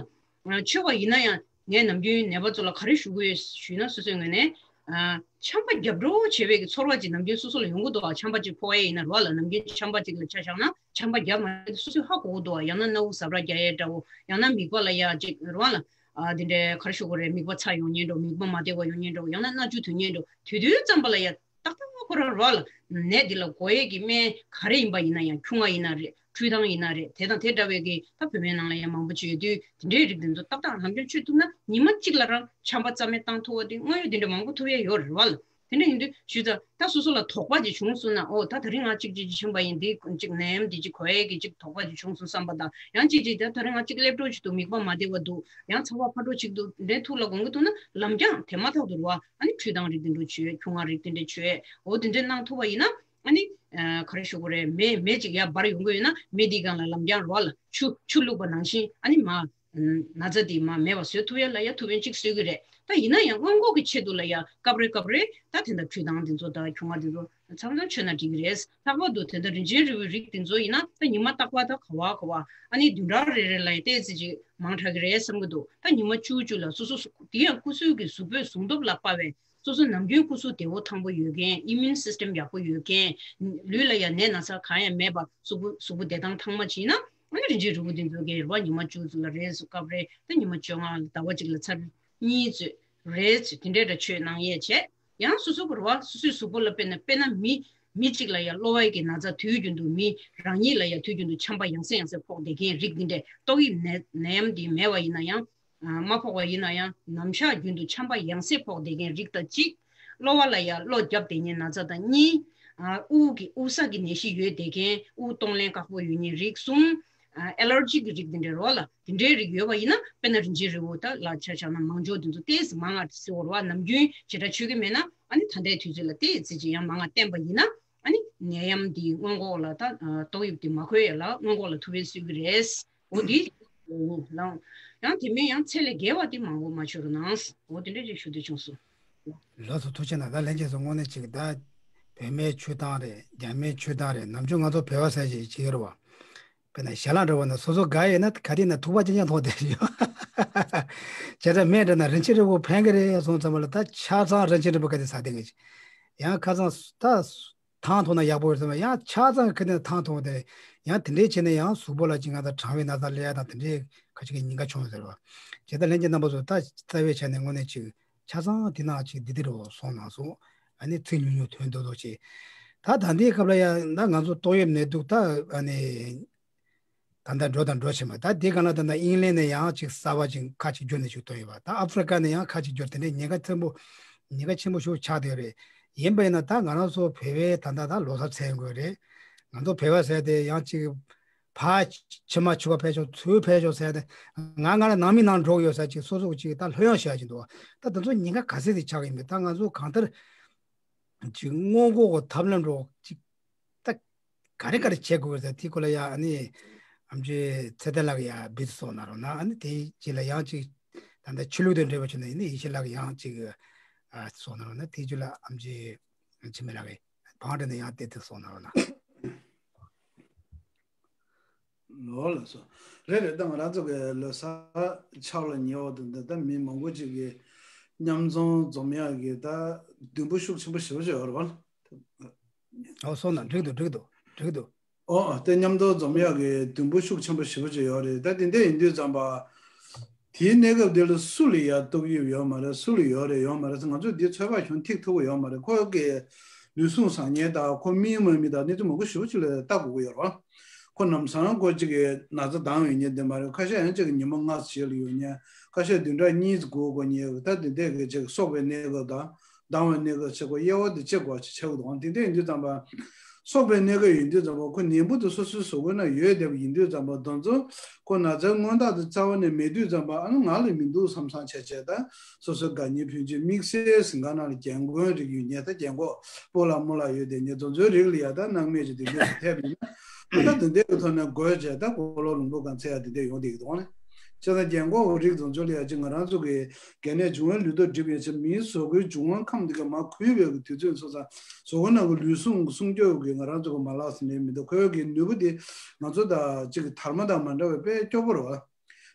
མཆོད་པ་ཡིན་ན་ཡང་ངས་ནམ་རྒྱུན་ནད་པ་ཚོ་ལ་ག་རེ་ཞུ་གི་ཡོད་ཞུས་ན་སོ་སོའི་ངོས་ནས་ཨ་ཆམ་པ་བརྒྱབ་འགྲོ་བྱེད་པའི་གི་ཚོར་བ་ཅིག་ནམ་རྒྱུན་སོ་སོ་ལ་ཡོང་གི་འདུག་ཨ་ཆམ་པ་ཅིག་ཕོག་ཡས་ཡིན་ན་རོ་ལ་ནམ་རྒྱུན་ཆམ་པ་ཅིག་ལ་ཆ་བཞག་ན་ཆམ་པ་བརྒྱབ་མ་ཡོང་དུས་སོ་སོས་ཧ་གོ་གི་འདུག་ཨ་ཡང་ན་སྣ་བུག་ཟབ་ར་རྒྱག་ཡས་འདྲ་བོ་ཡང་ན་མིད་པ་ལ་ཡ་ཅིག་རོ་ལ་ཨ་དེ་འདྲའི་ག་རེ་ཞུ་དགོས་རེད། མིད་པ་ཚ་ཡོང་ཉེན་འདྲ་བོ་མིད་པ་མ་བདེ་བ་ཡོང་ཉེན་འདྲ་བོ་ཡང་ན་སྣ་ཆུ་ཐོན་ཉེན་འདྲ་བོ་དུས་དུས་ཙམ་པ་ལ་ཡ་ཏག་ཏག་ཁོ་རང་རོ་ལ་ནད་འདི་ལ་འགོག་ཡས་ཀྱི་སྨན་ག་རེ་ཡིན་པ་ཡིན་ན་ཡང་ཁྱུང་ལྔ་ཡིན་ན་རེད། འཕྲུལ་ཐང་ཡིན་ན་རེད། དེ་དང་དེ་འདྲ་བའི་གི་ད་བོད་སྨན་ནང་ལ་ཡང་མང་པོ་ཅིག་ཡོད་དུས་དེ་འདྲའི་རིགས་འདི་ཚོ་ཏག་ཏག་ནམ་རྒྱུན་མཆོད་ཐུབ་ན་ཉི་མ་གཅིག་ལ་རང་ཆམ་པ་རྩ་མེད་བཏང་ཐུབ་པ་དེ་དངོས་ཡོད་དེ་འདྲ་མང་པོ་ཐུབ་ཡས་ཡོད་རེད་བ་ལ། དེ་འདྲ་ཡིན་དུས་ཞུས་ཙང་ད་སོ་སོ་ལ་དོགས་པ་ཅིག་བྱུང་སོང་ན་ཨོ་ད་དེ་རིང་ང་གཅིག་གཅིག་ཅིག་ཕྱིན་པ་ཡིན་འདི་གཅིག་ནད་ཡམས་འདི་ཅིག་གོ་ཡས་ཀྱི་ཅིག་དོགས་པ་ཅིག་བྱུང་སོང་བསམ་པ་དང་ཡང་གཅིག་གཅིག་ད་དེ་རིང་ང་གཅིག་སླེབས་འགྲོ་ཅིག་འདུག་མིད་པ་མ་བདེ་བ་འདུག་ཡང་ཚ་བ་ཕར་འགྲོ་ཅིག་འདུག་འདྲའི་ཐུགས་ལ་དགོངས་ཀྱི་འདུག་ན་ལམ་རྒྱང་དེ་མ་ཐག་ཏུ་རུ་བ་ཨ་ནི་འཕྲུལ་ཐང་རིགས་དེ་འདྲ་བྱོས། ཁྱུང་ལྔ་རིགས་དེ་འདྲ་བྱོས། འོ་དེ་འདྲ་གནང་ཐུབ་པ་ཡིན་ན་ཨ་ནི་ཨ་ག་རེ་ཞུ་དགོས་རེད། མེ་མེ་ཅིག་ཡར་འབར་ཡོང་གི་ཡོད་ན་མེ་འདིའི་སྒང་ལ་ལམ་རྒྱང་རོ་ལ་ཆུ་ཆུ་བླུགས་པ་ནང་བཞིན་ཨ་ནི་མ་ན་ཚ་འདི་མ་མེད་པ་བཟོ་ཐུབ་ཡ་ལ་ཡ་ཐུབ་ཡོན་ཅིག་གསོས་ཀྱི་རེད། ད་ཡིན་ན་ཡང་སྔོན་འགོག་གི་ཆེད་དུ་ལ་ཡ་སྐབས་རེ་སྐབས་རེ་ད་དེ་འདྲ་འཕྲུལ་ཐང་འདི་ཚོ་ད་ཁྱུང་ལྔ་འདི་ཚོ་མཚམས་མཚམས་མཆོད་ན་འགྲིག་གི་རེད། ལྷག་པར་དུ་དེ་འདྲ་རིན་ཆེན་རིལ་བུའི་རིགས་འདི་ཚོ་ཡིན་ན་ད་ཉི་མ་རྟག་པར་ད་ག་བ་ག་བ་ཨ་ནི་བདུན་ཕྲག་རེ་རེ་ལ་ཡ་ཏོག་ཙམ་ཅིག་མང་དྲགས་ཀྱི་རེད་བསམ་གྱི་འདུག་ད་ཉི་མ་བཅུ་བཅུ་ལ་སོ་སོ་སོ་དེ་ཡང་སྐུ་གཟུགས་ཀྱི་གཟུགས་པོའི་ཟུངས་སྟོབས་ལ་དཔག་པའི་སོ་སོ་ནམ་རྒྱུན་སྐུ་གཟུགས་བདེ་བོ་ཐང་པོ་ཡོད་མཁན་immune system ཡག་པོ་ཡོད་མཁན་ལུས་ལ་ཡང་ནད་ན་ཚ་གང་ཡང་མེད་པ་གཟུགས་པོ་གཟུགས་པོ་བདེ་ཐང་ཐང་མ་ཅིག་ཡིན་ན་ཨ་ནི་རིན་ཆེན་རིལ་བུ་འདི་ཚོ་གས་རེད་བ། ཉི་མ་བཅུ་ཙམ་ལ་རེ་ཟུང་སྐབས་རེ་ད་ཉི་མ་བཅོ་ལྔ་ལ་ཟླ་བ་གཅིག་ལ་ཚར་གཉིས་ཙམ་རེ་ཙམ་དེ་འདྲའི་འདྲ་མཆོད་གནང་ཡས་བྱས། ཡང་སོ་སོ་གི་རེད་བ། སོ་སོའི་གཟུགས་པོ་ལ་དཔེར་ན་དཔེར་ན་མི་མི་གཅིག་ལ་ཡང་གློ་བའི་གི་ན་ཚ་དུས་རྒྱུན་དུ་མི་རང་ཉིད་ལ་ཡང་དུས་རྒྱུན་དུ་ཆམ་པ་ཡང་སེ་ཡང་སེ་ཕོག་བསྡད་མཁན་རིགས་འདི་འདྲས་ཏོག་དབྱིབས་ནད་ནད་ཡམས་འདི་མེད་པ་ཡིན་ན་ཡང་། ཨ། མ་ཕོག་པ་ཡིན་ན་ཡང་ནམ་ཞག་རྒྱུན་དུ་ཆམ་པ་ཡང་སེ་ཕོག་བསྡད་མཁན་རིགས་དང་གཅིག་གློ་བ་ལ་ཡང་གློ་རྒྱབ་བསྡད་མཁན་ན་ཚ་དང་གཉིས། ཨ། དབུགས་ཀྱི་དབུགས་བསགས་ཀྱི་ནད་གཞི་ཡོད་བསྡད་མཁན་དབུགས་གཏོང་ལེན་ཁག་པོ་ཡོད་མཁན་རིགས་གསུམ། ཨ། ཨེ་ལར་ཇི་གི་རིགས་འདི་འདྲའི་རོ་ལ་དེ་འདྲའི་རིགས་ཡོད་པ་ཡིན་ན་དཔེར་ན་རིན་ཆེན་རིལ་བུ་ད་ལ་ཆ་བཞག་ན་མང་ཇོ་འདི་ཚོ་ཏོག་ཙམ་མང་ང་ཟེར་བ་རེད་བ། ནམ་རྒྱུན་ཇི་འདྲ་མཆོད་ཀྱི་མེད་ན་ཨ་ནི་ད་ལྟའི་དུས་ཚོད་ལ་ཏོག་ཙམ་ཅིག་ཡང་མང་ང་བསྟེན་པ་ཡིན་ན་ཨ་ནི་ནད་ཡམས་འདི་སྔོན་འགོག་ལ་ད་ཨ་ཏོག་དབྱིབས་འདི་མ་འཁོད་ཡ་ལ་སྔོན་འགོག་ལ་ཐུགས་ཕན་གསོས་ཀྱི་རེད། འོ་འདི་ལའང་ཡང་དེ་མིན་ཡང་ཚད་ལས་བརྒལ་བ་དེ་མང་པོ་མ་མཆོད་རོགས་གནང་། འོ་དེ་འདྲ་ཅིག་ཞུ་འདོད་བྱུང་སོང་། ལགས་སོ། ཐུགས་རྗེ་གནང་། ད་ལྷན་རྒྱས་ཚོ་དངོས་གནས་ཅིག་ད་བོད་སྨན་མཆོད་སྟངས་རེད། རྒྱ་སྨན་མཆོད་སྟངས་རེད། ནམ་རྒྱུན་ང་ཚོ་བོད་པ་ཟེར་ཅིག་བྱེད་ཀྱི་རེད་བ། དཔེར་ན་ཞལ་ལག་འདྲ་བོ་ན་སོ་སོ་དགའ་ཡོད་ན་ག་དུས་ན་ཐུག་པ་ཅན་ཅན་མཐོང་བསྡད་ཡོད། བྱས་ཙང་སྨན་འདྲ་ན་རིན་ཆེན་རིལ་བུ་ཕན་གི་རེད་སོང་ཙམ་པ་ལ་ད་ཆ་ཚང་རིན་ཆེན་རིལ་བུ་ག་དུས་ཟ་བསྡད་མཁན་ཅིག་ཡང་ཁ་སང་ད་ཐང་འཐུང་ན་ཡག་པོ་རེད་བསམ་པ་ཡང་ཆ་ཚང་གི་ཁ་ནས་ཐང་འཐུང་བ་དེ་ཡང་དེ་འདྲའི་བྱས་ནས་ཡང་གཟུགས་པོ་ལ་ཅིག་ང་ཚོ་གྲང་བའི་ན་ཚ་སླེབས་ཡ་དང་དེ་འདྲའི་ཁ་ཅིག་གི་ཉེན་ཁ་བྱུང་ཡོད་ཟེར་བ། བྱས་ཙང་ལྷན་རྒྱས་རྣམ་པ་ཚོ་ད་རྩ་བའི་ཆ་ནས་དངོས་གནས་ཅིག་ཆ་ཚང་དེ་ནང་ཅིག་བདེ་བདེ་རུ་སོང་གནང་སོང་། ཨ་ནི་ཚིག་ཉུང་ཉུང་དོན་རྡོག་རྡོག་བྱས། ད་ད་ལྟའི་སྐབས་ལ་ཡང་ད་ང་ཚོ་ཏོག་དབྱིབས་ནད་དུག་ད་ཨ་ནི་ད་ལྟ་འགྲོ་དང་འགྲོ་བཞིན་པ། ད་དེ་ག་ལ་ད་ལྟ་ཨིང་ལན་ནས་ཡང་ཅིག་གསར་པ་ཅིག་ཁ་ཅིག་བསྒྱུར་ནས་ཅིག་བཏོན་ཡོད་པ། ད་ཨ་ཧྥི་རི་ཀ་ནས་ཡང་ཁ་ཅིག་བསྒྱུར། དེ་འདྲའི་ཉེན་ཁ་ཆེན་པོ་ཉེན་ཁ་ཆེན་པོ་ཞིག་ཆགས་བསྡད་ཡོད་རེད། ཡིན་པ་ཡིན་ན་ད་ང་རང་ཚོ་བོད་པའི་ད་ལྟ་ད་ལོ་གསར་ཚེས་དགོས་རེད། ང་ཚོ་བོད་པ་ཟེར་དེ་ཡང་ཅིག་ཕར་ཕྱི་མ་ཕྱུ་པ་ཕེབས་ཆོག་ཚུར་ཕེབས་ཆོག་ཟེར་ཏེ་ང་ང་ལ་ནང་མི་ནང་འགྲོ་གི་ཡོད་ས་ཅིག་སོ་སོ་ཅིག་ད་ལྷོད་ཡངས་བྱས་ཀྱི་འདུག་ད་དེ་ཚོ་ཉེན་ཁ་ག་ཚད་ཅིག་ཆགས་ཀྱི་ཡིན་པས། ད་ང་ཚོ་གང་ལྟར་ཅིག་སྔོན་འགོག་གི་ཐབས་ལམ་འགྲོ་ཅིག་ད་ག་རེ་ག་རེ་བྱེད་དགོས་ཟེར་དེ་སྐོར་ལ་ཡ་ཨ་ནི་ཨམ་ཆི་ཚེ་བརྟན་ལགས་ཡ་འབུལ་གསུང་གནང་རོགས་གནང་། ཨ་ནི་དེའི་རྗེས་ལ་ཡང་ཅིག་ད་ལྟ་ཆོས་ལུགས་དང་འབྲེལ་བ་བྱུང་ན་ཨ་ནི་ཡེ་ཤེས་ལགས་ཡང་ཅིག་ཨ་གསུང་གནང་རོགས་གནང་། དེའི་རྗེས་ལ་ཨམ་ཆི་འཆི་མེད་ལགས་ཀྱིས་བང་སྒྲིག་ནས་ཡང་བལྟས་ཏེ་གསུང་གནང་རོགས་གནང་། ལོ་ལགས་སོ། རེད་རེད། ད་ང་རང་ཚོ་གི་ལོ་གསར་ཆགས་ལ་ཉེ་བ་དང་ད་ལྟ་མི་མང་པོ་ཅིག་གིས་མཉམ་འཛོམས་འཛོམས་ཡག་གི་ད་འདུན་པ་ཤུགས་ཆེན་པོ་ཞེ་པོ་ཅིག་ཡོད་རེད་བ། ཨོ་སོང་ན་འགྲིག་འདུག་འགྲིག་འདུག་འགྲིག་འདུག་ཨོ་ཨོ་དེ་མཉམ་དུ་འཛོམས་ཡག་གི་འདུན་པ་ཤུགས་ཆེན་པོ་ཞེ་པོ་ཅིག་ཡོད་རེད། ད་དེ་འདྲ་ཡིན་དུས་ཙམ་པ། དེའི་གནས་སྐབས་དེ་ལ་སུ་ལ་ཡ་ཏོག་དབྱིབས་ཡོད་མ་རེད། སུ་ལ་ཡོད་རེད་ཡོད་མ་རེད་ཟེར་ང་ཚོས་འདི་ཚོད་དཔག་གཞུང་ཐིག་ཐུབ་ཀྱི་ཡོད་མ་རེད། ཁོ་གི་ལུས་ཟུངས་བཟང་ངན་དང་ཁོ་སྨིན་མ་སྨིན་དང་གནས་ཚུལ་མང་པོ་ཞེ་པོ་ཅིག་ལ་ལྟ་དགོས་ཀྱི་ཡོད་རེད། ཁོ་ལམ་སང་ཁོ་གཅིག་གི་ན་ཚ་ལྡང་ཡོད་མཁན་དེ་མ་རེད། ཁ་ཤས་ཡང་གཅིག་གི་ཉི་མ་ལྔ་ཙམ་ཞིག་ལ་ཡོད་མཁན། ཁ་ཤས་བདུན་ཕྲག་གཉིས་ཙམ་འགོར་དགོས་མཁན། ད་དེ་འདྲས་ཀྱི་གཅིག་གསོག་པའི་གནས་སྐབས་དང་ལྡང་བའི་གནས་སྐབས་བྱེད་དགོས། དབྱེ་བ་དེ་ཕྱེ་དགོས་བྱེད་དགོས་དང་དེ་འདྲས་ཡིན་དུས་ཙམ་པ། གསོག་པའི་གནས་སྐབས་ཡིན་དུས་ཙམ་པ་ཁོ་ནད་འབུ་དེ་སོ་སོའི་གཟུགས་པོའི་ནང་ཡོད་བསྡད་པ་ཡིན་དུས་ཙམ་པ་དེ་ཚོ་ཁོ་ན་ཚའི་མངོན་རྟགས་དེ་རྩ་བ་ནས་མེད་དུས་ཙམ་པ་ཨ་ནི་ང་ལ་མི་འདུག་བསམ་བསམ་བྱས་བྱས་ད་སོ་སོའི་དགའ་ཉེ་ཕན་ཆད་དམིགས་བསལ་ཟིན་ཁང་ནང་ལ་རྒན་རྒོན་རིགས་ཡོད་མཁན། ད་རྒན་གོག་སྤོ་ལགས་རྨོ་ལགས་ཡོད་བསྡད་མཁན་དེ་ཚོའི་རིགས་ལ་ཡ་ད་སྣང་མེད་ཅིག་དེ་འདྲས་སུ་ཐེབས་ཡིན་ན་ད་དེ་འདྲས་ཀྱི་ཐོག་ནས་འགོས་བྱས་ད་གོ་ལོག་ལུང་པ་གང་ཚད་ཡ་དེ་འདྲས་ཡོང་བསྡད་ཀྱི་འདུག་ཨ་ནི། བྱས་ཙང་རྒན་གོག་རིགས་དེ་ཚོ་ལ་ཡ་ཅིག་ང་རང་ཚོ་གི་གལ་གནད་འབྱུང་བའི་ལུས་སྟོབས་འགྲིབ་ཡོད་ཚེ་མིའི་གཟུགས་པོའི་འབྱུང་བ་ཁམས་འདི་ག་མར་ཁུ་བའི་གི་དུས་ཚོད་སོང་ཙང་གཟུགས་པོ་ནང་གི་ལུས་ཟུངས་སྲུང་སྐྱོབ་ཀྱི་ང་རང་ཚོ་གི་མ་ལག་ཟིན་ནས་མི་འདུག་ཁོའི་གི་ནུས་པ་འདི་ང་ཚོ་དང་ཅིག་དར་མ་དང་མ་འདྲ་བའི་དཔེ་སྐྱོ་པོ་རེད་བ།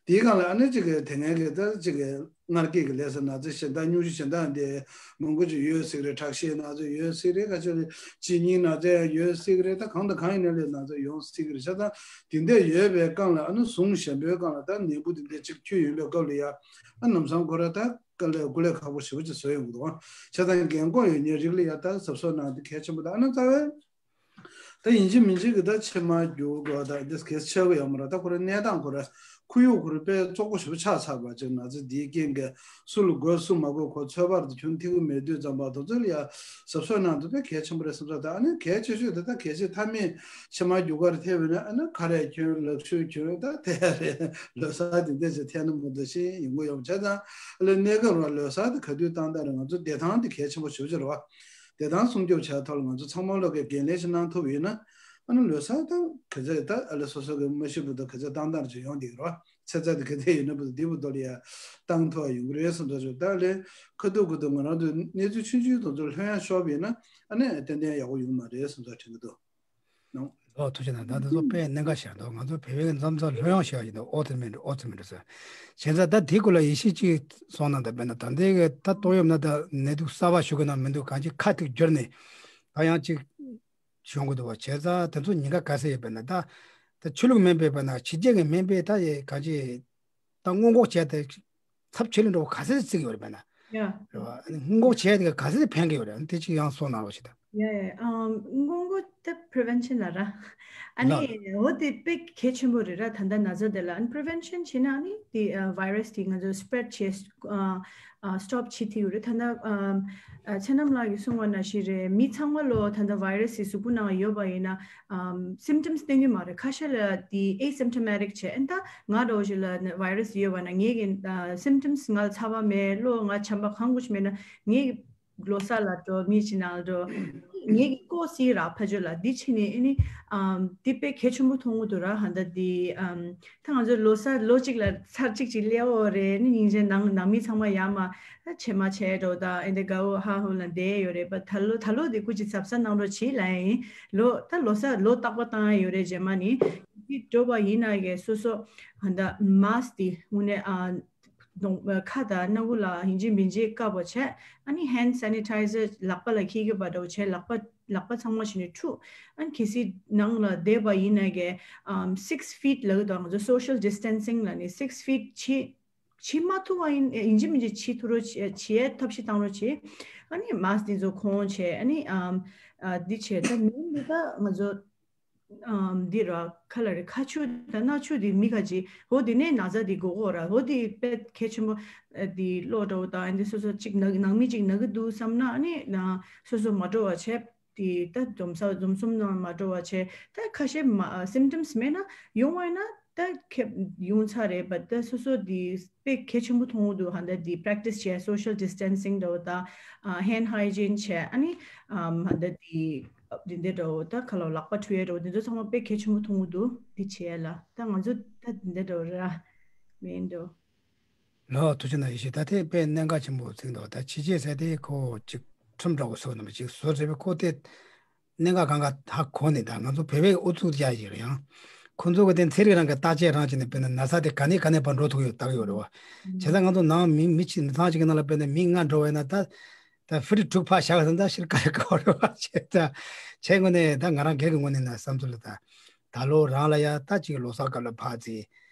དེའི་སྒང་ལ་ཨ་ནི་ཅིག་གི་དེ་སྔའི་གི་ད་ཅིག་གི་མངལ་སྐྱེས་ཀྱི་ལས་ཟེར་ན་ཚ་གཞན་དག་སྙུང་གཞི་གཞན་དག་འདི་མང་པོ་ཅིག་ཡོད་སྲིད་རེད། ཁྲག་ཤེད་ན་ཚ་ཡོད་སྲིད་རེད། ཁ་ཤས་ལ་གཅིན་སྙི་ན་ཚ་ཡང་ཡོད་སྲིད་རེད། ད་གང་དང་གང་ཡིན་ན་ལས་ན་ཚ་ཡོང་སྲིད་རེད། བྱས་ཙང་དེ་འདྲ་ཡོད་པའི་སྒང་ལ་ཨ་ནི་ཟུངས་ཞན་པོའི་སྒང་ལ་ད་ནད་འབུ་དེ་འདྲ་ཅིག་འཁྱུད་ཡོང་པའི་སྐབས་ལ་ཡ་ཨ་ནམ་སང་ཁོ་ར་ད། དཀའ་ལས་སྒུག་ལས་ཁག་པོ་ཞེ་པོ་ཅིག་བཟོས་ཡོང་གི་འདུག་བྱས་ཙང་རྒན་གོག་ཡོད་མཁན་རིགས་ལ་ཡ་ད་གཟབ་གཟབ་གནང་དེ་གལ་ཆེན་པོ་ད་ཨ་ནི་རྩ་བའི་ད་ཡིན་གཅིག་མིན་གཅིག་གི་ད་མཆིལ་མ་རྒྱུག་དགོས་ད་འདི་གལ་ཆེ་གི་ཡོད་མ་རེད། ད་ཁོ་རའི་གནས་སྟངས་ཁོ་ར་ཁོར་ཡུག་ཁོ་ར་དཔེ་བཙོག་པོ་ཞེ་པོ་ཆགས་ཚར་བ་ཅིག་ན་ཚ་འདིའི་རྐྱེན་གྱིས་སུ་ལ་འགོས་སུ་མ་འགོས་ཁོ་ཚོད་དཔག་དེ་ཁྱོན་ཐིག་གི་མེད་དུས་ཙམ་པ་དེ་ཚོ་ལ་ཡ་གཟབ་གཟབ་གནང་དེ་དཔེ་གལ་ཆེན་པོ་རེད་བསམ་ས། ད་ཨ་ནི་གལ་ཆེ་ཤོས་དེ་ད་གལ་ཆེ་མཐའ་མའི་མཆིལ་མ་རྒྱུག་གར་ཐེབས་ཡོད་ན་ཨ་ནི་ཁ་རས་གྱོན་ལག་ཤུབས་གྱོན་ད་དེ་རེད། ལོ་གསར་དེ་འདྲ་ཞིག་ཐེབས་ན་མོ་འདུག་ཤེས་ཡོང་གི་ཡོད་པ་བྱས་ཙང་ཨ་ལས་གནས་སྐབས་ར་ལོ་གསར་དེ་ག་དུས་བཏང་ད་རེད། ང་ཚོ་བདེ་ཐང་དེ་གལ་ཆེན་པོ་ཞེ་པོ་ཅིག་རེད་བ། བདེ་ཐང་སྲུང་སྐྱོབ་བྱས་ཐོག་ལ་ང་ཚོ་ཚང་མ་ལོག་གི་འགན་ལེན་ཞིག་གནང་ཐུབ་ཡོད་ན་ཨ་ནི་ལོ་གསར་དང་ག་ཚོད་ད་ཨ་ལས་སོ་སོ་གི་མ་ཤི་བུ་དང་ག་ཚོད་བཏང་ད་རེད་ཅིག་ཡོང་བསྡད་ཀྱི་རེད་བ། ཚེ་ཚད་དེ་ག་དེ་ཡོད་ན་བུ་དང་འདི་བུ་དོ་ལ་ཡ་བཏང་ཐུབ་ཡོང་གི་རེད་བསམ་ཚོད་ཅིག་ད་ཨ་ལས་ཁ་ཐུག་ཁ་ཐུག་ང་རང་ཚོ་གནས་ཚུལ་ཆུང་ཆུང་དེ་ཚོ་ལྷོད་ཡངས་ཤོར་བ་ཡིན་ན་ཨ་ནི་ཏན་ཏན་ཡག་པོ་ཡོང་མ་རེད་བསམ་ཚོད་དྲན་གྱི་འདུག་ལོ་ཐུགས་རྗེ་གནང་། ད་འདི་ཚོ་དཔེ་གནད་འགག་ཆེ་རེད་འདུག་ང་ཚོ་བོད་པའི་མཚམས་མཚམས་ལྷོད་ཡངས་བྱེད་ཡག་ཡིན་འདུག་ཨོ་ཙི་མིན་འགྲོ་ཨོ་ཙི་མིན་འགྲོ་ཟེར། བྱས་ཙང་ད་དེའི་སྐོར་ལ་ཡིད་ཆེས་གཅིག་སོང་ན་ད་དཔེར་ན་ད་ལྟའི་གི་ད་ཏོག་དབྱིབས་ན་ད་ནད་དུག་གསར་པ་ཞུགས་ཀྱི་ན་མི་འདུག་གང་ཅི་ཁ་ཐུག་བསྒྱུར་ནས་ད་ཡང་གཅིག་བྱུང་གི་འདུག་བ། བྱས་ཙང་དེ་ཚོ་ཉེན་ཁ་ག་ཚད་ཡོད་པས་ན་ད་ད་ཆོས་ལུགས་མིན་པའི་དཔེར་ན་ཕྱི་རྒྱལ་གྱི་མིན་པའི་ད་ཡི་གང་ཅི་ད་སྔོན་འགོག་བྱས་ཏེ་ཚབས་ཆེ་ལས་འགྲོ་བ་ག་ཚད་བརྩི་གི་ཡོད་རེད་པས་ན། ཡ། རེད་བ། སྔོན་འགོག་བྱས་ཏེ་ག་ཚད་ཕན་གི་ཡོད་རེད། དེ་གཅིག་ཡང་གསུངས་གནང་རོགས་ཞེས་དང་། ཡ་ཡ་ཨམ་སྔོན་འགོག་ད་prevention ལ་ར། ཨ་ལ། ནི་འོ་དེ་དཔེ་གལ་ཆེན་པོ་རེད་ར། ད་ལྟ་ན་ཚ་དེ་ལ་ཨ་ནི་prevention བྱས་ན་ཨ་ནི་དེ་ཨ་virus དེ་ང་ཚོ་spread བྱས་ཨ་ཨ་stop བྱེད་ཐུབ་ཡོད་རེད། ད་ལྟ་ཨམ་ཨ་ཚེ་རྣམ་ལགས་ཀྱིས་གསུངས་པ་ནང་བཞིན་རེད། མི་ཚང་མ་ལོ་ད་ལྟ་virus དེ་གཟུགས་པོ་ནང་ཡོད་པ་ཡིན་ན་ཨམ་symptoms སྟོན་གྱི་མ་རེད། ཁ་ཤས་ལ་དེ་asymptomatic བྱས། ཨ་ནི་ད་ང་འདྲ་བོ་ཞིག་ལ་virus ཡོད་པ་ན་ངེད་ཀྱི་symptoms ང་ལ་ཚ་བ་མེད། གློ་ང་ཆམ་པ་གང་དགོས་ཤིག་མེད་ན་ངེད་ཀྱི་ལོ་གསར་ལ་འགྲོ་མི་ཅི་ནང་འགྲོ་ངེད་ཀྱི་ལྐོག་སི་ར་ཕ་ཇོ་ལ་འདི་ཕྱིན་ནས་ཨ་ནི་འདི་དཔེ་གལ་ཆེན་པོ་མཐོང་གི་འདུག་ར། ཧ་ད་འདི་ད་ང་ཚོ་ལོ་གསར་ལོ་གཅིག་ལ་ཚར་གཅིག་ཅིག་སླེབས་ཡོད་རེད། ཨ་ནི་སྙིང་རྗེ་ནང་ནང་མི་ཚང་མ་ཡར་མར་ད་ཕྱེ་མར་བྱས་འགྲོ་ད་ཨེ་འདི་དགའ་བོ་ཧ་ཧུ་ལ་བསྡད་ཡོད་རེད་པ། ད་ལོ་ད་ལོ་འདི་སྐུ་མཁྱེན་གཟབ་གཟབ་གནང་རོགས་བྱེད་ལབ་ཡིན། ལོ་ད་ལོ་གསར་ལོ་རྟག་པར་བཏང་ཡ་ཡོད་རེད། རྗེས་མ་ནི་འདི་འགྲོ་བ་ཡིན་ན་གས་སོ་སོ་ཧ་ད་mask འདི་དངོས་གནས་ཨ། གདོང་ཁ་དང་སྣ་ཁུག་ལ་ཡིན་གཅིག་མིན་གཅིག་བཀབ་པ་བྱས། ཨ་ནི་hand sanitizer ལག་པ་ལ་འཁྱེར་གྱི་བ་འདྲ་བོ་བྱས། ལག་པ་ལག་པ་ཚང་མ་བྱས་ནས་འཁྲུ། ཨ་ནི་གལ་སྲིད་ནང་ལ་བསྡད་པ་ཡིན་ན་གས་ཨམ་six feet ལབ་ཀྱི་འདུག་ང་ཚོ་social distancing ལ་ནི་six feet ཕྱི་ཕྱི་མ་ཐུབ་པ་ཡིན་ཡིན་གཅིག་མིན་གཅིག་ཕྱི་ཐུབ་རོགས་བྱེད་བྱེད་ཐབས་ཤེས་བཏང་རོགས་བྱེད། ཨ་ནི་mask འདི་ཚོ་གོན་བྱས། ཨ་ནི་ཨམ་ཨ་འདི་བྱས། ད་མིན་འདི་ད་ང་ཚོ་ཨམ་འདི་ར་ཁ་ལ་རེ་ཁ་ཆུ་དང་སྣ་ཆུ་འདི་མི་ཁ་ཅིག་འོ་འདི་ནས་ན་ཚ་འདི་འགོ་གོ་ར། འོ་འདི་དཔེ་གལ་ཆེན་པོ། ཨ་འདི་གློ་འདྲ་བོ་དང་འདི་སོ་སོ་ཅིག་ན་ནང་མི་ཅིག་ན་གི་འདུག་བསམ་ན་ཨ་ནི་ན་སོ་སོ་མ་འགྲོ་བ་བྱས། འདི་ད་འཛོམས་ས་འཛོམས་གསུམ་ནང་མ་འགྲོ་བ་བྱས། ད་ཁ་ཤས་མ་symptoms མེད་ན་ཡོང་བ་ཡིན་ན་ད་ཁེབས་ཡོང་ཚར་རེད་པ། ད་སོ་སོ་འདི་དཔེ་གལ་ཆེན་པོ་མཐོང་གི་འདུག་ཧ་ད་འདི་practice བྱས། social distancing འདྲ་བོ་དང་ཨ་hand hygiene བྱས། ཨ་ནི་ཨམ་ཧ་ད་འདི། འདི་འདྲ་འདྲ་བོ་ད་ཁ་ལོ་ལག་པ་འཁྲུ་ཡས་འདྲ་བོ་འདི་ཚོ་ཚང་མ་དཔེ་གལ་ཆེན་པོ་མཐོང་གི་འདུག་འདི་བྱས་ལ་ད་ང་ཚོ་ད་འདི་འདྲ་འདྲ་བོ་ར་མིན་འདུག་ལོ་ཐུགས་རྗེ་གནང་། ཡེ་ཤེས་ད་ཐེངས་དཔེ་གནད་འགག་ཆེན་པོ་ཚིག་འདུག་ད་ཕྱི་རྒྱལ་ཟེར་དེ་ཁོ་ཅིག་ཁྲིམས་འདྲ་བོ་བཟོ་ནི་མ་ཅིག་བཟོ་རེད་པས། ཁོ་དེ་གནད་འགག་གང་ག་ཧ་གོ་ནས་ད་ང་ཚོ་བོད་པའི་ཨུ་ཚུགས་རྒྱག་ཡིག་རེད། ཡང་ཁོ་ཚོ་གི་དེ་ཚན་རིག་རང་གི་བརྟག་དཔྱད་རང་བྱས་ནས་དཔེར་ན་ན་ཚ་དེ་ག་ནས་ག་ནས་བར་འགྲོ་ཐུབ་ཡོད་བརྟག་ཡོད་རེད་བ། བྱས་ཙང་ང་ཚོ་ནང་མི་མི་ཆེ་མི་ཚང་ཅིག་གི་ནང་ལ་དཔེར་ན་མི་ལྔ་འགྲོ་བས་ན་ད། ད་ཕི་རི་དྲུག་ཕར་བཞག་ཟིན། ད་ཕྱིར་ག་རེ་ག་བ་རེད་བ་བྱས། ད་བྱས་ངོས་ནས་ད་ང་རང་སྒེར་གྱི་ངོས་ནས་ན་བསམ་ཚུལ་ལ། ད་ད་ལོ་རང་ལ་ཡ་ད་ཅིག་ལོ་གསར་སྐབས་ལ་ཕར་ཙི་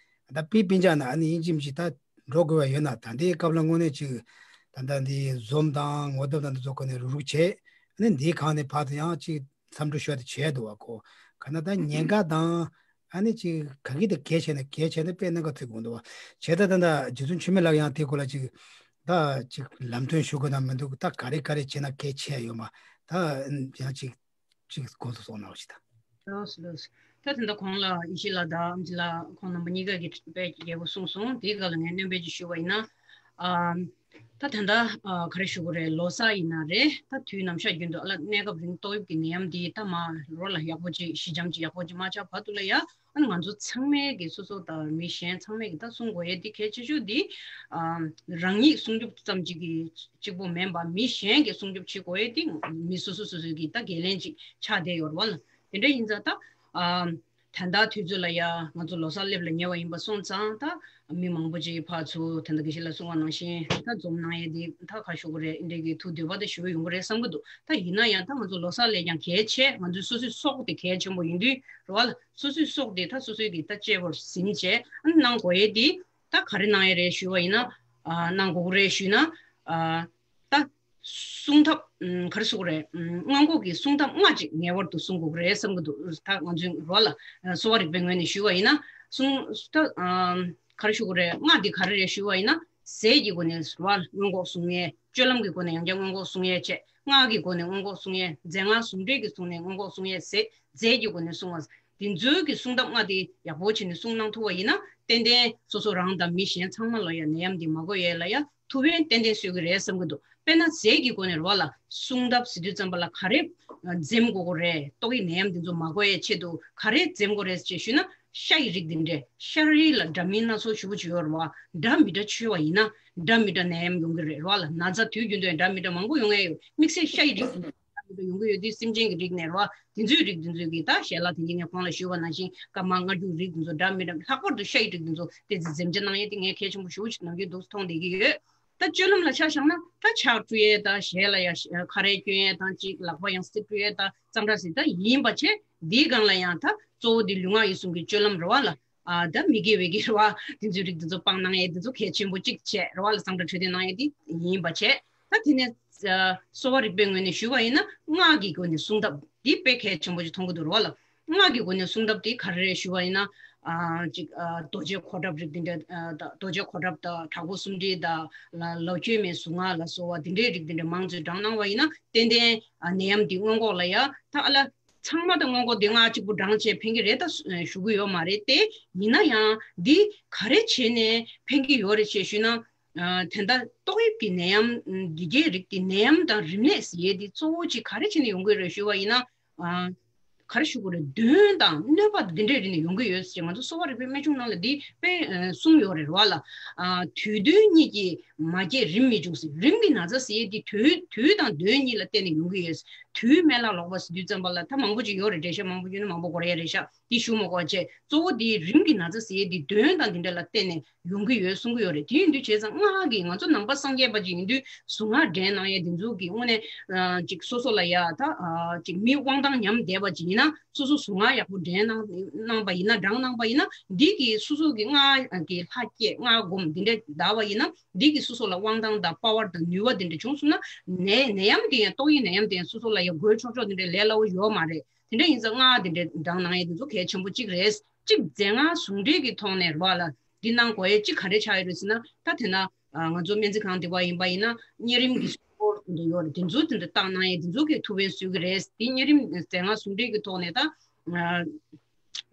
ད་པི་པིན་ཅ་ན་ཨ་ནི་ཡིན་གཅིག་མིན་གཅིག་ད་འགྲོ་དགོས་པ་ཡོད་ན། ད་ལྟའི་སྐབས་ལ་དངོས་གནས་ཅིག་ད་ལྟ་འདི་འཛོམས་དང་ངོ་དེབ་དང་འདི་ཚོ་ཁོ་ནས་རུག་རུག་བྱས། ཨ་ནི་འདིའི་སྒང་ནས་ཕར་ཙི་ཡང་ཅིག་འཚམས་འདྲི་ཞུ་ཡ་དེ་བྱས་འདུག་བ། ཁོ་ག་ན་ད་ཉེན་ཁ་དང་ཨ་ནི་ཅིག་ག་གི་དེ་གལ་ཆེ་ན་གལ་ཆེ་ན་དཔེ་གནད་འགག་ཐེབས་དགོས་འདུག་བ། བྱས་ད་ད་ད་རྗེ་བཙུན་མཆོད་མེ་ལགས་ཡང་དེ་སྐོར་ལ་ཅིག་ད་ཅིག་ལམ་སྟོན་ཞུ་དགོས་དང་མི་འདུག་ད་ག་རེ་ག་རེ་བྱས་ན་གལ་ཆེ་ཡོད་མ། ད་ཡང་ཅིག་ཅིག་གོང་དུ་སོང་ན་འོ་ཞིག་ད། ལགས་སོ་ལགས་སོ། ད་དེ་འདྲ་གོང་ལ་ཡེ་ཤེས་ལགས་དང་ཨམ་ཆི་ལགས་ཁོང་རྣམ་པ་གཉིས་ཀ་གིས་དཔེ་རྒྱས་པོ་གསུངས་སོང་། དེའི་སྐབས་ལ་ངས་སྣོན་པ་ཅིག་ཞུ་བ་ཡིན་ན། ཨ། ད་ད་ལྟ་ཨ་ག་རེ་ཞུ་དགོས་རེད། ལོ་གསར་ཡིན་ན་རེད། ད་དུས་ནམ་ཞག་རྒྱུན་དུ་ཨ་ལ་གནས་སྐབས་རིང་ཏོག་དབྱིབས་ཀྱི་ནད་ཡམས་འདི་ད་མ་རོ་ལ་ཡག་པོ་ཅིག་ཞི་འཇམ་ཅིག་ཡག་པོ་ཅིག་མ་ཆགས་བར་དུ་ལ་ཡ། ཨ་ནི་ང་ཚོ་ཚང་མས་ཀྱི་སོ་སོ་དང་མི་གཞན་ཚང་མས་ཀྱི་ད་སྲུང་དགོས་ཡས་འདི་གལ་ཆེ་ཤོས་འདི། ཨ། རང་ཉིད་སྲུང་སྐྱོབ་ཙམ་ཅིག་གི་གཅིག་པོ་མིན་པ་མི་གཞན་གྱི་སྲུང་སྐྱོབ་བྱེད་དགོས་ཡས་འདི་མི་སོ་སོ་སོ་སོའི་གི་ད་འགན་ལེན་ཅིག་ཆགས་བསྡད་ཡོད་རེད་བ་ལ། དེ་འདྲ་ཡིན་ཙང་ད། ཨ། ད་ལྟ་དུས་ཚོད་ལ་ཡ་ང་ཚོ་ལོ་གསར་སླེབས་ལ་ཉེ་བ་ཡིན་པ་སོང་ཙང་ད་མི་མང་པོ་ཅིག་ཕར་ཚུར་ད་ལྟ་དགེ་བཤེས་ལགས་གསུངས་པ་ནང་བཞིན་ད་འཛོམས་གནང་ཡས་འདི་ད་ག་ཞུ་དགོས་རེད། འདི་འདྲའི་གི་ཐུགས་འདོད་པ་ད་ཞུ་ཡོང་གི་རེད་བསམ་གི་འདུག་ད་ཡིན་ན་ཡང་ད་ང་ཚོ་ལོ་གསར་སླེབས་ཀྱང་གལ་ཆེ། ང་ཚོའི་སོ་སོའི་སྲོག་དེ་གལ་ཆེན་པོ་ཡིན་དུས་རེད་བ་ལ། སོ་སོའི་སྲོག་དེ་ད་སོ་སོའི་གི་ད་གཅེས་པར་ཟིན་བྱས་གནང་དགོས་ཡས་དེ་ད་ག་རེ་གནང་ཡས་རེད་ཞུས་པ་ཡིན་ན། ཨ། གནང་དགོས་ཀྱི་རེད་ཞུས་ན། ཨ། ད་སྲུང་ཐབས་ཨམ་ག་རེ་ཟེར་དགོས་རེད། ཨམ་སྔོན་འགོག་གི་སྲུང་ཐབས་ལྔ་ཅིག་ངེས་པར་དུ་སྲུང་དགོས་ཀྱི་རེད་བསམ་གྱི་འདུག་ད་ང་ཚོའི་རེད་བ་ལ། ཨ། གསོ་བ་རིག་པའི་ངོས་ནས་ཞུས་པ་ཡིན་ན། སྲུང་ད་ཨམ་ག་རེ་ཞུ་དགོས་རེད། ལྔ་འདི་ག་རེ་རེད་ཞུས་པ་ཡིན་ན། ཟས་ཀྱི་སྒོ་ནས་རེད་བ་ལ་སྔོན་འགོག་སྲུང་ཡས། སྤྱོད་ལམ་གྱི་སྒོ་ནས་ཡང་བསྐྱར་སྔོན་འགོག་སྲུང་ཡས་བྱས། སྔགས་ཀྱི་སྒོ་ནས་སྔོན་འགོག་སྲུང་ཡས། རྫས་སྔགས་ཟུང་འབྲེལ་གྱི་ཐོག་ནས་སྔོན་འགོག་སྲུང་ཡས་ཟས། རྫས་ཀྱི་སྒོ་ནས་སྲུང་བ། དེ་ཚོའི་གི་སྲུང་ཐབས་ལྔ་དེ་ཡག་པོ་བྱས་ནས་སྲུང་གནང་ཐུབ་པ་ཡིན་ན། ཏན་ཏན་སོ་སོ་རང་དང་མི་གཞན་ཚང་མ་ལ་ཡང་ནད་ཡམས་འདི་མ་འགོས་ཡས་ལ་ཡང་ཐུགས་ཕན་ཏན་ཏན་གསོས་ཀྱི་རེད་བསམ་གྱི་འདུག་དཔེར་ན་ཟས་ཀྱི་སྒོ་ནས་རེད་བ་ལ། སྲུང་ཐབས་ཟེར་དུས་ཙམ་པ་ལ་ག་རེ་འཛེམ་དགོས་ཀྱི་རེད། ཏོག་དབྱིབས་ནད་ཡམས་འདི་ཚོ་མ་འགོས་ཡས་ཆེད་དུ་ག་རེ་འཛེམ་དགོས་རེད་ཅེས་ཞུས་ན། ཤ་ཡི་རིགས་འདི་འདྲས། ཤ་རིགས་ལ་འདྲ་མིན་སྣ་ཚོགས་ཞེ་པོ་ཅིག་ཡོད་རེད་བ། འདྲ་མི་འདྲ་མཆོད་པ་ཡིན་ན་འདྲ་མི་འདྲ་ནད་ཡམས་ཡོང་གི་རེད་རེད་བ་ལ། ན་ཚ་དུས་རྒྱུན་དུ་ཡང་འདྲ་མི་འདྲ་མང་པོ་ཡོང་ཡས་ཡོད། དམིགས་བསལ་ཤ་ཡི་རིགས་འདི་འདྲ་མི་འདྲ་ཡོང་གི་ཡོད་དུས་སེམས་ཅན་གྱི་རིགས་ནས་རེད་བ། དེ་ཚོའི་རིགས་དེ་ཚོའི་གི་ད་ཞལ་ལག་དེ་གིན་ངས་གོང་ལ་ཞུས་པ་ནང་བཞིན་སྐར་མ་ལྔ་རྒྱུག་རིགས་དེ་ཚོ་འདྲ་མི་འདྲ། ལྷག་པར་དུ་ཤ་ཡི་རིགས་དེ་ཚོ་ཏོག་ཙམ་འཛེམ་བྱ་གནང་ཡས་དེ་ངས་གལ་ཆེན་པོ་ཞེ་པོ་ཅིག་ནམ་རྒྱུན་འདུག་མཐོང་བསྡད་ཀྱི་ཡོད། ད་སྤྱོད་ལམ་ལ་ཆ་བཞག་ན་ད་ཕྱག་བཀྲུ་ཡས་དང་ཞལ་ལ་ཡ་ཁ་རས་གྱོན་ཡས་དང་གཅིག་ལག་པ་ཡང་སེ་བཀྲུ་ཡས་དང་གཙང་སྦྲ་ཟེར་ད་ཡིན་པ་བྱས། འདིའི་སྒང་ལ་ཡང་ད་གཙོ་བོ་འདི་ལུས་ངག་ཡིད་གསུམ་གྱི་སྤྱོད་ལམ་རེད་བ་ལ། ཨ། ད་མི་དགེ་བའི་གི་རེད་བ། དེ་ཚོའི་རིགས་དེ་ཚོ་སྤང་གནང་ཡས་དེ་ཚོ་གལ་ཆེན་པོ་གཅིག་བྱས་རེད་བ་ལ། གཙང་སྦྲ་འཕྲོད་བསྟེན་གནང་ཡས་དེ་ཡིན་པ་བྱས། ད་དེ་ནས་ཨ་གསོ་བ་རིག་པའི་ངོས་ནས་ཞུས་པ་ཡིན་ན་སྔགས་ཀྱི་སྒོ་ནས་སྲུང་ཐབས་འདི་དཔེ་གལ་ཆེན་པོ་ཅིག་མཐོང་གི་འདུག་རེད་བ་ལ། སྔགས་ཀྱི་སྒོ་ནས་སྲུང་ཐབས་དེ་ག་རེ་རེད་ཞུས་པ་ཡིན་ན། ཨ་ཅིག་ཨ་རྡོ་རྗེ་ཁོག་འགྲམ་རིགས་འདི་འདྲ། ཨ་ད་རྡོ་རྗེ་ཁོག་འགྲམ་དང་དྲག་པོ་སུམ་སྒྲིལ་དང་། ལ་ལོ་རྒྱུས་མའི་གཟུངས་སྔགས་ལ་སོགས་པ་འདི་འདྲའི་རིགས་འདི་འདྲ་མང་ཙམ་བགྲངས་གནང་བ་ཡིན་ན་ཏན་ཏན་ཨ་ནད་ཡམས་འདི་སྔོན་འགོག་ལ་ཡ་ད་ཨ་ལ། ཚང་མ་དང་སྔོན་འགོག་འདི་སྔགས་གཅིག་པུ་བགྲངས་བྱས་ཕན་གྱི་རེད་ད་ཞུ་གི་ཡོད་མ་རེད་དེ། ཡིན་ན་ཡང་འདི་ག་རེ་བྱས་ནས་ཕན་གྱི་ཡོད་རེད་ཅེས་ཞུས་ན། ཨ་ད་ལྟ་ཏོག་དབྱིབས་ཀྱི་ནད་ཡམས་འདི་གའི་རིགས་དེ་ནད་ཡམས་དང་རིམས་ནད་ཟེར་ཡས་འདི་གཙོ་བོ་གཅིག་ག་རེ་བྱས་ནས་ཡོང་གི་རེད་ཞུ་བ་ཡིན་ན། ཨ་ག་རེ་ཞུ་དགོས་རེད། གདོན་དང་གནོད་པ་འདི་འདྲའི་རིགས་ནས་ཡོང་གི་ཡོད་ཅེས་ང་ཚོ་གསོ་བ་རིག་པའི་རྨད་བྱུང་ནང་ལ་འདི་དཔེ་གསུངས་ཡོད་རེད་བ་ལ། ཨ་དུས་གདོན་གཉིས་ཀྱིས་མ་བསྐྱེད་རིམས་མི་འབྱུང་ཟེར། རིམས་ཀྱི་ན་ཚ་ཟེར་ཡས་འདི་དུས་དུས་དང་གདོན་གཉིས་ལ་བརྟེན་ནས་ཡོང་གི་ཡོད། དུས་མེད་ལ་ལོག་པ་ཟེར་དུས་ཙམ་པ་ལ་ད་མང་པོ་ཅིག་ཡོད་རེད། འགྲེལ་བཤད་མང་པོ་ཡོད་ན་མང་པོ་འགོར་ཡ་རེད་ཤག་འདི་ཞུ་མ་དགོས་བྱས། གཙོ་བོ་འདི་རིམས་ཀྱི་ན་ཚ་ཟེར་ཡས་འདི་གདོན་དང་འདི་འདྲ་ལ་བརྟེན་ནས་ཡོང་གི་ཡོད་གསུང་གི་ཡོད་རེད། དེ་ཡིན་དུས་བྱས་ཙང་སྔགས་ཀྱི་ང་ཚོ་ནང་པ་སངས་རྒྱས་པ་ཅིག་ཡིན་དུས་གཟུངས་སྔགས་འདྲེན་གནང་ཡས་འདི་ཚོ་གི་དངོས་གནས་ཅིག་སོ་སོ་ལ་ཡ་ད་ཅིག་མི་དབང་ཐང་ཉམས་བསྡད་པ་ཅིག་ཡིན་ན། སོ་སོ་གཟུངས་སྔགས་ཡག་པོ་འདྲེན་གནང་གནང་པ་ཡིན་ན། བགྲངས་གནང་པ་ཡིན་ན། འདི་གིས་སོ་སོ་གི་སྔགས་ཀྱི་ལྷ་བསྐྱེད་སྔགས་སྒོམ་འདི་འདྲ་བསྡད་པ་ཡིན་ན། འདི་གིས་སོ་སོ་ལ་དབང་ཐང་དང་པ་ཝར་དང་ནུས་པ་འདི་འདྲ་བྱུང་སོང་ན། ནད་ནད་ཡམས་འདི་ཡང་ཏོག་དབྱིབས་ནད་ཡམས་འདི་ཡང་སོ་སོ་ལ་ཡང་འགོས་ཆོག་ཆོག་འདི་འདྲ་ལས་སླ་བོ་ཡོད་མ་རེད། དེ་འདྲ་ཡིན་ཙང་སྔགས་འདི་འདྲ་བགྲངས་གནང་ཡས་འདི་ཚོ་གལ་ཆེན་པོ་གཅིག་རེད། གཅིག་རྫས་སྔགས་ཟུང་འབྲེལ་གྱི་ཐོག་ནས་རོགས་ལ་འདི་གནང་དགོས་ཡས་གཅིག་ག་རེ་ཆགས་ཡོད་རེད་ཟེར་ན། ད་དེ་ན་ང་ཚོ་སྨན་རྩིས་ཁང་དེ་བ་ཡིན་པ་ཡིན་ན་གཉན་རིམས་ཀྱི་སྲུང་འཁོར་དེ་འདྲ་ཡོད་རེད། དེ་ཚོ་དེ་འདྲ་བཏང་གནང་ཡས་དེ་ཚོ་གི་ཐུགས་ཕན་གསོས་ཀྱི་རེད། དེ་གཉན་རིམས་རྫས་སྔགས་ཟུང་འབྲེལ་གྱི་ཐོག་ནས་ད་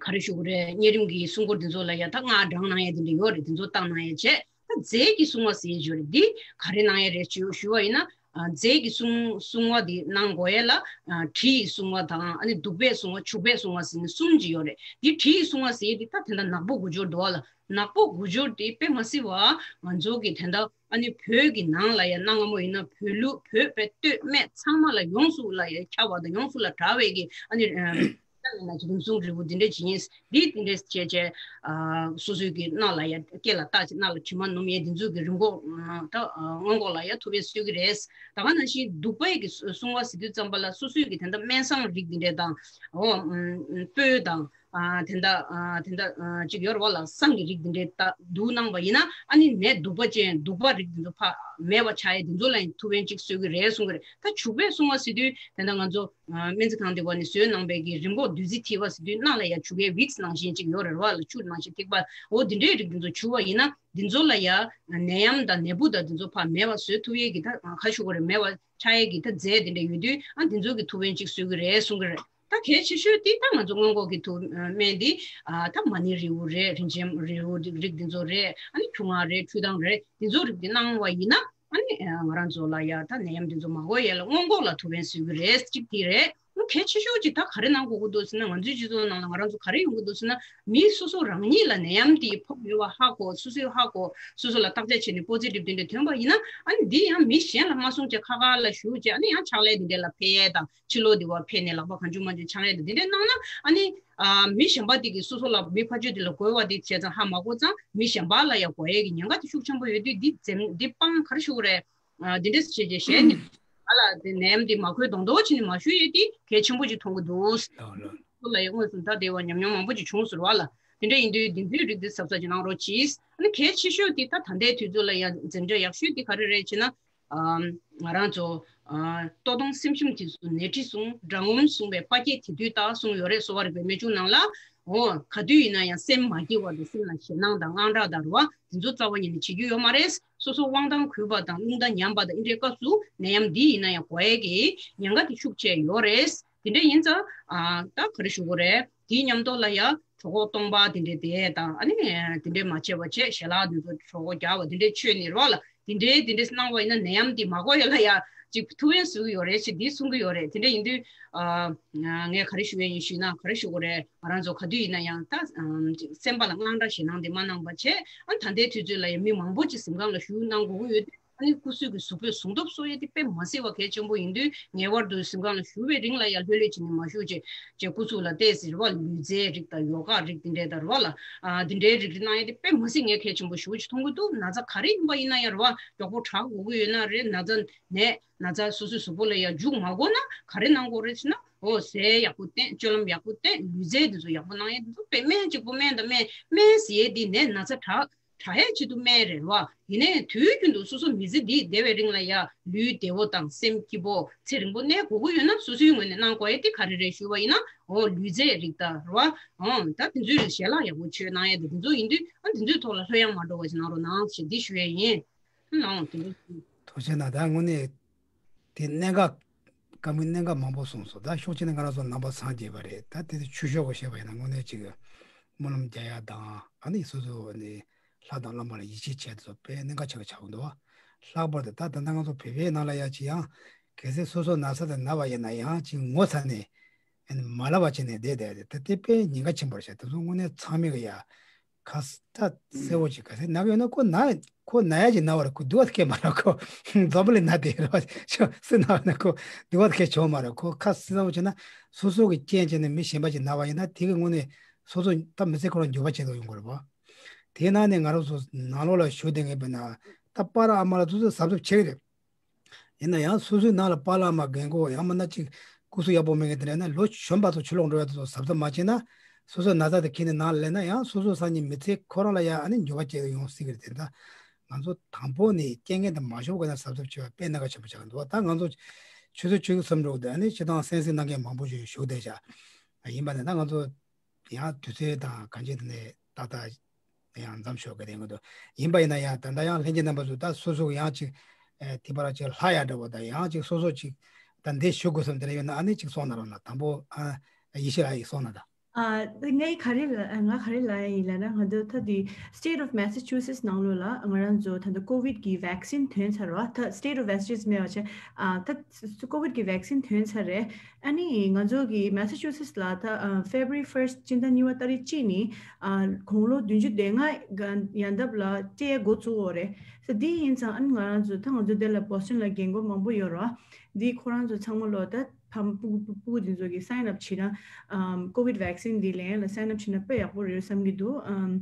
ག་རེ་ཞུ་དགོས་རེད། གཉན་རིམས་ཀྱི་སྲུང་འཁོར་དེ་ཚོ་ལ་ཡ་ད་སྔགས་བགྲངས་གནང་ཡས་དེ་འདྲ་ཡོད་རེད། དེ་ཚོ་བཏང་གནང་ཡས་བྱས། ད་རྫས་ཀྱི་སྲུང་བ་ཟེར་ཡས་ཡོད་རེད། འདི་ག་རེ་གནང་ཡས་རེད་ཞུ་ཞུ་བ་ཡིན་ན། ཨ་རྫས་ཀྱི་སྲུང་སྲུང་བ་འདི་གནང་དགོས་ཡས་ལ། ཨ་དྲི་ཡི་སྲུང་བ་དང་། ཨ་ནི་བདུག་པས་སྲུང་བ། བྱུག་པས་སྲུང་བ་ཟེར་ནས་གསུམ་ཅིག་ཡོད་རེད། འདི་དྲི་ཡི་སྲུང་བ་ཟེར་ཡས་འདི་ད་དེ་འདྲ་ནག་པོ་དགུ་སྦྱོར་འདུག་བ་ལ། ནག་པོ་དགུ་སྦྱོར་འདི་དཔེ་མ་སྲིད་པ་ང་ཚོ་གི་དེ་འདྲ་ཨ་ནི་བོད་ཀྱི་ནང་ལ་ཡ་གནའ་སྔ་མོ་ཡིན་ན་བོད་ལུགས་བོད་པའི་སྟོད་སྨད་ཚང་མ་ལ་ཡོངས་སུ་ལ་ཡ་ཁྱབ་པ་དང་ཡོངས་སུ་ལ་གྲགས་པའི་གི་ཨ་ནི། ལ་ན་རིམས་སྲུང་རིལ་བུ་འདི་འདྲ་ཅིག་ཡིན། འདི་འདི་འདྲ་བྱས་བྱས། ཨ། སོ་སོའི་གི་རྣ་ལ་ཡ་སྐེ་ལ་བཏགས་བྱས་རྣ་ལ་དྲི་མ་སྣོམ་ཡས་འདི་ཚོ་གི་རིམས་འགོག་ད་སྔོན་འགོག་ལ་ཡ་ཐུབ་པས་གསོས་ཀྱི་རེད། ད་ག་ནང་བཞིན་བདུག་པའི་གི་སྲུང་བ་ཟེར་དུས་ཙམ་པ་ལ་སོ་སོའི་གི་དེ་འདྲ་སྨན་བསང་རིགས་འདི་འདྲ་དང་། འོ། སྤོས་དང་། ཨ། དེ་འདྲ། ཨ། དེ་འདྲ། ཨ། ཅིག་ཡོད་རེད་བ་ལ། བསང་གི་རིགས་འདི་འདྲའི་ད་བསྡུ་གནང་བ་ཡིན་ན། ཨ་ནི་ནད་གདུག་པ་ཅན་གདུག་པ་རིགས་འདི་ཚོ་ཕར་མེད་པ་ཆགས་ཡས་འདི་ཚོ་ལ་ཡང་ཐུབ་པས་ཅིག་གསོས་ཀྱི་རེད་གསུང་གི་རེད། ད་བྱུག་པའི་སྲུང་བ་ཟེར་དུས་དེ་འདྲ་ང་ཚོ་སྨན་རྩིས་ཁང་འདི་བ་ནས་བཟོས་གནང་པའི་གི་རིམས་འགོག་བདུད་རྩི་ཐིགས་པ་ཟེར་དུས་རྣ་ལ་ཡ་བྱུག་ཡས་ཝིགས་ནང་བཞིན་ཅིག་ཡོད་རེད་བ་ལ། ཆུ་ནང་བཞིན་ཐིགས་པ། འོ་འདི་འདྲའི་རིགས་འདི་ཚོ་བྱུག་པ་ཡིན་ན་འདི་ཚོ་ལ་ཡ་ནད་ཡམས་དང་ནད་འབུ་དང་འདི་ཚོ་ཕར་མེད་པ་བཟོས་ཐུབ་ཡས་ཀྱི་ད་ག་ཞུ་དགོས་རེད། མེད་པ་ཆགས་ཡས་ཀྱི་ད་རྫས་འདི་འདྲ་ཡོད་དུས། ཨ། འདི་ཚོ་གི་ཐུབ་པས་ཅིག་གསོས་ཀྱི་རེད་གསུང་གི་རེད། ད་གལ་ཆེ་ཤོས་དེ་ད་ང་ཚོ་སྔོན་འགོག་གི་ཐུབ་སྨན་དེ། ཨ། ད་མ་ཎི་རིལ་བུ་རེད། རིན་ཆེན་རིལ་བུ་རིགས་འདི་ཚོ་རེད། ཨ་ནི་ཆུ་སྔགས་རེད། ཁྲུས་གདང་རེད། འདི་ཚོ་རིགས་འདི་གནང་བ་ཡིན་ན། ཨ་ནི་ང་རང་ཚོ་ལ་ཡ་ད་ནད་ཡམས་འདི་ཚོ་མ་འགོ་ཡས་ལ་སྔོན་འགོག་ལ་ཐུབ་པས་གསོས་ཀྱི་རེད། གཅིག་དེ་རེད། གལ་ཆེ་ཤོས་ཅིག་ད་ག་རེ་གནང་དགོས་ཀྱི་འདུག་ཟེར་ན། ང་ཚོའི་སྤྱི་ཚོགས་ནང་ལ་ང་རང་ཚོ་ག་རེ་ཡོང་གི་འདུག་ཟེར་ན། མི་སོ་སོ་རང་ཉིད་ལ་ནད་ཡམས་དེ་ཕོག་ཡོད་པ་ཧ་གོ། སོ་སོས་ཧ་གོ། སོ་སོ་ལ་བརྟག་དཔྱད་བྱས་ནས་པོ་ཛི་ཊིབ་དེ་འདྲ་ཐོན་པ་ཡིན་ན། ཨ་ནི་འདི་ཡང་མི་གཞན་ལ་མ་གསུང་བྱས་ཁ་ཁ་ལ་བཞུགས་བྱས། ཨ་ནི་ཡང་ཕྱག་ལས་དེ་འདྲ་ལ་ཕེབས་ཡས་དང་། ཕྱི་ལོགས་དེ་བ་ཕེབས་ནས་ལག་པ་གང་བྱུང་མང་བྱུང་འཆང་ཡས་དང་། དེ་འདྲ་གནང་ན། ཨ་ནི། ཨ། མི་གཞན་པ་དེ་གིས་སོ་སོ་ལ་མི་ཕར་ཕྱོགས་དེ་ལ་འགོས་པ་དེ་བྱས་ཙང་ཧ་མ་གོ་ཙང་མི་གཞན་པ་ལ་ཡང་འགོས་ཡས་ཀྱི་ཉེན་ཁ་དེ་ཤུགས་ཆེན་པོ་ཡོད་དུས། འདི་འཛེམ། འདི་སྤང་ག་རེ་ཞུ་དགོས་རེད། ཨ། འདི་འདྲས་བྱས་རྗེས་གཞན་ནི་ང་ལ་དེ་ནད་ཡམས་འདི་མ་འགོས་མདོག་མདོག་བྱས་ནས་མ་བཞུགས་ཡས་དེ་གལ་ཆེན་པོ་ཅིག་མཐོང་གི་འདུག། ལགས་ལགས། ཁོ་ལ་ཡང་དངོས་སུ་ད་དེ་བ་ཉམས་མྱོང་མང་པོ་ཅིག་བྱུང་ཟེར་བ་ལ། དེ་འདྲ་ཡིན་དུས་འདི་ཚོའི་རིགས་འདི་གཟབ་གཟབ་ཅིག་གནང་རོགས་གྱིས། ཨ་ནི་གལ་ཆེ་ཤོས་དེ་ད་ད་ལྟའི་དུས་ཚོད་ལ་ཡང་འཛེམ་བྱ་ཡག་ཤོས་དེ་ག་རེ་རེད་ཅེ་ན། ཨམ། ང་རང་ཚོ། ཨ། ལྟོ་སྟོང་སེམས་ཤུམ་དེ་ཚོ་ནད་ཁྲི་བསྲུང་། དགྲ་ངོམ་བསྲུང་བའི་དཔའ་སྐྱེད་དེ་དུས་རྟག་གསུངས་ཡོད་རེད། གསོ་བ་རིག་པའི་རྨད་བྱུང་ནང་ལ། འོ། ག་དུས་ཡིན་ན་ཡང་སེམས་མ་སྐྱིད་པ་དང་། སེམས་ལ་ཞེད་སྣང་དང་དངངས་སྐྲག་དང་རེད་བ། དེ་ཚོ་རྩ་བ་ཉིད་ནས་བྱེད་རྒྱུ་ཡོད་མ་རེད། སོ་སོ་དབང་ཐང་གུད་པ་དང་རླུང་རྟ་ཉམས་པ་དང་། འདི་འདྲའི་སྐབས་སུ་ནད་ཡམས་འདི་ཡིན་ན་ཡང་འགོས་ཡས་ཀྱི་ཉེན་ཁ་དེ་ཤུགས་ཆེ་ཡོད་རེད། དེ་འདྲ་ཡིན་ཙང་། ཨ། ད་ག་རེ་ཞུ་དགོས་རེད། དེའི་མཉམ་དུ་ལ་ཡ་གྲོད་ཁོག་སྟོང་པ་དེ་འདྲ་དེ་དང་། ཨ་ནི་དེ་འདྲ་མ་བྱས་པ་བྱས། ཞལ་ལག་དེ་ཚོ་གྲོད་ཁོག་རྒྱགས་པ་དེ་འདྲ་མཆོད་ནས་རོགས་ལ། དེ་འདྲའི་དེ་འདྲ་གནང་བ་ཡིན་ན་ནད་ཡམས་འདི་མ་འགོ་ཡས་ལ་ཡ་ཅིག་ཐུབ་ཡས་བཟོ་གི་ཡོད་རེད་ཅེས་འདི་གསུང་གི་ཡོད་རེད། དེ་འདྲ་ཡིན་དུས། ཨ། ངས་ག་རེ་ཞུ་ཡས་ཡིན་ཞུས་ན། ག་རེ་ཞུ་དགོས་རེད། ང་རང་ཚོ་ག་དུས་ཡིན་ན་ཡང་ད། ཨམ། ཅིག་སེམས་པ་ལ་དངངས་སྐྲག་ཞེད་སྣང་དེ་མ་གནང་བ་བྱས། ཨ། ད་ལྟའི་དུས་ཚོད་ལ་ཡང་མི་མང་པོ་ཅིག་གཟིམ་ཁང་ལ་བཞུགས་གནང་དགོས་ཀྱི་ཡོད་དུས། ཨ་ནི་སྐུ་གཟུགས་ཀྱི་གཟུགས་པོའི་ཟུངས་སྟོབས་གསོ་ཡས་དེ་དཔེ་མ་སྲིད་པ་གལ་ཆེན་པོ་ཡིན་དུས། ངེས་པར་དུ་གཟིམ་ཁང་ལ་བཞུགས་པའི་རིང་ལ་ཡང་ལྷོད་ལྷོད་བྱས་ནས་མ་བཞུགས་བྱས། ཅེས་སྐུ་གཟུགས་ལ་བལྟས་ཟེར་བ། ལུས་རྩལ་རིགས་དང་ཡོ་ག་རིགས་དེ་འདྲའི་དང་རེད་བ་ལ། ཨ། དེ་འདྲའི་རིགས་རེ་གནང་ཡས་དེ་དཔེ་མ་སྲིད་ངས་གལ་ཆེན་པོ་ཞེ་པོ་ཅིག་མཐོང་གི་འདུག། ན་ཚ་ག་རེ་ཡིན་པ་ཡིན་ན་ཡང་རེད་བ། མགྱོགས་པོ་དྲག་དགོས་ཀྱི་ཡོད་ན་རེད། ན་ཚ་ནད། ན་ཚ་སོ་སོའི་གཟུགས་པོ་ལ་ཡང་འཇུག་མ་དགོས་ན་ག་རེ་གནང་དགོས་རེད་ཟེར་ན། འོ། ཟས་ཡག་པོ་བསྟེན། སྤྱོད་ལམ་ཡག་པོ་བསྟེན། ལུས་རྩལ་དེ་ཚོ་ཡག་པོ་གནང་ཡས་དེ་ཚོ། དཔེ་སྨན་གཅིག་པོ། སྨན་དང་སྨན། སྨན་ཟེར་ཡས་དེ་ནད་ན་ཚ་དྲག་དྲག་ཡས་ཆེད་དུ་སྨན་རེད་བ། ཡིན་ནའི་དུས་རྒྱུན་དུ་སོ་སོ་མི་ཚེ་འདི་བསྡད་པའི་རིང་ལ་ཡ་ལུས་བདེ་བོ་དང་སེམས་སྐྱིད་པོ་ཚེ་རིང་པོ་གནས་དགོས་ཀྱི་ཡོད་ན། སོ་སོའི་ངོས་ནས་གནང་དགོས་ཡས་དེ་ག་རེ་རེད་ཞུས་པ་ཡིན་ན། འོ། ལུས་རྩལ་རིགས་དང་རེད་བ། འོ། ད་དེ་ཚོའི་རིགས་ཞལ་ལག་ཡག་པོ་མཆོད་གནང་ཡས་དེ་དེ་ཚོ་ཡིན་དུས། ཨ། དེ་ཚོའི་ཐོག་ལ་ལྷོད་ཡངས་མ་འགྲོ་བ་ཞིག་གནང་རོགས་གནང་ཞེས་འདི་ཞུ་ཡས་ཡིན། ཨ། འོ། དེ་འདྲ། ཐུགས་རྗེ་གནང་། ད་དངོས་གནས་དེ་གནད་འགག་བཀའ་མོལ་གནད་འགག་མང་པོ་གསུངས་སོང་། ད་ཕྱོགས་གཅིག་ནས་ང་རང་ཚོ་ནང་པ་སངས་རྒྱས་པ་རེད། ད་དེ་ཚོ་ཆོས་ཕྱོགས་ཀྱི་བཤད་པ་ཡིན་ན། དངོས་གནས་ཅིག་སྨོན་ལམ་རྒྱག་ཡ་དང་། ཨ་ནི་སོ་སོ་ནི་ལྷ་དང་བླ་མ་ལ་ཡིད་ཆེས་བྱས་དེ་ཚོ་དཔེ་གནད་འགག་ཆེ་བ་ཆགས་ཀྱི་འདུག། ལྷག་པར་དུ་ད་ད་ལྟ་ང་ཚོ་བོད་པའི་ནང་ལ་ཡ་ཅིག་ཡང་གལ་སྲིད་སོ་སོ་ན་ཚ་དང་ན་བ་ཡིན་ན་ཡང་ཅིག་ངོ་ཚ་ནས། ཨ་ནི་མ་ལབ་པ་བྱས་ནས་བསྡད་བསྡད་དེ་དེ་དཔེ་ཉེན་ཁ་ཆེན་པོ་རེད་ཤག། དེ་ཚོ་དངོས་གནས་ཚང་མས་ཀྱི་ཡ། ཁ་ས་ད་གསལ་བོ་ཅིག་ག་ཚད་ན་གི་ཡོད་ན། ཁོ་ན། ཁོ་ན་ཡ་ཅིག་ན་བ་རེད། ཁོ་སྡུག་པ་སྐྱེ་མ་རེད། ཁོ་འཛམ་བུ་གླིང་ན་དེ་རེད་བ། ཤོ་སུ་ན་བ་ན་ཁོ་སྡུག་པ་སྐྱེ་ཆོག་མ་རེད། ཁོ་ཁ་སེང་བོ་བྱས་ན་སོ་སོ་གི་རྐྱེན་བྱས་ནས་མི་གཞན་པ་ཅིག་ན་བ་ཡིན་ན། དེ་གི་ངོས་ནས་སོ་སོ་ད་མི་ཚེ་ཁོ་རང་འགྱུར་བ་བྱེད་དགོས་ཡོང་གི་རེད་བ། དེའི་ནང་ནས་ང་རང་ཚོ་ནང་ལོགས་ལ་བཞུགས་བསྡད་མཁན་པས་ན། ད་པཱ་ལགས་ཨ་མ་ལགས་ཚོ་ཚོ་གཟབ་གཟབ་བྱེད་ཀྱི་རེད། ཡིན་ན་ཡང་སོ་སོའི་ནང་ལ་པཱ་ལགས་མ་རྒན་གོག་ཡང་མིན་ན་ཅིག་སྐུ་གཟུགས་ཡག་པོ་མེད་མཁན་དེ་འདྲ་ཡིན་ན། ལོ་གཞོན་པ་ཚོ་ཕྱི་ལོགས་འགྲོ་ཡ་དེ་ཚོ་གཟབ་གཟབ་མ་བྱས་ན། སོ་སོ་ན་ཚ་དེ་ཁྱེར་ནས་ནང་ལ་སླེབས་ན་ཡང་སོ་སོ་སང་ཉིན་མི་ཚེ་ཁོ་རང་ལ་ཡ་ཨ་ནི་འགྱུར་བ་སྐྱེ་གི་ཡོང་སྲིད་ཀྱི་རེད། དེ་ད་ང་ཚོ་དང་པོ་ནས་རྐྱེན་ངན་དེ་མ་ཤོར་བ་ན་གཟབ་གཟབ་བྱེད་པ་དཔེ་གནད་འགག་ཆེན་པོ་ཆགས་ཀྱི་འདུག། ད་ང་ཚོ་ཆུ་ཚོད་བཅུ་གསུམ་འགྲོ་གི་འདུག། ཨ་ནི་སྤྱིར་བཏང་གསན་གཟིགས་གནང་མཁན་མང་པོ་ཞིག་བཞུགས་བསྡད་ཤག། ཡིན་པ་ནས་ད་ང་ཚོ་ཡང་དུས་ཚོད་དང་གང་ཅི་དེ་ནས་ཏག་ཏག་ཡང་མཚམས་འཇོག་གི་རེད་མི་འདུག། ཡིན་པ་ཡིན་ན་ཡང་ད་ལྟ་ཡང་ལྷན་རྒྱས་རྣམ་པ་ཚོ་ད་སོ་སོ་ཡང་ཅིག་ཨེ། དེ་བར་ཅིག་ལྷག་ཡ་འདྲ་བོ་དང་། ཡང་ཅིག་སོ་སོ་ཅིག་ད་འདི་ཞུ་དགོས་བསམ་དེ་འདྲ་ཡོད་ན་ཨ་ནི་ཅིག་གསུངས་གནང་རོགས་གནང་། དང་པོ་ཨ་ཡེ་ཤེས་ལགས་ཡིས་གསུངས་གནང་དང་། ཨ། ད་ངས་ག་རེ་ལ། ང་ག་རེ་ལབ་ཡ་ཡིན་ལབ་ན། ང་ཚོ་ད་དེ་State of Massachusetts ནང་ལོགས་ལ་ང་རང་ཚོ་ད་ལྟ་ཀོ་ཝིཌ་གི་ཝེག་སིན་ཐོན་ཚར་བ། ད་State of Massachusetts མེད་པ་བྱས། ཨ། ད་ཀོ་ཝིཌ་གི་ཝེག་སིན་ཐོན་ཚར་རེད། ཨ་ནི་ང་ཚོ་གི་Massachusetts ལ་ད་ཨ་February first སྤྱི་ཟླ་གཉིས་པ་ཏ་རིག་གཅིག་ནས་ཨ་དགུང་ལོ་བདུན་ཅུ་དོན་ལྔ་ཡན་འདབས་ལ་སྤྲད་འགོ་བཙུགས་ཡོད་རེད། ད་འདི་ཡིན་ཙང་ཨ་ནི་ང་རང་ཚོ་ད་ང་ཚོ་འདི་ལ་Boston ལ་རྒན་རྒོན་མང་པོ་ཡོད་རེད་བ། འདི་ཁོ་རང་ཚོ་ཚང་མ་ལོ་ད་ ཕམ་སྤུ་སྤུ་སྤུ་འདི་ཚོ་གི་sign up བྱེད་ན་ཨམ་COVID vaccine འདི་ལེན་ལ་sign up བྱེད་ན་དཔེ་ཡག་པོ་རེད་བསམ་གྱི་འདུག་ཨམ་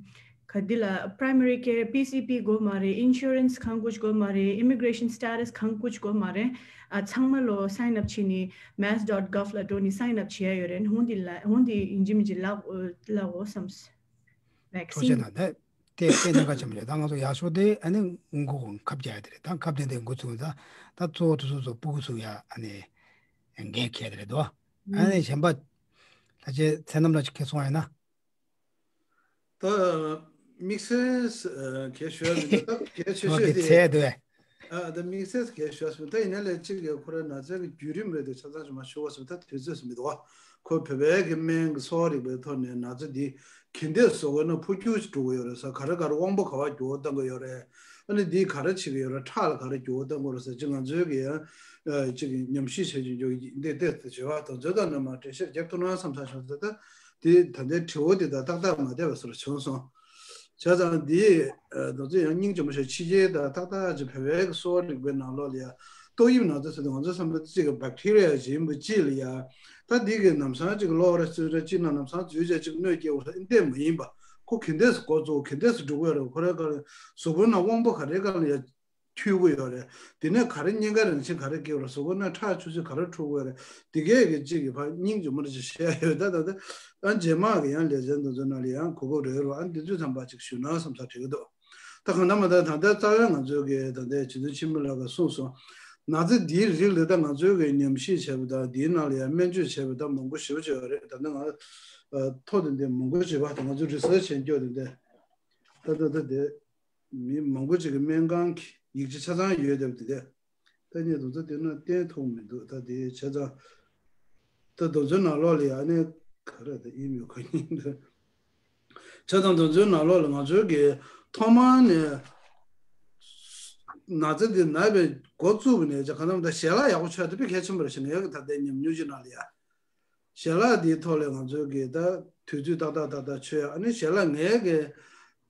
ག་འདི་ལ་primary care P C P དགོས་མ་རེད། insurance གང་དགོས་དགོས་མ་རེད། immigration status གང་དགོས་དགོས་མ་རེད། ཨ་ཚང་མ་ལོ་sign up བྱེད་ནི་mass dot gov ལ་འགྲོ་ནི་sign up བྱེད་ཡ་ཡོད་རེད། ཧོང་འདི་ལ་ཧོང་འདི་ཡིན་གཅིག་མིན་གཅིག་ལག་ལག་འོ་བསམ། ཐུགས་རྗེ་vaccine གནང་། ད་དེ་དེ་གནད་འགག་ཆེན་པོ་རེད། ད་ང་ཚོ་ཡག་ཤོས་དེ་ཨ་ནི་འགོ་ཁབ་རྒྱག་ཡ་དེ་རེད། ད་ཁབ་དེ་འདི་འགོ་ཚུགས། ད་ད་གཙོ་བོ་དེ་ཚོ་ཚོ་སྤུ་གུ་ཚོ་ཡ་ཨ་ནི་འགན་འཁྱེར་དེ་རེད་དོ། ཨ་ནི་གཞན་པ་ལྷ་རྗེ་ཚེ་རྣམ་ལགས་ཀྱིས་གསུང་བ་ཡིན་ན། ད་དམིགས་བསལ་གལ་ཞུ་ཡ་མི་འདུག་ད་གལ་ཆེ་ཤོས་དེ་ཚད་དེ། ཨ་ད་དམིགས་བསལ་གལ་ཞུ་ཡ་སོང་། ད་ཡིན་ན་ལས་གཅིག་གི་ཁོ་རའི་ན་ཚའི་གི་བརྒྱུད་རིམ་རེད་དེ་ཆ་ཚང་ཞིག་མ་ཞུ་བ་སོང་། ད་དུས་ཚོད་སུ་མི་འདུག་ཁོ་བོད་པའི་གི་སྨན་གི་གསོ་བ་རིག་པའི་ཐོག་ནས་ན་ཚ་འདི་ག་འདྲས་བཟོ་དགོས་ན་འཕོ་འགྱུར་ཞིག་འགྲོ་གི་ཡོད་རེད་ཟེར། ག་རེ་ག་རེ་དབང་པོ་ག་བ་འགྱུར་བ་གཏོང་གི་ཡོད་རེད། ཨ་ནི་འདིས་ག་རེ་བྱེད་ཀྱི་ཡོད་རེད། ཁྲག་ལ་ག་རེ་འགྱུར་བ་གཏོང་གི་ཡོད་རེད་ཟེར་གྱི་ང་ཚོའི་གི་ཡང་ཅིག་ཉམས་ཞིབ་བྱེད་ཀྱི་ཡོད་འདི་ལྟས་དེ་བྱེད་པ་དང་ཚོད་དང་ནི་མ་འགྲེལ་བཤད་རྒྱབ་ཐུབ་ན་བསམ་ཚར་བྱུང་ཟེར། ད་དེ་ད་ལྟའི་དྲི་བ་འདི་དང་ཏག་ཏག་མ་བསྡད་པ་སོར་བྱུང་སོང་། བྱས་ཙང་འདི་ད་ཚོད་ཡང་སྙིང་རྗེ་མོ་ཞིག་ཕྱི་རྒྱལ་དང་ཏག་ཏག་ཅིག་བོད་པའི་གི་གསོ་བ་རིག་པའི་ནང་ལོགས་ལ་ཡ་ཏོག་དབྱིབས་ན་ཚ་ཟེར་དུས་ང་ཚོ་བསམ་པ་ཅིག་གི་bacteria་ཡིན་པ་ཅིག་ལ་ཡ། ད་འདི་གི་ལམ་སང་ཅིག་གློ་ར་ཚུ་ར་ཅིག་ན་ལམ་སང་འཛུལ་བྱས་ཅིག་གནོད་སྐྱེལ་བ་ལ་འདི་མ་ཡིན་པ། ཁོ་ག་འདྲས་སུ་འགོ་བཙུགས། ག་འདྲས་སུ་འགྲོ་གི་ཡོད་རེད། ཁོ་རའི་ག་རེ་གཟུགས་པོའི་ནང་དབང་པོ་ག་རེ་ག་ལ་ཡ་འཐུས་ཀྱི་ཡོད་རེད། དེ་ནས་ག་རེ་གཉན་ཁ་རང་བཞིན་ག་རེ་སྐྱེ་བ་རེད། གཟུགས་པོ་ནང་ཁྲག་ཆུ་ཚད་ག་རེ་འཕྲོ་གི་ཡོད་རེད། དེ་གས་ཀྱི་གཅིག་གི་ཕར་སྙིང་རྗེ་མོ་རེ་ཅིག་བཤད་ཡོད། ད་ད་ད་ཨ་རྗེས་མ་གི་ཡང་ལེ་ཚན་དེ་ཚོ་ནང་ལ་ཡང་གོ་སྐབས་རེ་རོ་ཨ་འདི་ཚོའི་ཚང་པ་ཅིག་ཞུས་ན་བསམ་ས་དྲན་གྱི་འདུག་ད་གང་ལྟར་མ་ད་ད་ལྟ་རྩ་བའི་ང་ཚོའི་གི་ད་ལྟའི་རྗེ་བཙུན་འཆི་མེད་ལགས་ཀྱིས་གསུངས་སོང་། ན་ཚ་འདིའི་རིགས་ལ་ད་ང་ཚོའི་གི་ཉམས་ཞིབ་བྱས་པ་དང་འདིའི་ནང་ལ་ཡང་སྨན་བཅོས་བྱས་པ་ད་མང་པོ་ཞེ་པོ་ཅིག་ཡོད་རེད། ད་ལྟ་ང་ཐོ་དེ་འདི་མང་པོ་བྱས་པ་ད་ང་ཚོ་research་བྱེད་རྒྱུ་དེ་འདི་ད་ད་ད་དེ། མི་མང་པོ་ཅིག་གི་སྨན་ཁང་གི་ཡིག་ཆ་ཆ་ཚང་ཡོད་བསྡད་པ་དེ་དེ། ད་ངས་དུང་ཚ་དེ་ན་བསྟན་ཐུབ་མི་འདུག་ད་དེ་བྱས་ཙང་། ད་དུང་ཚོའི་ནང་ལོགས་ལ་ཡང་ནས་ག་རེ་ད་ཨི་མེལ་ག་ཡིན་འདུག་བྱས་ཙང་དུང་ཚོའི་ནང་ལོགས་ལ་ང་ཚོའི་གི་ཐོག་མར་ནས་ན་ཚ་དེ་ན་བའི་འགོ་བཙུགས་པ་ནས་ཅག་ག་ནམ་ད་ཞལ་ལག་ཡག་པོ་མཆོད་ད་དཔེ་གལ་ཆེན་པོ་རེད་ཤག་ངའི་གི་ད་ལྟའི་ཉམས་མྱོང་ཅིག་ནང་ལ་ཡ། ཞལ་ལག་འདིའི་ཐོག་ལས་ང་ཚོའི་གི་ད་དུས་ཚོད་ཏག་ཏག་ཏག་ཏག་མཆོད་ཡ། ཨ་ནི་ཞལ་ལག་ངའི་གི་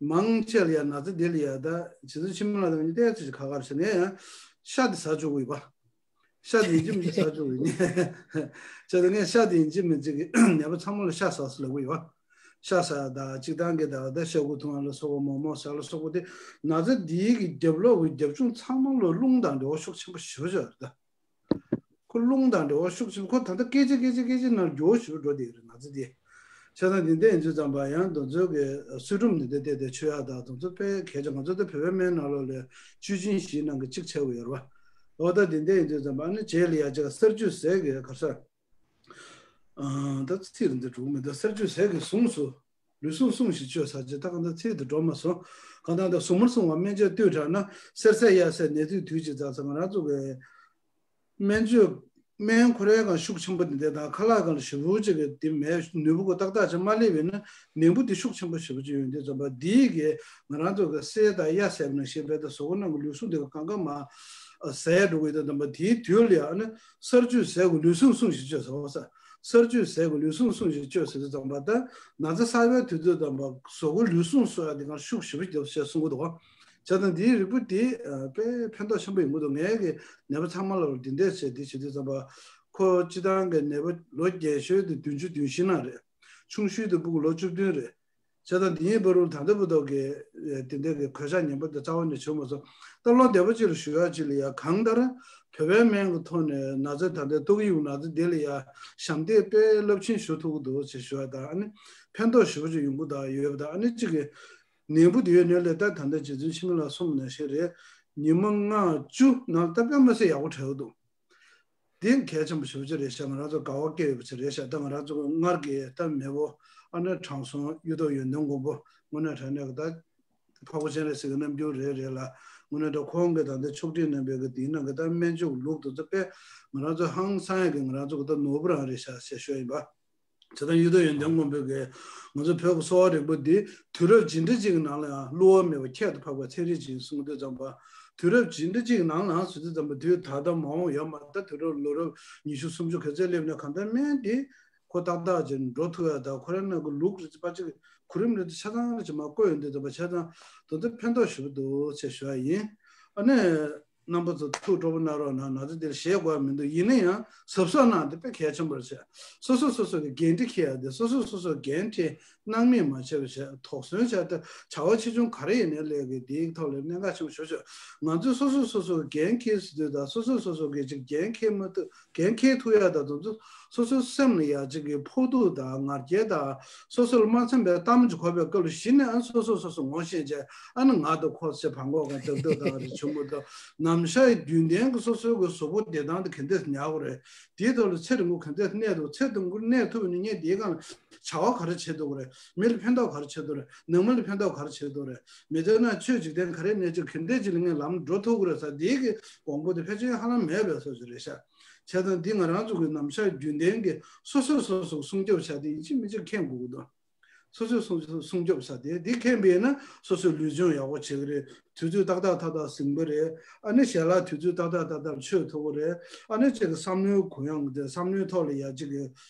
མང་ཆེ་ལ་ཡ་ན་ཚ་འདི་ལ་ཡ་ད་རྗེ་བཙུན་འཆི་མེད་ལགས་དང་ངེད་གཉིས་ཏོག་ཙམ་ཅིག་ཁ་ཁ་རེད་ཤག་ངས་ཡང་ཤ་འདི་ཟ་བཅུག་གི་ཡོད་པ། ཤ་འདི་ཡིན་གཅིག་མིན་གཅིག་ཟ་བཅུག་གི་ཡོད། བྱས་ཙང་ངས་ཤ་འདི་ཡིན་གཅིག་མིན་གཅིག་གི་ནད་པ་ཚང་མ་ལ་ཤ་ཟ་ཟེར་ལབ་གི་ཡོད། ཤ་ཟ་ད་སྤྱིར་བཏང་གི་ད་ད་ཤ་ཁུ་འཐུང་བ་ལ་སོགས་པ་མོག་མོག་ཟ་ལ་སོགས་པ་དེ་ན་ཚ་འདིའི་གི་རྒྱབ་ལོགས་གི་རྒྱབ་ལྗོངས་ཚང་མ་ལ་རླུང་དང་འབྲེལ་བ་ཤུགས་ཆེན་པོ་ཞེ་པོ་ཅིག་ཡོད་རེད་ད། ཁོ་རླུང་དང་འབྲེལ་བ་ཤུགས་ཆེན་པོ། ཁོ་ད་ལྟ་སྐད་ཅིག་སྐད་ཅིག་སྐད་ཅིག་ནང་འགྱུར་བ་ཞེ་པོ་འགྲོ་བསྡད་ཀྱི་རེད་ན་ཚ་དེ། བྱས་ཙང་འདི་འདྲ་ཡིན་དུས་ཙམ་པ་ཡང་དེ་ཚོའི་གི་གསོལ་ཁྲུམས་འདི་འདྲ་བལྟས་ཏེ་མཆོད་ཡག་དང་དེ་ཚོ་དཔེ་གལ་ཆེ། ང་ཚོ་ད་བོད་པའི་སྨན་ནང་ལོགས་ལ་བཅུད་སྦྱིན་བཞིའི་ནང་གི་གཅིག་ཆགས་ཀྱི་ཡོད་རེད་པ། འོ་ད་འདི་འདྲ་ཡིན་དུས་ཙམ་པ་ཨ་ནི་རྗེས་ལ་ཡ་གཅིག་གསར་བཅོས་ཟས་ཀྱི་ག་རེ་ཟེར། ཨ་ད་ཚིག་རེ་འདི་འགྲོ་གི་མི་འདུག་གསར་བཅོས་ཟས་ཀྱི་ཟུངས་སུ། ལུས་ཟུངས་སྲུང་ཞིང་བཅོས་ཟེར་ཅིག་ད་གང་ལྟར་ཚིག་དེ་འགྲོ་མ་སོང་། གང་ལྟར་ད་ཟུངས་མར་བསྲུང་བ་སྨན་དཔྱད་བསྟོད་དྲགས་ན། གསེར་ཟས་གཡའ་ཟས་ནད་དུག་དུས་གཅིག་ཙག་ཙག་ང་རང་ཚོ་གི་སྨན་བཅོས། སྨན་ཁོ་རའི་སྒང་ཤུགས་ཆེན་པོ་འདི་འདྲ་དང་ཁ་ལག་སྒང་ལ་ཞེ་པོ་ཅིག་གི་དེ་མེད་ནུས་པ་གོ་ཏག་ཏག་ཅིག་མ་སླེབས་པས་ན་ནད་འབུ་འདི་ཤུགས་ཆེན་པོ་ཞེ་པོ་ཅིག་ཡོང་དུས་ཙམ་པ་འདིའི་གི་ང་རང་ཚོ་གི་གསེར་དང་གཡའ་ཟེར་བ་ནང་བཞིན་བས་ད་གཟུགས་པོ་ནང་གི་ལུས་ཟུངས་འདི་གི་གང་ག་མ་ཟད་འགྲོ་གི་ཡོད་དུས་ཙམ་པ་དེའི་དུས་ལ་ཡང་ཨ་ནི་གསར་བཅོས་ཟས་གོ། ལུས་ཟུངས་སྲུང་ཞིང་བཅོས་ཟེར་བ་ས། གསར་བཅོས་ཟས་གོ་ལུས་ཟུངས་སྲུང་ཞིང་བཅོས་ཟེར་དུས་ཙམ་པ་ད་ན་ཚ་གསར་པའི་དུས་ཚོད་ཙམ་པ་གཟུགས་པོ་ལུས་ཟུངས་གསོ་ཡ་འདི་གང་ཤུགས་ཞེ་པོ་རྒྱབ་ཟེར་གསུང་གི་འདུག་བྱས་ཙང་འདིའི་རིགས་པོ་འདི་དཔེ་ཕན་ཐོགས་ཆེན་པོ་ཡོང་གི་འདུག་ངའི་གི་ནད་པ་ཚང་མ་ལ་འདི་འདྲས་བྱས་འདི་བྱེད་དུས་ཙམ་པ་ཁོ་སྤྱི་བཏང་གི་ནད་པ་ལོ་རྒས་ཤོས་དེ་བདུན་ཅུ་བདུན་བཞི་ནང་རེད། ཆུང་ཤོས་དེ་ཕྲུ་གུ་ལོ་བཅུ་བདུན་རེད། བྱས་ཙང་འདི་ཡིན་བར་དུ་ད་ལྟ་བར་དུ་གི་དེ་འདྲ་གི་གོད་ཆག་ངན་པ་དེ་རྩ་བ་ནས་བྱུང་མ་སོང་། ད་བློ་བདེ་པོ་ཅིག་ལ་ཞུ་ཡག་ཅིག་ལ་ཡ་གང་ལྟར་བོད་པའི་སྨན་གྱི་ཐོག་ནས་ན་ཚ་ད་ལྟའི་ཏོག་དབྱིབས་ན་ཚ་འདི་ལ་ཡ་ཞབས་འདེགས་དཔེ་རླབས་ཆེན་ཞུ་ཐུབ་ཀྱི་འདུག་ཅེས་ཞུ་ཡ་དང་ཨ་ནི་ཕན་ཐོགས་ཞེ་པོ་ཅིག་ཡོང་གི་འདུག་ཡོད་པ་དང་ཨ་ནི་གཅིག་གི་ནད་འབུ་དེ་ཡོད་ནས་ལས་ད་ད་ལྟ་རྗེ་བཙུན་འཆི་མེད་ལགས་གསུངས་ནང་བཞིན་རེད། ཉི་མ་ལྔ་བཅུ་ནང་ད་དཔེ་མི་སྲིད་ཡག་པོ་བྲལ་གྱི་འདུག་འདི་གལ་ཆེན་པོ་ཞེ་པོ་ཅིག་རེད་ཤག་ང་རང་ཚོ་དགའ་བ་སྐྱེ་ཡོད་པ་ཅིག་རེད་ཤག་ད་ང་རང་ཚོ་སྔར་གྱི་ད་མེས་པོ་ཨ་ནེ་དྲང་སྲོང་གཡུ་ཐོག་ཡོན་ཏན་མགོན་པོ་དངོས་གནས་དྲང་གནས་ཀྱི་ད་འཕགས་པ་སྤྱན་རས་གཟིགས་ཀྱི་རྣམ་འགྱུར་རེད་རེད་ལ། དངོས་གནས་ད་ཁོང་གི་ད་ལྟ་ཕྱོགས་སྒྲིག་གནང་བའི་གི་དེའི་ནང་གི་ད་སྨན་བཅོས་ལུགས་དེ་ཚོ་དཔེ་ང་རང་ཚོ་ཧང་སང་ཡ་གི་ང་རང་ཚོ་གི་ད་ནོར་བུ་རང་རེད་ཤག་ཞེས་ཞུ་ཡ་ཡིན་པ། བྱས་ཙང་གཡུ་ཐོག་ཡོན་ཏན་མགོན་པོ་གིས་ང་ཚོ་བོད་ཀྱི་གསོ་བ་རིག་པ་འདི་དུས་རབས་ཇི་འདྲ་ཅིག་གི་ནང་ལ་ཡང་བསླུ་བ་མེད་པ་ཁྱད་དུ་འཕགས་པའི་ཚན་རིག་ཅིག་གསུངས་དུས་ཙམ་པ། དུས་རབས་ཇི་འདྲ་ཅིག་གི་ནང་ལ་ཟེར་དུས་ཙམ་པ་དུས་ད་ལྟ་མ་འོངས་ཡོད་མ་རེད། ད་དུས་རབས་ལོ་རབས་ཉི་ཤུ་སུམ་ཅུ་ག་ཚོད་སླེབས་ནས་གང་ལྟར་སྨན་འདི་ཁོ་ཏག་ཏག་ཅིག་འགྲོ་ཐུབ་ཡ་དང་ཁོ་རང་ནང་གི་ལུགས་རེ་ཅིག་པ་ཅིག་གོ་རིམ་རེ་ཅིག་ཆ་ཚང་རེ་ཅིག་མར་བཀོད་ཡོང་དུས་ཙམ་པ་བྱས་ཙང་དོན་དུ་ཕན་ཐོགས་ཞེ་པོ་འདུག་ཅེས་ཞུ་བ་ཡིན། ཨ་ནི། རྣམ་པ་ཚོ་ཐུགས་སྤྲོ་པོ་གནང་རོགས་གནང་། ན་ཚ་འདིར་བཞེས་དགོས་མི་འདུག་ཡིན་ན་ཡང་གཟབ་གཟབ་གནང་། འདི་དཔེ་གལ་ཆེན་པོ་རེད་བྱས། སོ་སོ་སོ་སོ་གི་འགན་འཁྲི་འཁྱེར་ཡ་དེ། སོ་སོ་སོ་སོ་འགན་འཁྲི་སྣང་མེད་མ་བྱས་པ་བྱས། དོགས་ཟོན་བྱས་ཏེ་བྱ་བ་ཆེ་ཆུང་ག་རེ་ཡིན་ནའི་ལས་ཀྱི་འདིའི་ཐོག་ལ་གནད་འགག་ཆེན་པོ་ཞེ་པོ་ཅིག་ང་ཚོས་སོ་སོ་སོ་སོ་གི་འགན་འཁྱེར་ཟེར་དུས་དང་། སོ་སོ་སོ་སོ་གི་ཅིག་འགན་འཁྱེར་མ་ཐུབ། འགན་འཁྱེར་ཐུབ་ཡ་དང་དུ་ཚོ་སོ་སོའི་སེམས་ལ་ཡ་གཅིག་གི་ཕོག་ཐུག་དང་ང་རྒྱལ་དང་། སོ་སོ་ལ་མ་འཚམ་པའི་གཏམ་ཅིག་གོ་བའི་སྐབས་ལ་གཞི་ནས་ཨ་སོ་སོ་སོ་སོ་ངོ་ཤེས་བྱས། ཨ་ནི་ང་དང་ཁོ་ཟེར་བར་འགོག་ག་ཏག་ཏག་དང་རེ་བྱུང་མོ་དང་། ནམ་ཞག་རྒྱུན་ལྡན་གྱི་སོ་སོའི་གི་གཟུགས་པོ་བདེ་ཐང་དེ་ག་འདྲས་ཉར་དགོས་རེད། དེའི་ཐོག་ལ་ཚེ་རིང་པོ་ག་འདྲས་གནས་ཐུབ། ཚེ་དང་པོར་གནས་ཐུབ་ནས་ངས་དེའི་སྒང་ལ་བྱ་བ་ག་རེ་བྱེད་ཐུབ་ཀྱི་རེད། མི་ལ་ཕན་ཐོགས་ག་རེ་བྱེད་ཐུབ་རེད། ནང་མི་ལ་ཕན་ཐོགས་ག་རེ་བྱེད་ཐུབ་རེད། མི་ཚེ་ན་ཆོས་འཇིག་རྟེན་ག་རེ་གནས་ཆོག་ག་འདྲས་ཅིག་ལ་ངས་ལམ་འགྲོ་ཐུབ་ཀྱི་རེད་ཟེར། དེའི་གི་དགོངས་པ་དེ་ཕལ་ཆེར་ཧ་ལམ་མེད་པའི་བཟོ་ཅིག་རེད་ཤག་བྱས་ཙང་འདི་ང་རང་ཚོ་གི་ནམ་ཞག་རྒྱུན་ལྡན་གྱི་སོ་སོ་སོ་སོ་སྲུང་སྐྱོབ་བྱ་དེ་ཡིན་གཅིག་མིན་གཅིག་མཁྱེན་དགོས་ཀྱི་འདུག་སོ་སོ་སྲུང་སྲུང་སྐྱོབ་བྱ་དེ། འདི་མཁྱེན་པས་ན་སོ་སོའི་ལུས་སྦྱོང་ཡག་པོ་བྱེད་ཀྱི་རེད། དུས་ཚོད་ཏག་ཏག་ཏག་ཏག་ཟིན་པ་རེད། ཨ་ནི་ཞལ་ལག་དུས་ཚོད་ཏག་ཏག་ཏག་ཏག་མཆོད་ཐུབ་ཀྱི་རེད། ཨ་ནི་གཅིག་གི་བསམ་བློའི་གུ་ཡངས་དེ། བསམ་བློའི་ཐོག་ལ་ཡ་གཅིག་གི་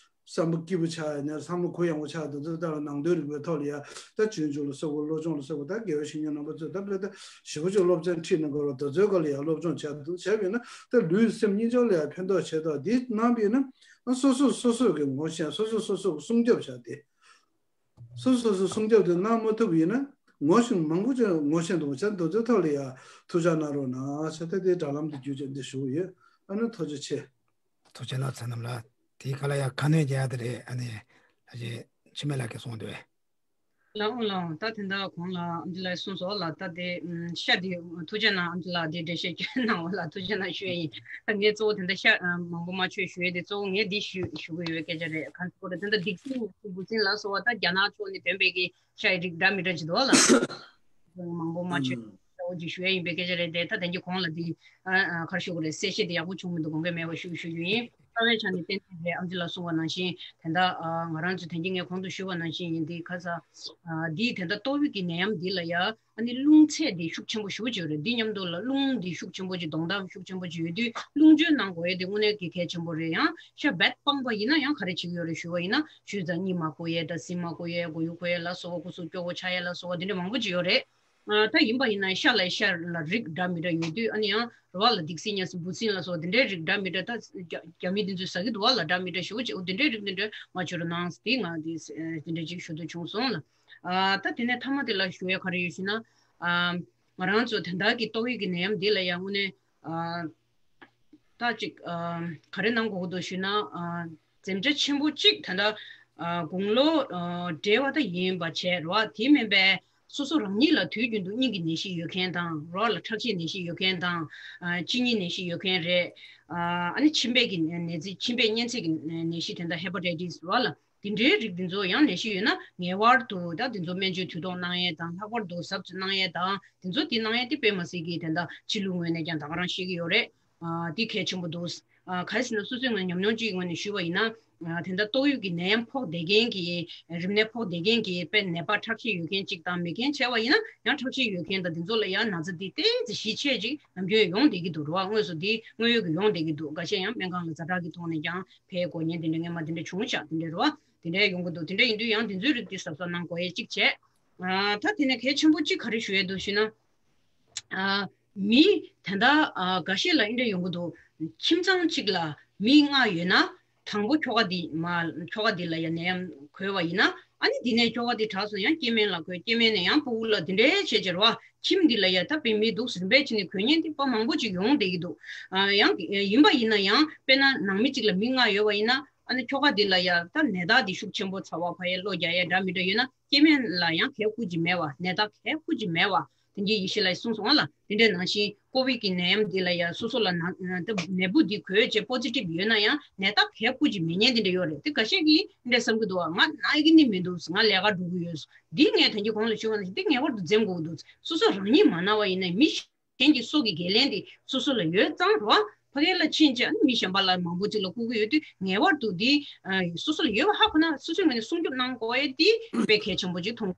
བསམ་པ་སྐྱིད་པོ་ཆགས་ཡ་ནས། བསམ་བློ་གུ་ཡངས་པོ་ཆགས་དུས་ཚོད་ལྟར་ནང་དོན་རིག་པའི་ཐོག་ལ་ཡ་ད་སྤྱོད་འཇུག་ལ་སོགས་པ། བློ་སྦྱོང་ལ་སོགས་པ། ད་དགེ་བའི་བཤེས་གཉེན་རྣམ་པ་ཚོས་ད་དཔེ་ད་ཞེ་པོ་ཅིག་སློབ་ཚན་ཁྲིད་གནང་གི་རེད། དུས་ཚོད་ཁག་ལ་ཡ་སློབ་སྦྱོང་བྱས་འདུག་བྱས་པས་ན་ད་ལུས་སེམས་གཉིས་ཆར་ལ་ཡ་ཕན་ཐོགས་བྱས་ཐོག་འདི་གནང་བས་ན། ཨ་སོ་སོ་སོ་སོ་གི་ངོ་ཤེས། སོ་སོ་སོ་སོ་གི་སྲུང་སྐྱོབ་བྱ་དེ། སོ་སོ་སོ་སོ་སྲུང་སྐྱོབ་དེ་གནང་མ་ཐུབ་ཡིན་ན། ངོ་ཤེས་མང་པོ་ཅིག་ངོ་ཤེས་འདུག་བྱས། དུས་ཚོད་ཐོག་ལ་ཡ་ཐུགས་ཅག་གནང་རོགས་གནང་བྱས། ད་དེ་དྲ་ལམ་དུ་བརྒྱུད་བྱས་འདི་ཞུ་གི་ཡོད། ཨ་ནི་ཐུགས་རྗེ་ཆེ། ཐུགས་རྗེ་གནང་། ཚེ་རྣམ་ལགས། དེའི་སྒང་ལ་ཡ་ཁ་སྣོན་རྒྱག་ཡ་དེ་རེད། ཨ་ནི་ལྷ་རྗེ་འཆི་མེད་ལགས་ཀྱིས་གསུངས་འདུག་བས། ལགས་འོང་ལགས་འོང་། ད་དེ་འདྲ་གོང་ལ་ཨམ་ཆི་ལགས་གསུངས་སོང་ལགས། ད་དེ་ཨམ་ཤ་དེ་ཐུགས་རྗེ་གནང་། ཨམ་ཆི་ལགས་དེ་འགྲེལ་བཤད་སྐྱོན་གནང་བ་ལ་ཐུགས་རྗེ་གནང་ཞུ་ཡ་ཡིན། ད་ངས་གཙོ་བོ་དེ་འདྲ་ཤ་ཨ་མང་པོ་མ་མཆོད་ཞུ་ཡ་དེ། གཙོ་བོ་ངས་འདི་ཞུ་ཞུ་གི་ཡོད་སྐད་ཆ་རེད། གང་ཟེར་དགོས་རེད། དེ་འདྲ་སྡིག་སྲིན་འབུ་སྲིན་ལ་སོགས་པ་ད་རྒྱ་ནག་ཕྱོགས་ནས་ཐོན་པའི་གི་ཤ་ཡི་རིགས་འདྲ་མི་འདྲ་ཅིག་འདུག་ལགས། མང་པོ་མ་མཆོད་ཨུམ། འདྲ་བོ་ཅིག་ཞུ་ཡ་ཡིན་པའི་སྐད་ཆ་རེད་དེ། ད་དེང་གི་གོང་ལ་འདི་ཨ་ཨ་ག་རེ་ཞུ་དགོས་རེད། གསལ་བཤད་དེ་ཡག་པོ་བྱུང་མི་འདུག་དགོངས་འགལ་མེད་པ་ཞུ་ཞུ་རྒྱུ་ཡིན། རྩ་བའི་ཆ་ནས་ཏན་ཏན་རེད། ཨམ་ཆི་ལགས་གསུངས་པ་ནང་བཞིན་དེ་འདྲ་ཨ་ང་རང་ཚོ་དེང་གི་ངས་གོང་དུ་ཞུས་པ་ནང་བཞིན་ཡིན། འདི་ཁ་ས་ཨ་འདི་དེ་འདྲ་ཏོག་དབྱིབས་ཀྱི་ནད་ཡམས་འདི་ལ་ཡ་ཨ་ནི་རླུང་ཚད་འདི་ཤུགས་ཆེན་པོ་ཞེ་པོ་ཅིག་ཡོད་རེད། འདི་མཉམ་དུ་ལ་རླུང་འདི་ཤུགས་ཆེན་པོ་ཅིག་གདོང་གཏམ་ཤུགས་ཆེན་པོ་ཅིག་ཡོད་དུས་རླུང་སྦྱོང་གནང་དགོས་ཡས་དེ་དངོས་གནས་གལ་ཆེན་པོ་རེད། ཡང་ཤ་བད་སྤངས་པ་ཡིན་ན་ཡང་ག་རེ་བྱེད་ཀྱི་ཡོད་རེད་ཞུ་བ་ཡིན་ན། ཆུ་ཚ་གཉིད་མ་ཁུག་ཡས་དང་། གཟི་མ་ཁུག་ཡས། མགོ་ཡུ་འཁོར་ཡས་ལ་སོགས་པ། སྐུ་གཟུགས་སྐྱོ་བོ་ཆགས་ཡས་ལ་སོགས་པ་དེ་འདྲ་མང་པོ་ཅིག་ཡོད་རེད། ཨ་ད་ཡིན་པ་ཡིན་ན་ཤ་ལ་ཤ་ལ་རིགས་འདྲ་མི་འདྲ་ཡོད་དུས། ཨ་ནི་ཡང་རོ་བ་ལ་སྡིག་སྲིན་ཉ་སྲིན་འབུ་སྲིན་ལ་སོགས་དེ་འདྲའི་རིགས་འདྲ་མི་འདྲ། ད་རྒྱ་རྒྱ་མི་དེ་ཚོས་ཟ་གི་འདུག་བ་ལ། འདྲ་མི་འདྲ་ཞེ་པོ་ཅིག་འོ་དེ་འདྲའི་རིགས་དེ་འདྲ་མ་མཆོད་རོགས་གནང་ཟེར་དེ་ང་དེ་དེ་འདྲ་ཅིག་ཞུ་འདོད་བྱུང་སོང་ལ། ཨ་ད་དེ་ནས་མཐའ་མ་དེ་ལ་ཞུ་ཡ་ག་རེ་ཡོད་ཞུ་ན། ཨ་ང་རང་ཚོ་དེ་འདྲ་གི་ཏོག་དབྱིབས་ཀྱི་ནད་ཡམས་འདི་ལ་ཡང་དངོས་གནས་ཨ། ད་ཅིག་ཨ་ག་རེ་གནང་དགོས་ཀྱི་འདུག་ཞུས་ན། ཨ་འཛེམ་བྱ་ཆེན་པོ་གཅིག་ད་ལྟ་ཨ་དགུང་ལོ་ཨ་བགྲེས་པ་ད་ཡིན་པ་བྱས་རོ། དེ་མིན་པའི་སོ་སོ་རང་ཉིད་ལ་དུས་རྒྱུན་དུ་སྙིང་གི་ནད་གཞི་ཡོད་མཁན་དང་། རོ་ལ་ཁྲག་ཤེད་ནད་གཞི་ཡོད་མཁན་དང་། ཨ་གཅིན་སྙི་ནད་གཞི་ཡོད་མཁན་རེད། ཨ་ཨ་ནི་མཆིན་པའི་གི་ནད་རྫས། མཆིན་པའི་གཉན་ཚད་ཀྱི་ནད་གཞི་དེ་འདྲ་ཧེ་པ་ཊའི་ཊི་སི་རོ་ལ། དེ་འདྲའི་རིགས་འདི་ཚོ་ཡང་ནད་གཞི་ཡོད་ན་ངེས་པར་དུ་ད་འདི་ཚོ་སྨན་བཅོས་དུས་ཐོག་གནང་ཡས་དང་། ལྷག་པར་དུ་གཟབ་གནང་ཡས་དང་། འདི་ཚོ་འདི་གནང་ཡས་དེ་དཔེ་མ་སྲིད་ཀྱི་དེ་འདྲ་ཕྱི་ལུགས་ངོས་ནས་ཀྱང་ད་ག་རང་ཤེས་ཀྱི་ཡོད་རེད། ཨ་འདི་གལ་ཆེན་པོ་འདུག་ཨ་ག་རེ་ཟེར་ན་སོ་སོའི་ངོས་ཉམས་མྱོང་གཅིག་ངོས་ནས་ཞུས་པ་ཡིན་ན། ཨ་དེ་འདྲ་ཏོག་དབྱིབས་ཀྱི་ནད་ཡམས་ཕོག་བསྡད་མཁན་གྱི། རིམས་ནད་ཕོག་བསྡད་མཁན་གྱི་དཔེ་ནད་པ་ཁྲག་ཤེད་ཡོད་མཁན་གཅིག་དང་མེད་མཁན་བྱས་པ་ཡིན་ན། ཡང་ཁྲག་ཤེད་ཡོད་མཁན་དང་འདི་ཚོ་ལ་ཡང་ན་ཚ་འདི་ཏོག་ཙམ་ཞི་ཆེད་ཅིག་ནམ་རྒྱུན་ཡོང་བསྡད་ཀྱི་འདུག་རེད་བ། དངོས་སུ་འདི་དངོས་ཡོད་ཀྱི་ཡོང་བསྡད་ཀྱི་འདུག་འགའ་ཤས་ཡང་སྨན་ཁང་ལ་ཛ་དྲག་གི་ཐོག་ནས་ཀྱང་ཕེབས་དགོས་མཁན་དེ་འདྲ་སྔོན་མ་དེ་འདྲ་བྱུང་ཤག་དེ་འདྲ་རེད་བ། དེ་འདྲ་ཡོང་གི་འདུག་དེ་འདྲ་ཡིན་དུས་ཡང་དེ་ཚོའི་རིགས་དེ་གཟབ་གཟབ་གནང་དགོས་ཡས་གཅིག་བྱས། ཨ་ད་དེ་ནས་གལ་ཆེན་པོ་གཅིག་ག་རེ་ཞུ་ཡས་འདུག་ཞུས་ན། ཨ་མི་དེ་འདྲ་ཨ་འགའ་ཤས་ལ་འདི་འདྲ་ཡོང་གི་འདུག་ཁྱིམ་ཚང་གཅིག་ལ་མི་ལྔ་ཡོད་ན། དང་པོ་ཁྱོ་ག་འདི་མ་ཁྱོ་ག་འདི་ལ་ཡ་ནད་ཡམས་འགོས་པ་ཡིན་ན། ཨ་ནི་འདི་ནས་ཁྱོ་ག་འདི་དྲག་སོང་ཡང་སྐྱེ་དམན་ལ་འགོས། སྐྱེ་དམན་ནས་ཡང་སྤུ་གུ་ལ། འདི་འདྲའི་བྱས་བྱས་རེད་བ། ཁྱིམ་འདི་ལ་ཡ་ད་དཔེ་མི་འདུག་རིམ་པས་བྱས་ནས་འགོས་མཁན་འདི་དཔེ་མང་པོ་ཅིག་ཡོང་བསྡད་ཀྱི་འདུག་ཨ་ཡང་ཡིན་པ་ཡིན་ན་ཡང་དཔེར་ན་ནང་མི་གཅིག་ལ་མི་ལྔ་ཡོད་པ་ཡིན་ན། ཨ་ནི་ཁྱོ་ག་འདི་ལ་ཡ་ད་ནད་རྟགས་འདི་ཤུགས་ཆེན་པོ། ཚ་བ་འཕར་ཡས། གློ་རྒྱག་ཡས་འདྲ་མི་འདྲ་ཡོད་ན་སྐྱེ་དམན་ལ་ཡང་གལ་ཁུར་གྱི་མེད་པ། ནད་རྟགས་གལ་ཁུར་གྱི་མེད་པ། དེ་འདྲའི་ཡེ་ཤེས་ལགས་གསུངས་སོང་ང་ལ། དེ་འདྲའི་ནང་བཞིན་ཀོ་བིད་ཀྱི་ནད་ཡམས་འདི་ལ་ཡང་སོ་སོ་ལ་ན་ད་ནད་འབུ་འདི་འགོས་བྱས་པོ་ཛི་ཊིབ་ཡོད་ན་ཡང་ནད་རྟགས་གལ་ཁུར་གྱི་མེད་མཁན་དེ་འདྲ་ཡོད་རེད། དེ་འགའ་ཤས་ཀྱིས་འདི་འདྲ་བསམ་གྱི་འདུག་བ། ང་ན་གི་ནི་མི་འདུག་ང་ལས་ཀ་འགྲོ་གི་ཡོད། འདི་ངས་ད་གིན་གོང་ལ་ཞུས་པ་ནང་བཞིན་འདི་ངེས་པར་དུ་འཛེམ་དགོས་ཀྱི་འདུག་སོ་སོ་རང་ཉིད་མ་ན་བ་ཡིན་ན་མི་གཞན་གྱི་སྲོག་གི་འགན་ལེན་དེ་སོ་སོ་ལ་ཡོད་ཙང་རེད་བ། ཕ་གི་ལ་ཕྱིན་བྱས་ཨ་ནི་མི་གཞན་པ་ལ་མང་པོ་ཅིག་ལ་བསྐུར་གྱི་ཡོད་དུས་ངེས་པར་དུ་འདི་ཨ་སོ་སོ་ལ་ཡོད་པ་ཧ་གོ་ན་སོ་སོའི་ངོས་ནས་སྲུང་སྐྱོབ་གནང་དགོས་ཡས་འདི་དཔེ་གལ་ཆེན་པོ་ཅིག་མཐོང་།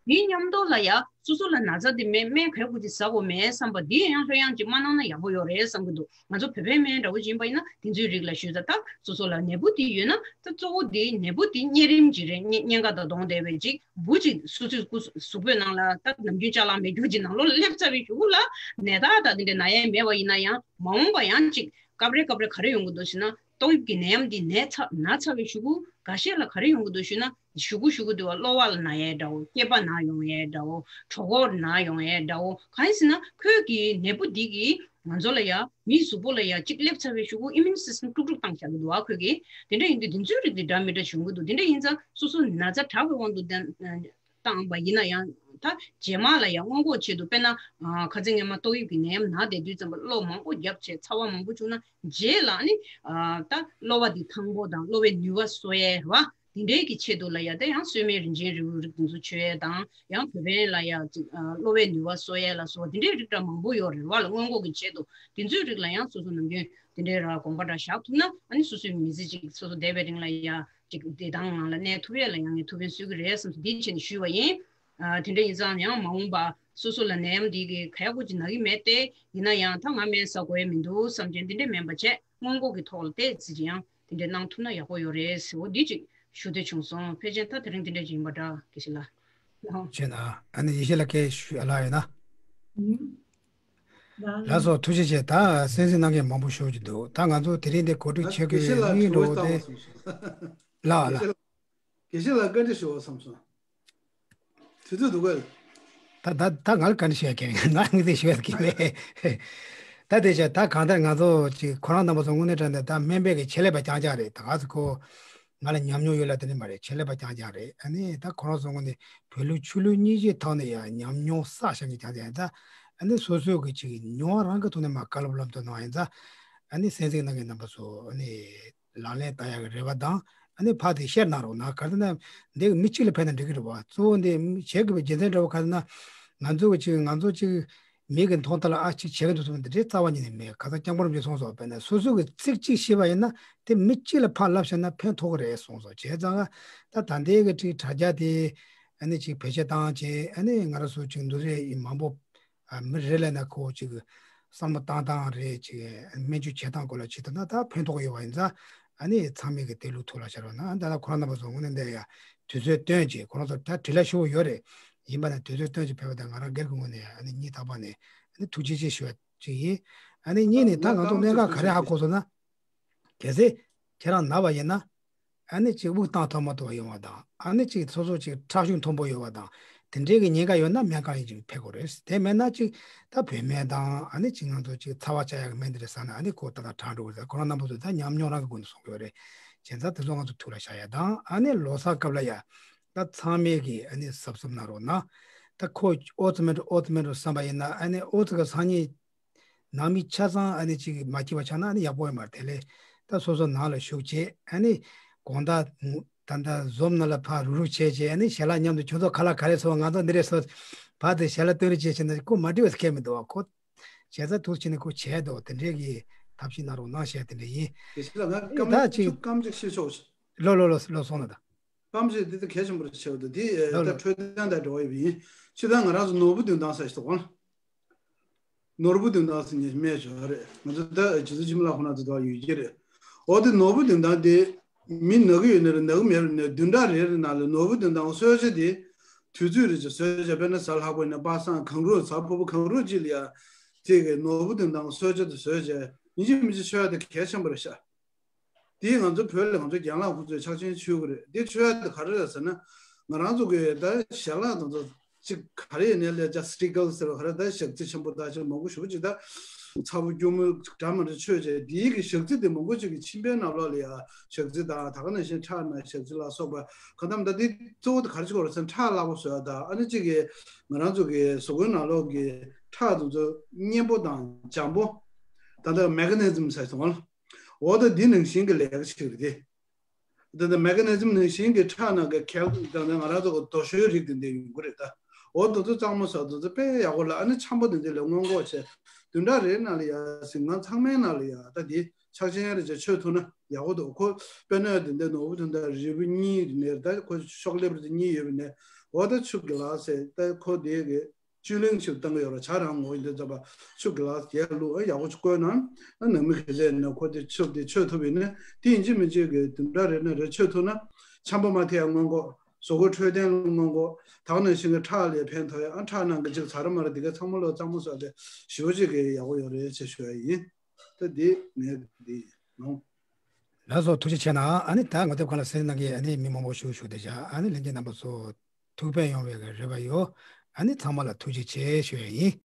དེའི་མཉམ་དུ་ལ་ཡ་སོ་སོ་ལ་ན་ཚ་དེ་མེད། སྨན་ག་ཡོད་ཀྱི་ཟ་དགོས་མེད་བསམ་པ་འདི་ཡང་ལྷོད་ཡངས་ཅིག་མ་གནང་ན་ཡག་པོ་ཡོད་རེད་བསམ་གྱི་འདུག་ང་ཚོ་བོད་པའི་སྨན་འདྲ་བོ་ཅིག་ཡིན་པ་ཡིན་ན་དེ་ཚོའི་རིགས་ལ་ཞུས་ཙང་། ད་སོ་སོ་ལ་ནད་འབུ་དེ་ཡོད་ན། ད་གཙོ་བོ་དེ་ནད་འབུ་དེ་གཉན་རིམས་ཅིག་རེད། གཉན་གཉན་ཁ་དང་བསྡོངས་བསྡད་པའི་ཅིག་འབུ་ཅིག་སོ་སོའི་སྐུ་གཟུགས་པོའི་ནང་ལ་ད་ནམ་རྒྱུན་ཅ་ལག་མེད་རྒྱུ་ཅིག་ནང་ལོགས་ལ་སླེབས་ཚར་བའི་གཞུག་གུ་ལ་ནད་རྟགས་དང་དེ་འདྲ་ན་ཡས་མེད་པ་ཡིན་ན་ཡང་། མ་འོངས་པ་ཡང་ཅིག་སྐབས་རེ་སྐབས་རེ་ག་རེ་ཡོང་གི་འདུག་ཟེར་ན། ཏོག་དབྱིབས་ཀྱི་ནད་ཡམས་འདི་ནད་ཚ་ན་ཚར་བའི་གཞུག་གུ་འགའ་ཤས་ལ་ག་རེ་ཡོང་གི་འདུག་ཞུས་ན། གཞུག་གུ་གཞུག་གུ་དུ་བ་གློ་བ་ལ་ན་ཡས་འདྲ་བོ། སྐེད་པ་ན་ཡོང་ཡས་འདྲ་བོ། གྲོད་ཁོག་ན་ཡོང་ཡས་འདྲ་བོ། གང་ཡིན་ཟེར་ན་ཁོས་ཀྱི་ནད་འབུ་འདི་གིས་ང་ཚོ་ལ་ཡ་མིའི་གཟུགས་པོ་ལ་ཡ་གཅིག་སླེབས་ཚར་བའི་གཞུག་གུ་ཨི་མིའུན་སི་སི་ཊམ་དཀྲུག་དཀྲུག་བཏང་བཞག་གི་འདུག་བ། ཁོས་ཀྱི་དེ་འདྲ་ཡིན་དུས་དེ་ཚོའི་རིགས་དེ་འདྲ་མི་འདྲ་བྱུང་གི་འདུག་དེ་འདྲ་ཡིན་ཙང་སོ་སོ་ན་ཚ་དྲག་པའི་དབང་དུ་བཏང་བཏང་བ་ཡིན་ན་ཡང་། ད་རྗེས་མ་ལ་ཡང་སྔོན་འགོག་ཆེད་དུ། དཔེར་ན་ཨ་ཁ་སང་སྔོན་མ་ཏོག་དབྱིབས་ཀྱི་ནད་ཡམས་ན་བསྡད་དུས་ཙམ་པ་གློ་མང་པོ་བརྒྱབ་བྱས་ཚ་བ་མང་པོ་བྱུང་ན། རྗེས་ལ་ནི་ཨ་ད་གློ་བ་འདི་ཐང་པོ་དང་གློ་བའི་ནུས་པ་གསོ་ཡས་རེད་བ། དེ་འདྲའི་གི་ཆེད་དུ་ལ་ཡ་ད་ཡང་སོས་མའི་རིན་ཆེན་རིལ་བུ་རིགས་དེ་ཚོ་མཆོད་ཡས་དང་། ཡང་བོད་པའི་ལ་ཡ་ཅིག་ཨ་གློ་བའི་ནུས་པ་གསོ་ཡས་ལ་སོགས་དེ་འདྲའི་རིགས་འདྲ་མང་པོ་ཡོད་རེད་བ་ལ། སྔོན་འགོག་གི་ཆེད་དུ་དེ་ཚོའི་རིགས་ལ་ཡང་སོ་སོ་ནམ་རྒྱུན་དེ་འདྲའི་ར་དགོངས་པ་འདྲ་བཞག་ཐུབ་ན། ཨ་ནི་སོ་སོའི་མི་ཚེ་ཅིག་སོ་སོ་བསྡད་པའི་རིང་ལ་ཡ་ཅིག་བདེ་ཐང་ངང་ལ་གནས་ཐུབ་ཡས་ལ་ཡང་ངས་ཐུགས་ཕན་གསོས་ཀྱི་རེད་བསམ་སོང་། འདི་བྱས་ནས་ཞུས་པ་ཡིན། ཨ་དེ་འདྲ་ཡིན་ཙང་ཡང་མ་འོངས་པ་སོ་སོ་ལ་ནད་ཡམས་འདི་གི་ག་ཡག་པོ་ཅིག་ན་གི་མེད་དེ། ཡིན་ན་ཡང་ད་ང་སྨན་ཟ་དགོས་ཡས་མི་འདུག་བསམ་བྱས་འདི་འདྲ་མིན་པ་བྱས། སྔོན་འགོག་གི་ཐོག་ལ་བལྟས་ཙམ་ཅིག་ཡང་དེ་འདྲ་གནང་ཐུབ་ན་ཡག་པོ་ཡོད་རེད་ཟེར། འོ་འདི་ཅིག་ཞུ་འདོད་བྱུང་སོང་། ཕལ་ཆེར་ད་དེ་རིང་དེ་འདྲ་ཅིག་ཡིན་པ་འདྲ། དགེ་བཤེས་ལགས། ཁྱེད་ན་ཨ་ནི་ཡེ་ཤེས་ལགས་སྐད་ཞུ་ཡ་ལ་ཡོད་ན། ལགས་སོ། ཐུགས་རྗེ་ཆེ། ད་གསན་གཟིགས་གནང་མཁན་མང་པོ་ཞེ་པོ་ཅིག་འདུག་ད་ང་ཚོ་དེ་རིང་འདི་གོ་སྒྲིག་བྱེད་དགེ་བཤེས་ལགས་དངུལ་འགྲོ་དྲི་བ་བཏང་དེ། བ་སོང་སོང་། ལགས་ལགས། དགེ་བཤེས་ལགས་བཀའ་འདྲི་ཞུ་བ་བསམ་སོང་། དུས་ཚོད་འདུག་གས། ད་ད་ད་ང་ལ་བཀའ་འདྲི་ཞུ་ཡ་གལ། ང་ངས་དེ་ཞུ་ཡ་གལ་མེད། ད་དེ་བྱས་ད་གང་ལྟར་ང་ཚོ་ཅིག་ཁོ་རང་རྣམ་པ་ཚོ་དངོས་གནས་དྲང་གནས་ད་སྨན་པའི་གི་ཆེད་ལས་པ་རྐྱང་རྐྱང་རེད། ད་ག་ཚོད་ཁོ་ང་ལ་ཉམས་མྱོང་ཡོད་ལ་དེ་ནི་མ་རེད། ཆེད་ལས་པ་རྐྱང་རྐྱང་རེད། ཨ་ནི་ད་ཁོ་རང་ཚོ་དངོས་གནས་བོད་ལུགས་ཆོས་ལུགས་གཉིས་ཀྱི་ཐོག་ནས་ཡང་ཉམས་མྱོང་བསགས་བཞག་མཁན་རྐྱང་རྐྱང་ཡིན་ཙང་། ཨ་ནི་སོ་སོའི་གི་ཅིག་མྱོང་བ་རང་གི་ཐོག་ནས་མར་བཀའ་སློབ་སློབ་སྟོན་གནང་ཡིན་ཙང་། ཨ་ནི་གསན་གཟིགས་གནང་མཁན་རྣམ་པ་ཚོ་ཨ་ནི། ལག་ལེན་བསྟར་ཡག་གི་རེ་བ་དང་། ཨ་ནི་ཕར་དེ་ཤེར་གནང་རོགས་གནང་། ག་རེ་ཟེར་ན། འདི་མི་གཅིག་ལ་ཕན་ན་འགྲིག་གི་རེད་བ། གཙོ་བོ་འདི་བྱེད་དགོས་པའི་རྒྱུ་མཚན་འདྲ་བོ་ག་རེ་ཟེར་ན། ང་ཚོ་གི་ཅིག་ང་ཚོ་ཅིག་མི་གི་མཐོང་ཐལ་ཨ་ཅིག་བྱེད་ཀྱི་འདུག་ཟེར་བ་འདི་འདྲའི་རྩ་བ་ཉིད་ནས་མེད། ཁ་སང་སྐྱབས་མགོན་རིན་པོ་ཆེས་གསུངས་སོང་། དཔེར་ན་སོ་སོ་གི་ཚིག་གཅིག་ཤེས་པ་ཡིན་ན་དེ་མི་གཅིག་ལ་ཕར་ལབ་བྱས་ན་ཕན་ཐོགས་ཀྱི་རེད་གསུངས་སོང་། བྱས་ཙང་ད་ད་ལྟའི་གི་ཅིག་དྲ་རྒྱ་དེ་ཨ་ནི་ཅིག་བེད་སྤྱོད་བཏང་བྱས། ཨ་ནི་ང་རང་ཚོ་ཅིག་འདུ་རེས་མང་པོ། ཨ་མི་རེ་ལ་ན་ཁོ་ཅིག་བསམ་བློ་བཏང་སྟངས་རེད། ཅིག་སྨན་བཅོས་བྱེད་སྟངས་སྐོར་ལ་བྱེད་ཐུབ་ན་ད་ཕན་ཐོགས་ཡོད་པ་ཡིན་ཙང་། ཨ་ནི་ཚང་མས་ཀྱི་དེ་ལུགས་ཐུགས་ལ་ཤར་བ་ན། ཨ་ད་ལྟ་ཁོ་རང་རྣམ་པ་ཚོ་དངོས་གནས་འདི་ཡ་དུས་ཚོད་བཏོན་བྱས། ཁོ་རང་ཚོ་ད་དྲི་ལན་ཞུ་བ་ཡོད་རེད། ཡིན་པ་ན་དུས་ཚོད་བཏོན་བྱས་ཕེབས་པ་དང་ང་རང་སྒེར་གྱི་ངོས་ནས་ཨ་ནི་སྙིང་ཐག་པ་ནས་ཨ་ནི་ཐུགས་རྗེ་ཆེ་ཞུ་བ་ཅིག་ཡིན། ཨ་ནི་གཉིས་ནས་ད་ང་ཚོ་གནད་འགག་ག་རེ་ཧ་གོ་སོང་ན། གལ་སྲིད་ཁྱེད་རང་ན་བ་ཡིན་ན། ཨ་ནི་ཅིག་དབུགས་བཏང་ཐུབ་མ་ཐུབ་པ་ཡོང་བ་དང་། ཨ་ནི་ཅིག་སོ་སོ་ཅིག་ཁྲག་ཤུགས་མཐོན་པོ་ཡོད་པ་དང་། དེ་འདྲའི་གི་ཉེན་ཁ་ཡོད་ན་སྨན་ཁང་ཡིན་ཅིག་ཕེབས་དགོས་རེད། དེ་མེད་ན་ཅིག་ད་བོད་སྨན་དང་། ཨ་ནི་ཅིག་ང་ཚོ་ཅིག་ཚ་བ་བཅག་ཡག་གི་སྨན་དེ་རེད་ཟ་ན། ཨ་ནི་ཁོ་ད་ལྟ་དྲག་འགྲོ་གི་རེད། ཁོ་རང་རྣམ་པ་ཚོ་ད་ཉམས་མྱོང་རང་གི་སྒོ་ནས་གསུང་གི་ཡོད་རེད། བྱས་ཙང་དེ་ཚོ་ང་ཚོ་ཐུགས་ལ་བཞག་ཡ་དང་། ཨ་ནི་ལོ་གསར་སྐབས་ལ་ཡ་ད་ཚང་མས་གི་ཨ་ནི་གཟབ་གཟབ་གནང་རོགས་གནང་། ད་ཁོ་ཨོ་ཙི་མེད་འགྲོ་ཨོ་ཙི་མེད་འགྲོ་བསམ་པ་ཡིན་ན། ཨ་ནི་ཨོ་ཙི་གི་སང་ཉིན་ནང་མི་ཆ་ཚང་ཨ་ནི་ཅིག་མ་སྐྱིད་པ་ཆགས་ན་ཨ་ནི་ཡག་པོ་ཡོད་མ་རེད། དེ་ལས་ད་སོ་སོ་ནང་ལ་བཞུགས་བྱས། ཨ་ནི་དགོང་དག་ད་ལྟ་འཛོམས་ནང་ལ་ཕར་རུག་རུག་བྱས་བྱས། ཨ་ནི་ཞལ་ལག་མཉམ་དུ་ཁྱོད་ཚོ་ཁ་ལག་ག་རེ་ཟོས། ང་ཚོ་འདི་རེ་ཟོས། ཕར་དེ་ཞལ་ལག་སྟོན་རེ་བྱས་བྱས་ན་ཁོ་མ་འགྲིག་པ་ཁྱད་མི་འདུག་བ། ཁོ་བྱས་ཙང་ཐུགས་ཆེ་ནས་ཁོ་བྱས་འདུག་དེ་འདྲའི་གི་ཐབས་ཤེས་གནང་རོགས་གནང་བྱས་དེ་འདྲ་ཡིན། དེ་ཞིག་ལ་ང་ད་སྐམ་ཅིག་སྐམ་ཅིག་ཤེས་ཆོག་ལོ་ལོ་ལོ་ལོ་སོང་ན་ད། སྐམ་ཞིག་འདི་ད་གལ་ཆེན་པོ་རེད་ཆེ་བ་དང་། འདི་ལོ་ད་ལོ་འཕྲོད་བསྟེན་དང་འབྲེལ་བ་ཡོད་པ་ཡིན། སྤྱིར་བཏང་ང་རང་ཚོ་ནོར་བུ་བདུན་ཐང་ཟེར་ཞིག་འདུག་ག་ལ། ནོར་བུ་བདུན་ཐང་ཟེར་མཁན་སྨན་ཞིག་ཡོད་རེད། ང་ཚོ་ད་རྗེ་བཙུན་འཆི་མེད་ལགས་ཁོང་རྣམ་ཚོ་ད་ཡོད་ཀྱི་རེད། འོ་དེ་ནོར་བུ་བདུན་ཐང་དེ་མི་ན་གི་ཡོད་ནའི་རེད། ན་གི་མེད་པ་ཡིན་ནའི་བདུན་ཕྲག་རེ་རེ་ནང་ལ་ནོར་བུ་བདུན་ཐང་གསོལ་ཇ་དེ་དུས་ཚོད་རེ་བྱས་གསོལ་ཇ། དཔེར་ན་གཟའ་ལྷག་པ་ཡིན་ན་པ་སངས། གང་རུང་གཟའ་ཕུར་བུ་གང་རུང་ཅིག་ལ་ཡ་དེ་གི་ནོར་བུ་བདུན་ཐང་གསོལ་ཇ་དེ་བཟོས་བྱས་ཡིན་གཅིག་མིན་གཅིག་མཆོད་ཡ་དེ་གལ་ཆེན་པོ་རེད་ཤག་དེས་ང་ཚོ་བོད་ལ་ང་ཚོ་རྒན་ལགས་ཁོང་ཚོས་ཕྱག་ཆེན་མཆོད་ཀྱི་རེད། དེ་མཆོད་ཡ་དེ་ག་རེ་རེད་ཟེར་ན། ང་རང་ཚོ་གི་ད་ཞལ་ལག་དང་ཚོ་ཅིག་ག་རེ་ཡིན་ནའི་ལས་ཇ་སི་ཊི་ཀལ་ཟེར་བ་ག་རེ། ད་ཞག་རྩི་ཆེན་པོ་ད་ཅིག་མང་པོ་ཞེ་པོ་ཅིག་ད་ཚ་པོ་སྐྱུར་མོ་འདྲ་མི་འདྲ་མཆོད་བྱས། དེའི་གི་ཞག་རྩི་དེ་མང་པོ་ཅིག་གི་མཆིན་པའི་ནང་ལོགས་ལ་ཡ་ཞག་རྩི་དང་། ད་ག་ནང་བཞིན་ཁྲག་ནང་ཞག་རྩི་ལ་སོགས་པ་གང་ལྟར་ད་དེ་གཙོ་བོ་དེ་ག་རེ་ཅིག་རེད་ཟེར་ན། ཁྲག་བརླག་པོ་བཟོ་ཡ་དང་། ཨ་ནི་གཅིག་གི་ང་རང་ཚོ་གི་གཟུགས་པོའི་ནང་ལོགས་ཀྱི་ཁྲག་དེ་ཚོ་མཉེན་པོ་དང་འཇམ་པོ། ད་ལྟ་མེ་ཀ་ནི་ཛིམ་ཟེར་སོང་ང་། འོ་ད་འདི་ནང་བཞིན་གྱི་ལས་ཀ་བྱེད་ཀྱི་རེད། ད་ལྟ་མེ་ཀ་ནི་ཛིམ་ནང་བཞིན་གྱི་ཁྲག་ནང་གི་གལ་ད་ལྟ་ང་རང་ཚོ་གི་རྡོ་ཞོའི་རིགས་དེ་འདྲ་ཡོང་གི་རེད་ད། འོ་དེ་ཚོ་གཙང་མ་བཟོ། དེ་ཚོ་དཔེ་ཡག་པོ་ལ་ཨ་ནི་འཆམ་པོ་དེ་འདྲ་ལ་སྔོན་འགོག་བྱས། བདུན་ཕྲག་རེའི་ནང་ལ་ཡ་གཟིགས་སྒང་ཚང་མའི་ནང་ལ་ཡ་ད་འདི་ཕྱག་ཆེན་རེ་བྱས་མཆོད་ཐུབ་ན་ཡག་པོ་འདུག་ཁོ་དཔེར་ན་དེ་འདྲ་ནོར་བུ་དེ་འདྲ་རིལ་བུ་གཉིས་ནས་ད་ཁོ་ཤོག་ལེབ་རེ་གཉིས་ཡོད་པ་ནས། འོ་ད་ཆུ་གི་ལ་ཟེར་ད་ཁོ་དེ་གི་བཅུད་ལེན་ཞིག་བཏང་གི་ཡོད་ར། ཇ་རང་ངོ་ཡིན་དུས་ཙམ་པ་ཆུ་གི་ལ་རྒྱག་བླུགས་ཨ་ཡག་པོ་ཅིག་བསྐོལ་ན་ཨ་ནང་མི་གི་ལས་ན་ཁོ་དེ་ཆུ་དེ་མཆོད་ཐུབ་ཡིན་ན་དེ་ཡིན་གཅིག་མིན་གཅིག་གི་དུམ་གྲ་རེ་ན་རེ་མཆོད་ཐུབ་ན་ཆམ་པ་མ་ཐེ་ཡ་སྔོན་འགོག་གཟུགས་པོ་འཕྲོད་བསྟེན་ལ་སྔོན་འགོག་དག་ནང་བཞིན་གི་ཁྲག་ལས་ཕན་ཐོགས་ཡ་ཨ་ཁྲག་ནང་གི་ཅིག་ཚ་ར་མ་ར་དེ་ག་ཚང་མ་ལོ་གཙང་མོ་བཟོ་དེ་ཞེ་པོ་ཅིག་གི་ཡག་པོ་ཡོད་རེད་ཅེས་ཞུ་ཡ་ཡིན། ད་དེ་ངས་འདི་ཡིན་ནོ། ལགས་སོ་ཐུགས་རྗེ་ཆེ་གནང་། ཨ་ནི་ད་ངོ་དེབ་ཁང་ལ་གསན་གནང་མཁན་ཨ་ནི་མི་མང་པོ་ཞིག་བཞུགས་བསྡད་བཞག་ཨ་ནི་ལྷན་རྒྱས་རྣམ་པ་ཚོ་ཐུགས་ཕན་ཡོང་བའི་རེ་བ་ཡོད། ཨ་ནི་ཚང་མ་ལ་ཐུགས་རྗེ་ཆེ་ཞུ་ཡ་ཡིན།